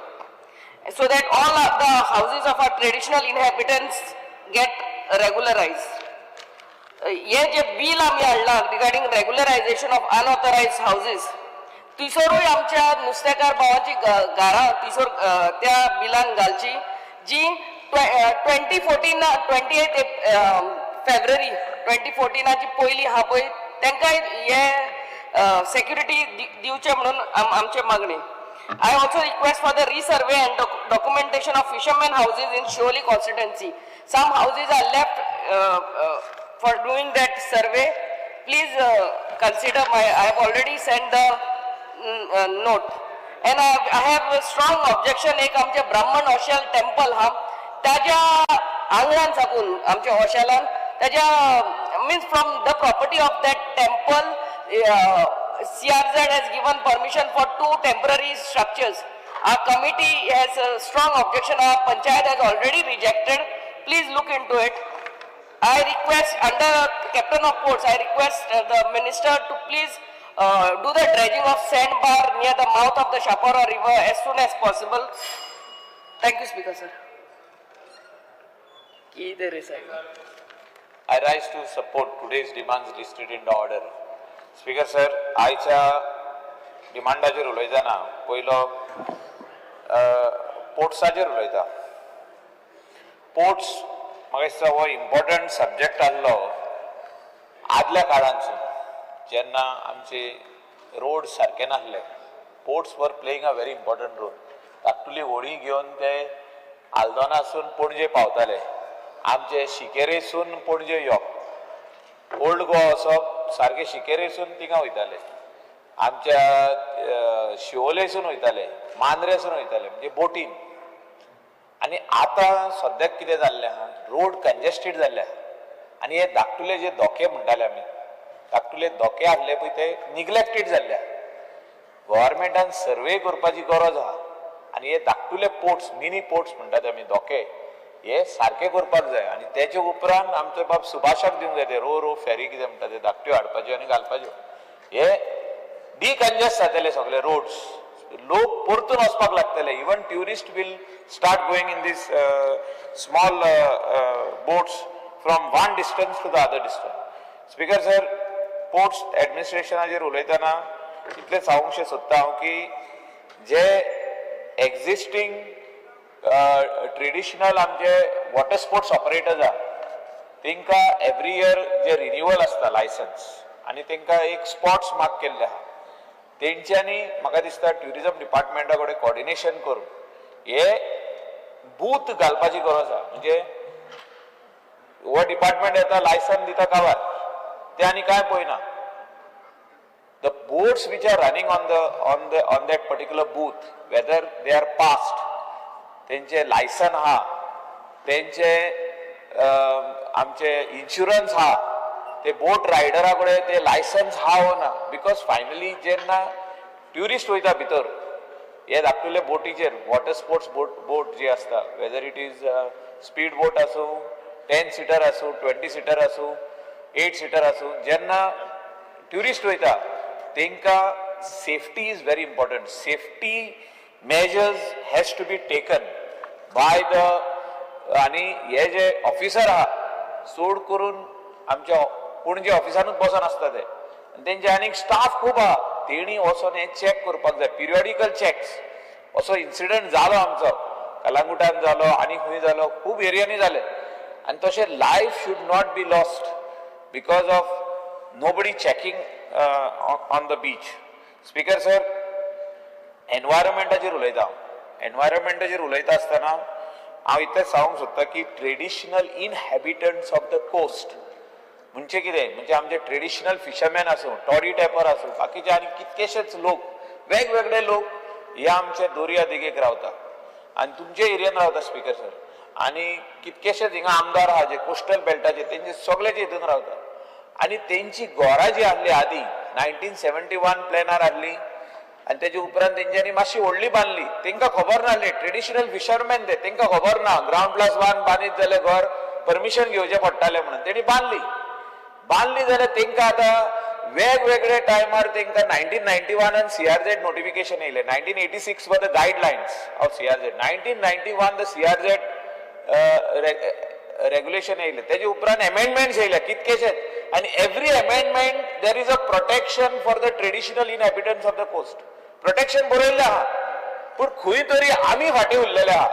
so that all the houses of our traditional inhabitants get regularized. हे जे बील आमी हाडलां regarding regularization of unauthorized houses, थंयसरूय आमच्या नुस्तेकार भावांची घरां थंयसर त्या बिलान घालची जी 2014 28 फेब्रुवारी 2014 पयली आहा पळय, तांकां हे सेक्युरिटी दिवचें म्हणून आमचे मागणी. I also request for the resurvey and documentation of fishermen houses in Siolim constituency. Some houses are left for doing that survey. Please consider my, I have already sent the note. And I have a strong objection. एक आमचे ब्राह्मण ओशेल टेम्पल हा, ताज्या आंगणान साकून आमच्या ओशेलान ताज्या means from the property of that temple CRZ has given permission for 2 temporary structures. Our committee has a strong objection. Our panchayat has already rejected. Please look into it. I request under Captain of Ports, I request the minister to please do the dredging of sandbar near the mouth of the Chapora river as soon as possible. Thank you, Speaker sir. I rise to support today's demands listed in the order. Speaker sir, आयच्या डिमांडाचेर उलयतना पयलो पोर्ट्साचेर उलयता. पोर्ट्स म्हाका दिसता हो इम्पॉर्टंट सब्जेक्ट आसलो आदल्या काळांतसून, जेन्ना आमचे रोड सारके नासले. Ports were playing a very important role. धाकटुली होडी घेवन ते आल्दोनासून पणजे पावताले, आमचे शिकेरेसून पणजे येवप, ओल्ड गोवा वचप, सारके शिकेरेसून थिंगा वयताले, आमच्या शिवोलेसून वयताले, मांद्रेसून वयताले, म्हणजे बोटीन. आनी आतां सद्याक कितें जाल्लें आहा, रोड कंजेस्टेड जाल्ले आहा आनी हे धाकटुले जे धोके म्हणटाले आमी, धाकटुले धोके आहले पळय ते निग्लेक्टेड जाल्ले आहा. गव्हर्मेंटान सर्वे करपाची गरज आहा आनी हे धाकटुले पोर्ट्स, मिनी पोर्ट्स म्हणटात आमी, धोके, हे सारकें करपाक जाय. आनी तेजे उपरांत आमचो बाब सुभाषाक दिवंक जाय ते रो रो फेरी कितें म्हणटा ते धाकट्यो हाडपाच्यो आनी घालपाच्यो. हे डिकंजस्ट जातले सगळे रोड्स, लोक परतून वचपाक लागतले. Even tourist will start going in this small boats from one distance to the other distance. Speaker sir, ports एडमिनिस्ट्रेशनाचेर उलयतना इतलें सांगूंकशें सोदता हांव की जे एक्झिस्टींग ट्रेडिशनल आमचे वॉटर स्पोर्ट्स ऑपरेटर्स आहा तेंकां एवरी इयर जे रिन्युअल आसता लायसन्स आनी तेंकां एक स्पॉट्स मार्क केल्ले आहा, तेंच्यांनी म्हाका दिसता ट्युरिजम डिपार्टमेंटा कडेन कॉर्डिनेशन करून हे बूथ घालपाची गरज आहा. म्हणजे हो डिपार्टमेंट येता लायसन दिता काबार, ते आनी कांय पळयना. The boats which are running on the on the on that particular booth, whether they are passed, तेंचे लायसन आहा, तेंचे आमचे इन्शुरन्स आहा, ते बोट रायडरा कडेन ते लायसन्स आहा वो ना, because finally जेन्ना ट्युरिस्ट वयता भितर हे धाकटुले बोटीचेर, वॉटर स्पोर्ट्स बोट जी आसता, whether it is speed boat आसूं, 10 सिटर आसूं, 20 सिटर आसूं, 8 सिटर आसूं, जेन्ना ट्युरिस्ट वयता तेंकां safety is very important. Safety measures has to be taken by the, आनी हे जे ऑफिसर आहा चड करून आमच्या पणजे ऑफिसानूच बसोन आसता ते, तेंचे आनीक स्टाफ खूब आहा, तेणी वचोन हें चॅक करपाक जाय, पिरियडिकल चॅक्स. असो इन्सिडंट जालो आमचो कलांगुटान जालो आनी खंय जालो, खूब एरियांनी जाले. आनी तशें life should not be lost because of nobody checking on the beach. Speaker sir, एनवायरमेंटाचेर उलयता हांव. एनवायरमेंटाचेर उलयता आसतना हांव इतलें सांगूंक सोदता की traditional inhabitants of the coast म्हणजे कितें, म्हणजे आमचे ट्रेडिशनल फिशरमॅन आसूं, टॉरी टॅपर आसूं, बाकीचे आनी कितकेशेच लोक, वेगवेगळे लोक हे आमचे दर्या देगेक रावता आनी तुमचे एरियन रावता स्पीकर सर. आनी कितकेशेच हिंगा आमदार आहा जे कोस्टल बेल्टाचे, तेंचे सगळेचे हितून रावता. आनी तेंची घरां जी आहली आदी 1971 प्लॅनार आहली आनी तेजे उपरांत तेंच्यांनी मातशी व्हडली बांदली, तेंकां खबर नासली, ट्रेडिशनल फिशरमॅन ते, तेंकां खबर ना ग्रावंड +1 बांदीत जाल्यार घर परमिशन घेवचें पडटालें म्हणून तेणी बांदली. बांदली जाल्यार तेंकां आतां वेगवेगळे टायमार तेंकां 1991 CRZ notification येयलें, 1986 were the guidelines of CRZ, 1991 the CRZ regulation येयलें, तेजे उपरांत एमेंडमेंट्स येयले कितकेशेच. आनी every amendment there is a protection for the traditional inhabitants of the coast. Protection बरयल्लें आहा, पूण खंय तरी आमी फाटीं उरलेले आहा,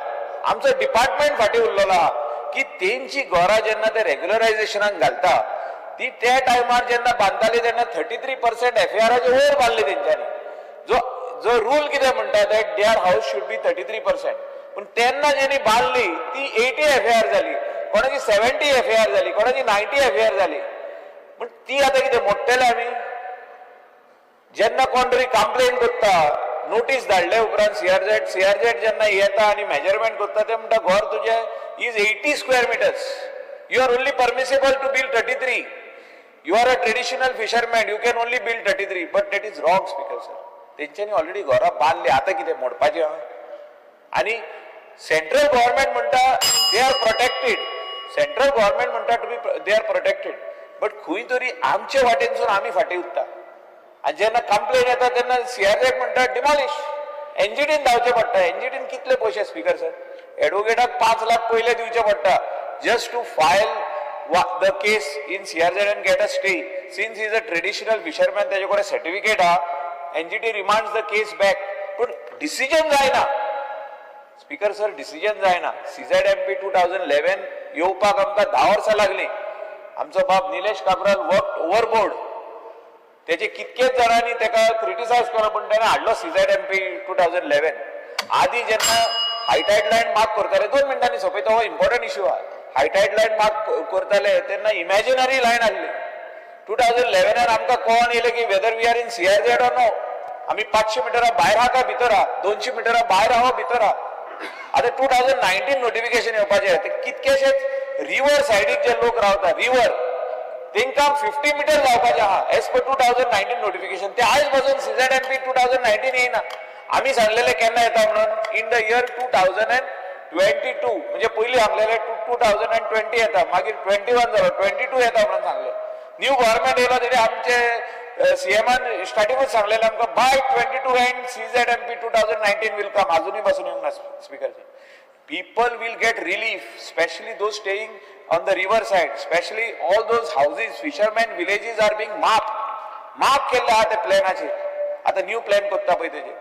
आमचो डिपार्टमेंट फाटीं उरलेलो आहा की तेंची घरां जेन्ना ते रेगुलरायजेशनाक घालता ती त्या टायमार जेन्ना बांदताली तेन्ना 33% एफएआराचे वयर बांदली तेंच्यांनी. जो जो रूल कितें म्हणटा that their house should be 33%, पूण तेन्ना जेणी बांदली ती 80 एफएआर जाली, कोणाची 70 एफएआर जाली, कोणाची 90 एफएआर जाली. पूण ती आतां कितें मोडटले आमी? जेन्ना कोण तरी कंप्लेन करता, नोटीस धाडले उपरांत सीआरझेड जेन्ना येता आनी मेजरमेंट करता ते म्हणटा घर तुजें is 80 square meters, you are only permissible to build 33, you are a traditional fisherman, you can only build 33. But that is wrong speaker sir. तेंच्यांनी ऑलरेडी घरां बांदली, आतां कितें मोडपाचें आहा? आनी सेंट्रल गव्हर्मेंट म्हणटा they are protected, central government म्हणटा to be they are protected, but खंय तरी आमचे वाटेनसून आमी फाटीं उरता. आनी जेन्ना कंप्लेन येता तेन्ना सीआरझेड म्हणटा डिमॉलिश, एनजीटीन धांवचें पडटा. एनजीटीन कितले पयशे स्पीकर सर? एडवोकेटाक 5 लाख पयले दिवचे पडटा just to file the case in CRZ and get a stay. Since is a traditional fisherman, तेजे कडेन सर्टिफिकेट आहा, NGT remands the case back, पूण डिसिजन जायना स्पीकर सर, डिसिजन जायना. CZMP 2011 येवपाक आमकां 10 वर्सां लागली. आमचो बाब निलेश काब्राल वर्क ओवरबोर्ड, तेजे कितकेच जाणांनी तेका क्रिटिसायज केलो, पूण तेणें हाडलो CZMP 2011. आदी जेन्ना हायटायड लायन मार्क करताले, 2 मिनटांनी सोंपयता, हो इम्पॉर्टंट इश्यू आहा. हायटायड लायन मार्क करताले तेन्ना इमॅजिनरी लायन आहली. 2011 आमकां कळोन येयलें की whether we are in CRZ or no, आमी 500 मिटरां भायर आहा काय भितर आहा, 200 मिटरां भायर आहा भितर आहा. आतां 2019 नोटिफिकेशन येवपाचें, ते कितकेशेच रिवर सायडीक जे लोक रावता रिवर, तेंकां 50 मिटर जावपाचें आहा एज पर 2019 नोटिफिकेशन. ते आयज पासून CZMP 2019 येयना. आमी सांगलेले केन्ना येता म्हणून, इन the year 2000 22 म्हणजे पयलीं सांगलेले 2020 येता, मागीर 21 जालो, 22 येता म्हणून सांगले. न्यू गव्हर्मेंट येयलो तेणी आमचे सीएमान स्टार्टिंगूच सांगलेले आमकां by 22 and CZMP 2019 will come. अजुनूय पासून येवंक ना speaker. People will get relief, specially those staying on the river side, specially all those houses, fishermen villages are being mark mark केल्ले आहा ते प्लॅनाचेर. आतां न्यू प्लॅन करता पळय तेजेर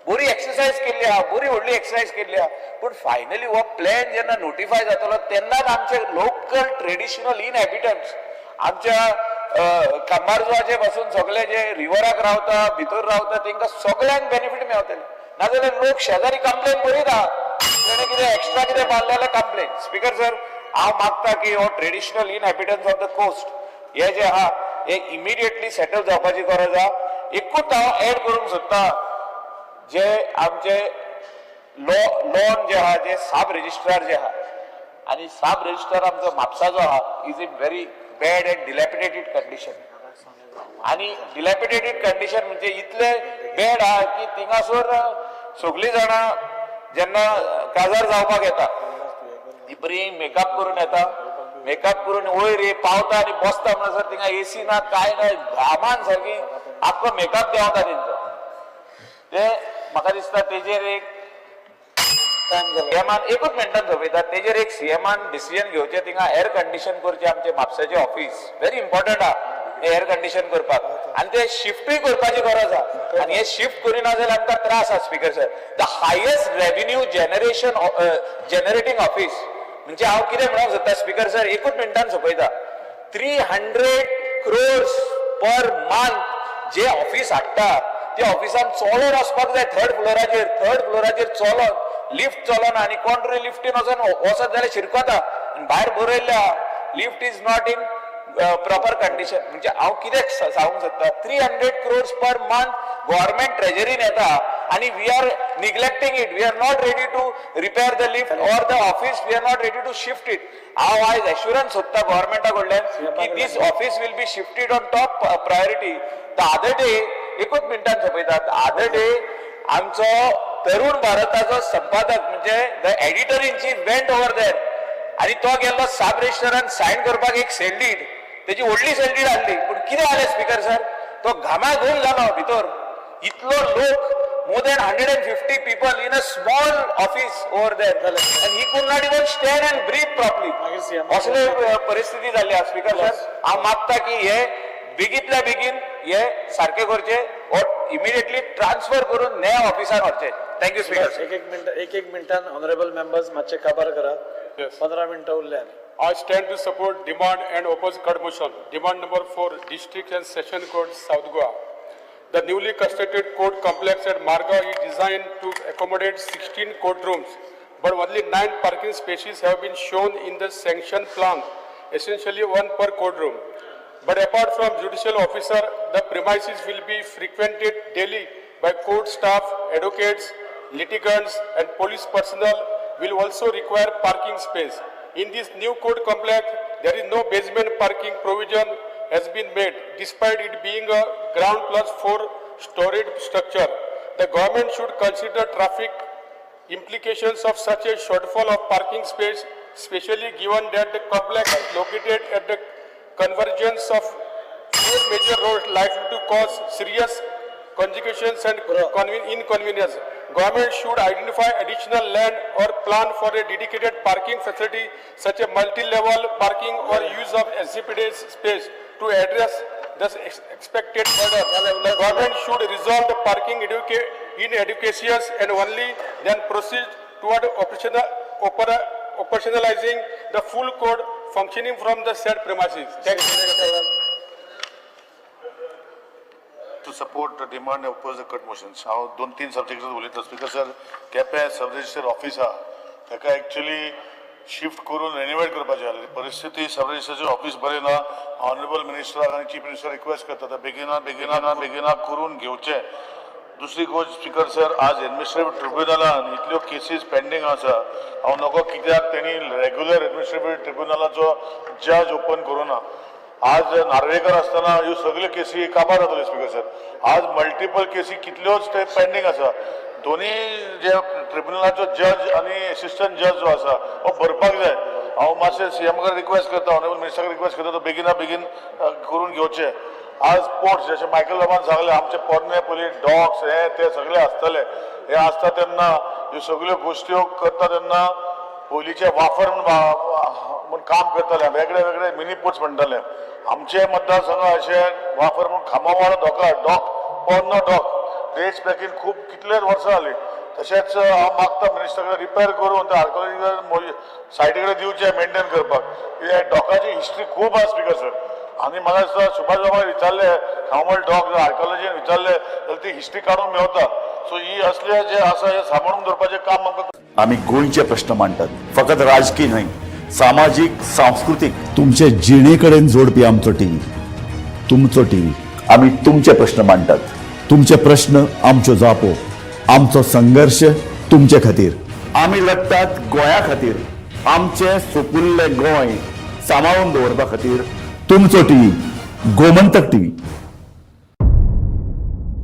बरी एक्सरसायज केल्ली आहा, बरी व्हडली एक्सरसायज केल्ली आहा, पूण फायनली हो प्लॅन जेन्ना नोटिफाय जातलो तेन्नाच आमचे लोकल ट्रेडिशनल इनहॅबिटंट्स, आमच्या कांबारजुवाचे पासून सगळे जे रिवराक रावता, भितर रावता, तेंकां सगळ्यांक बेनिफीट मेळतले. नाजाल्यार लोक शेजारी कंप्लेन करीत आहा, तेणें कितें एक्स्ट्रा कितें बांदलें जाल्यार कंप्लेन. स्पीकर सर, हांव मागता की हो traditional inhabitants of the coast हे जे आहा हे इमिडिएटली सेटल जावपाची गरज आहा. एकूच हांव एड करूंक सोदता, जे आमचे लॉन जे आहा, जे सब रजिस्ट्रार जे आहा आनी सब रजिस्ट्रार आमचो म्हापसा जो आहा is in very bad and dilapidated condition. आनी डिलॅपिडेटेड कंडिशन म्हणजे इतले बॅड आहा की थिंगासर सगळीं जाणां जेन्ना काजार जावपाक येता ती बरी मेकअप करून येता, मेकअप करून वयर पावता आनी बसता म्हणसर थिंगा एसी ना काय ना, घामान सारकी आख्खो मेकअप देंवता तेंचो. ते म्हाका दिसता तेजेर एक सीएमान एकूच मिनटान सोंपयता, तेजेर एक सीएमान डिसिजन घेवचें, थिंगा एयर कंडिशन करचें आमचें म्हापसाचें ऑफिस व्हेरी इम्पॉर्टंट आहा एयर कंडिशन करपाक, आनी ते शिफ्टूय करपाची गरज आहा. आनी हे शिफ्ट करिना जाल्यार आमकां त्रास आहा speaker sir. The highest revenue generation generating office म्हणजे हांव कितें म्हणूंक सोदता स्पीकर सर, एकूच मिनटान सोंपयता, 300 crores per month जे ऑफिस हाडटा ते ऑफिसान चलोन वचपाक जाय थर्ड फ्लोराचेर, थर्ड फ्लोराचेर चलोन लिफ्ट चलोना आनी कोण तरी लिफ्टीन वचोन वचत जाल्यार शिरकता आनी भायर बरयल्लें आहा lift is not in proper condition. म्हणजे हांव कितें सांगूंक सोदता, 300 crores per month government ट्रेजरीन येता आनी we are neglecting it, we are not ready to repair the lift or the office, we are not ready to shift it. हांव आयज एश्युरन्स सोदता गव्हर्मेंटा कडल्यान की this office will be shifted on top priority. The other day एकूच मिनटान सोंपयता, अदर डे आमचो तरुण भारताचो संपादक म्हणजे the editor in chief went over there आनी तो गेल्लो सब रजिस्टरान सायन करपाक एक सेल डीड, तेजी व्हडली सेल डीड आहली, पूण कितें जालें स्पीकर सर, तो घामा घूम जालो भितर, इतलो लोक more than 150 people in a small office over there and he could not even stand and breathe properly. असले परिस्थिती जाल्ली आहा स्पीकर सर. हांव मागता की हे बेगीतल्या बेगीन हे सारकें करचें और इमिडिएटली ट्रान्सफर करून नया ऑफिसान व्हरचें. Thank you speaker. एक एक मिनट, एक एक मिनटान ऑनरेबल मेंबर्स मातशे काबार करा, 15 मिनटां उरल्या. I stand to support demand and oppose cut motion. Demand number 4, District and Session Court, South Goa. The newly constructed court complex at Margao is designed to accommodate 16 courtrooms, but only 9 parking spaces have been shown in the sanction plan, essentially 1 per courtroom. But apart from judicial officer, the premises will be frequented daily by court staff, advocates, litigants, and police personnel will also require parking space. In this new court complex, there is no basement parking provision has been made, despite it being a ground plus 4 storied structure. The government should consider traffic implications of such a shortfall of parking space, especially given that the complex is located at the convergence of 4 major roads likely to cause serious congestions and inconvenience. Government should identify additional land or plan for a dedicated parking facility such as multi-level parking or use of SCPD space to address this expected burden. The government should resolve the parking inadequacies and only then proceed toward operationalizing the full code functioning from the said premises. Thank you. To support the demand and oppose the cut motions. हांव 2-3 सब्जेक्ट उलयतलो speaker sir. Quepem sub registrar office आहा ताका एक्चुअली शिफ्ट करून रेनोवेट करपाची आसली परिस्थिती. सब रजिस्टराचें ऑफिस बरें ना. ऑनरेबल मिनिस्टराक आनी चीफ मिनिस्टर रिक्वेस्ट करता बेगिना बेगिना बेगिना करून घेवचें. दुसरी गोश्ट स्पीकर सर, आज एडमिनिस्ट्रेटीव ट्रिब्युनलान इतल्यो केसीस पेंडींग आसा. हांव नको कित्याक तेणी रेगुलर एडमिनिस्ट्रेटीव ट्रिब्युनलाचो जज ओपन करूं ना. आज नार्वेकर आसतना ह्यो सगल्यो केसी काबार जातल्यो स्पीकर सर. आज मल्टिपल केसी कितल्योच ते पेंडींग आसा. दोनी जे ट्रिब्युनलाचो जज आनी एसिस्टंट जज जो आसा हो भरपाक जाय. हांव मातशें सीएम कडेन रिक्वेस्ट करता, ऑनरेबल मिनिस्टराक रिक्वेस्ट करता, तो बेगिना बेगीन करून घेवचें. आज पोर्ट्स जशें मायकल बाबान सांगलें, आमचे पोरणे पयलीं डॉक्स हे ते सगळे आसतले, हे आसता तेन्ना ह्यो सगल्यो गोश्ट्यो करता तेन्ना पयलींचे वाफर म्हूण काम करताले, वेगळे वेगळे मिनी पोर्ट्स म्हणटाले. आमचे मतदारसंघ अशे वाफर म्हूण खांबावाडो धोका डॉक, पोरनो डॉक रेट्स पॅकीन खूब कितलेच वर्सां जालीं. तशेंच हांव मागता मिनिस्टर कडेन रिपेर करून ते आर्कोलॉजिकल सायटी कडेन दिवचें मेनटेन करपाक. कित्याक डॉकाची हिस्ट्री खूब आसा स्पीकर सर. आनी म्हाका दिसता सुभाष बाबाक विचारलें, खांबोळ डॉक आर्कोलॉजीन विचारलें जाल्यार ती हिस्ट्री काडूंक मेवता. सो ही असले जे आसा हे सांबाळून दवरपाचें काम आमकां. आमी गोंयचे प्रश्न मांडटात, फकत राजकी न्हय, सामाजीक, सांस्कृतीक, तुमचे जिणे कडेन जोडपी आमचो टीव्ही, तुमचो टीव्ही. आमी तुमचे प्रश्न मांडटात, तुमचे प्रश्न आमच्यो जापो, आमचो संघर्श तुमचे खातीर. आमी लडटात गोंया खातीर, आमचें सुपुल्लें गोंय सांबाळून दवरपा खातीर. तुमचो टीव्ही, गोमंतक टीव्ही.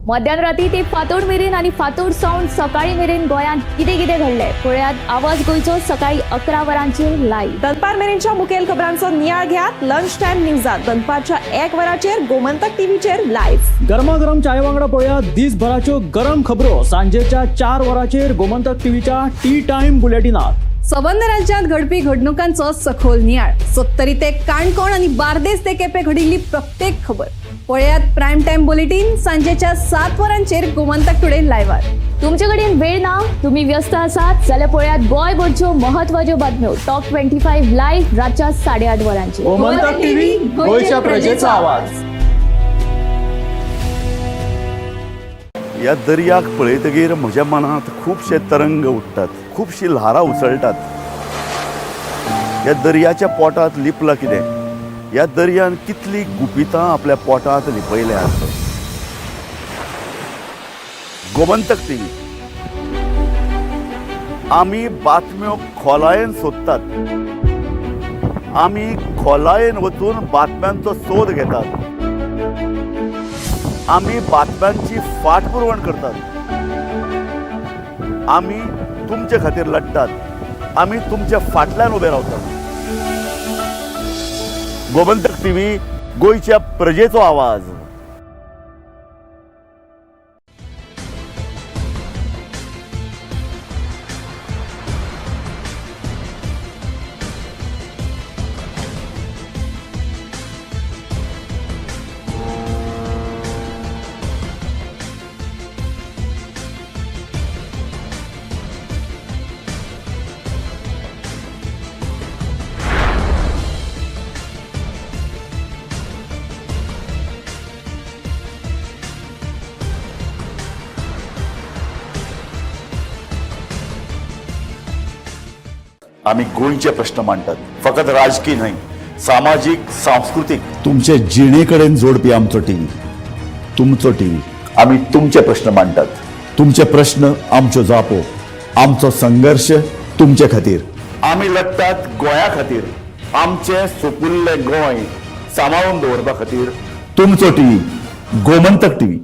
मध्यान राती ते फांतोड मेरेन आनी फांतोड सावन सकाळी मेरेन गोंयांत कितें कितें घडलें पळयात आवाज गोंयचो सकाळी 11 वरांचेर लायव्ह. दनपार मेरेनच्या मुखेल खबरांचो नियाळ घेयात लंच टायम न्यूजात दनपारच्या 1 वराचेर गोमंतक टीव्हीचेर लायव्ह. गरमागरम चाय वांगडा पळयात दिसभराच्यो गरम खबरो सांजेच्या 4 वरांचेर गोमंतक टीव्हीच्या टी टायम बुलेटिनात. सबंद राज्यांत घडपी घडणुकांचो सखोल नियाळ, सत्तरी ते काणकोण आनी बार्देस ते केपें घडिल्ली प्रत्येक खबर पळयात प्रायम टायम बुलेटीन सांजेच्या 7 वरांचेर गोमंतक टुडे लायव्हार. तुमचे कडेन वेळ ना, तुम्ही व्यस्त आसात जाल्यार पळयात गोंयभरच्यो महत्वाच्यो बातम्यो टॉप 25 लायव्ह रातच्या 8:30 वरांचेर. गोमंतक टीव्ही, गोंयच्या प्रजेचो आवाज. ह्या दर्याक पळयतगीर म्हज्या मनांत खुबशे तरंग उठ्ठात, खुबशीं ल्हारां उसळटात. ह्या दर्याच्या पोटांत लिपलां कितें? ह्या दर्यान कितलीं गुपितां आपल्या पोटांत लिपयल्यांत? गोमंतक टीव्ही, आमी बातम्यो खोलायेन सोदतात, आमी खोलायेन वचून बातम्यांचो सोद घेतात, आमी बातम्यांची फाटपुरवण करतात, आमी तुमचे खातीर लडटात, आमी तुमच्या फाटल्यान उबे रावतात. गोमंतक टीव्ही, गोंयच्या प्रजेचो आवाज. आमी गोंयचे प्रश्न मांडटात, फकत राजकी न्हय, सामाजीक, सांस्कृतीक, तुमचे जिणे कडेन जोडपी आमचो टीव्ही, तुमचो टीव्ही. आमी तुमचे प्रश्न मांडटात, तुमचे प्रश्न आमच्यो जापो, आमचो संघर्श तुमचे खातीर. आमी लडटात गोंया खातीर, आमचें सुपुल्लें गोंय सांबाळून दवरपा खातीर. तुमचो टीव्ही, गोमंतक टीव्ही.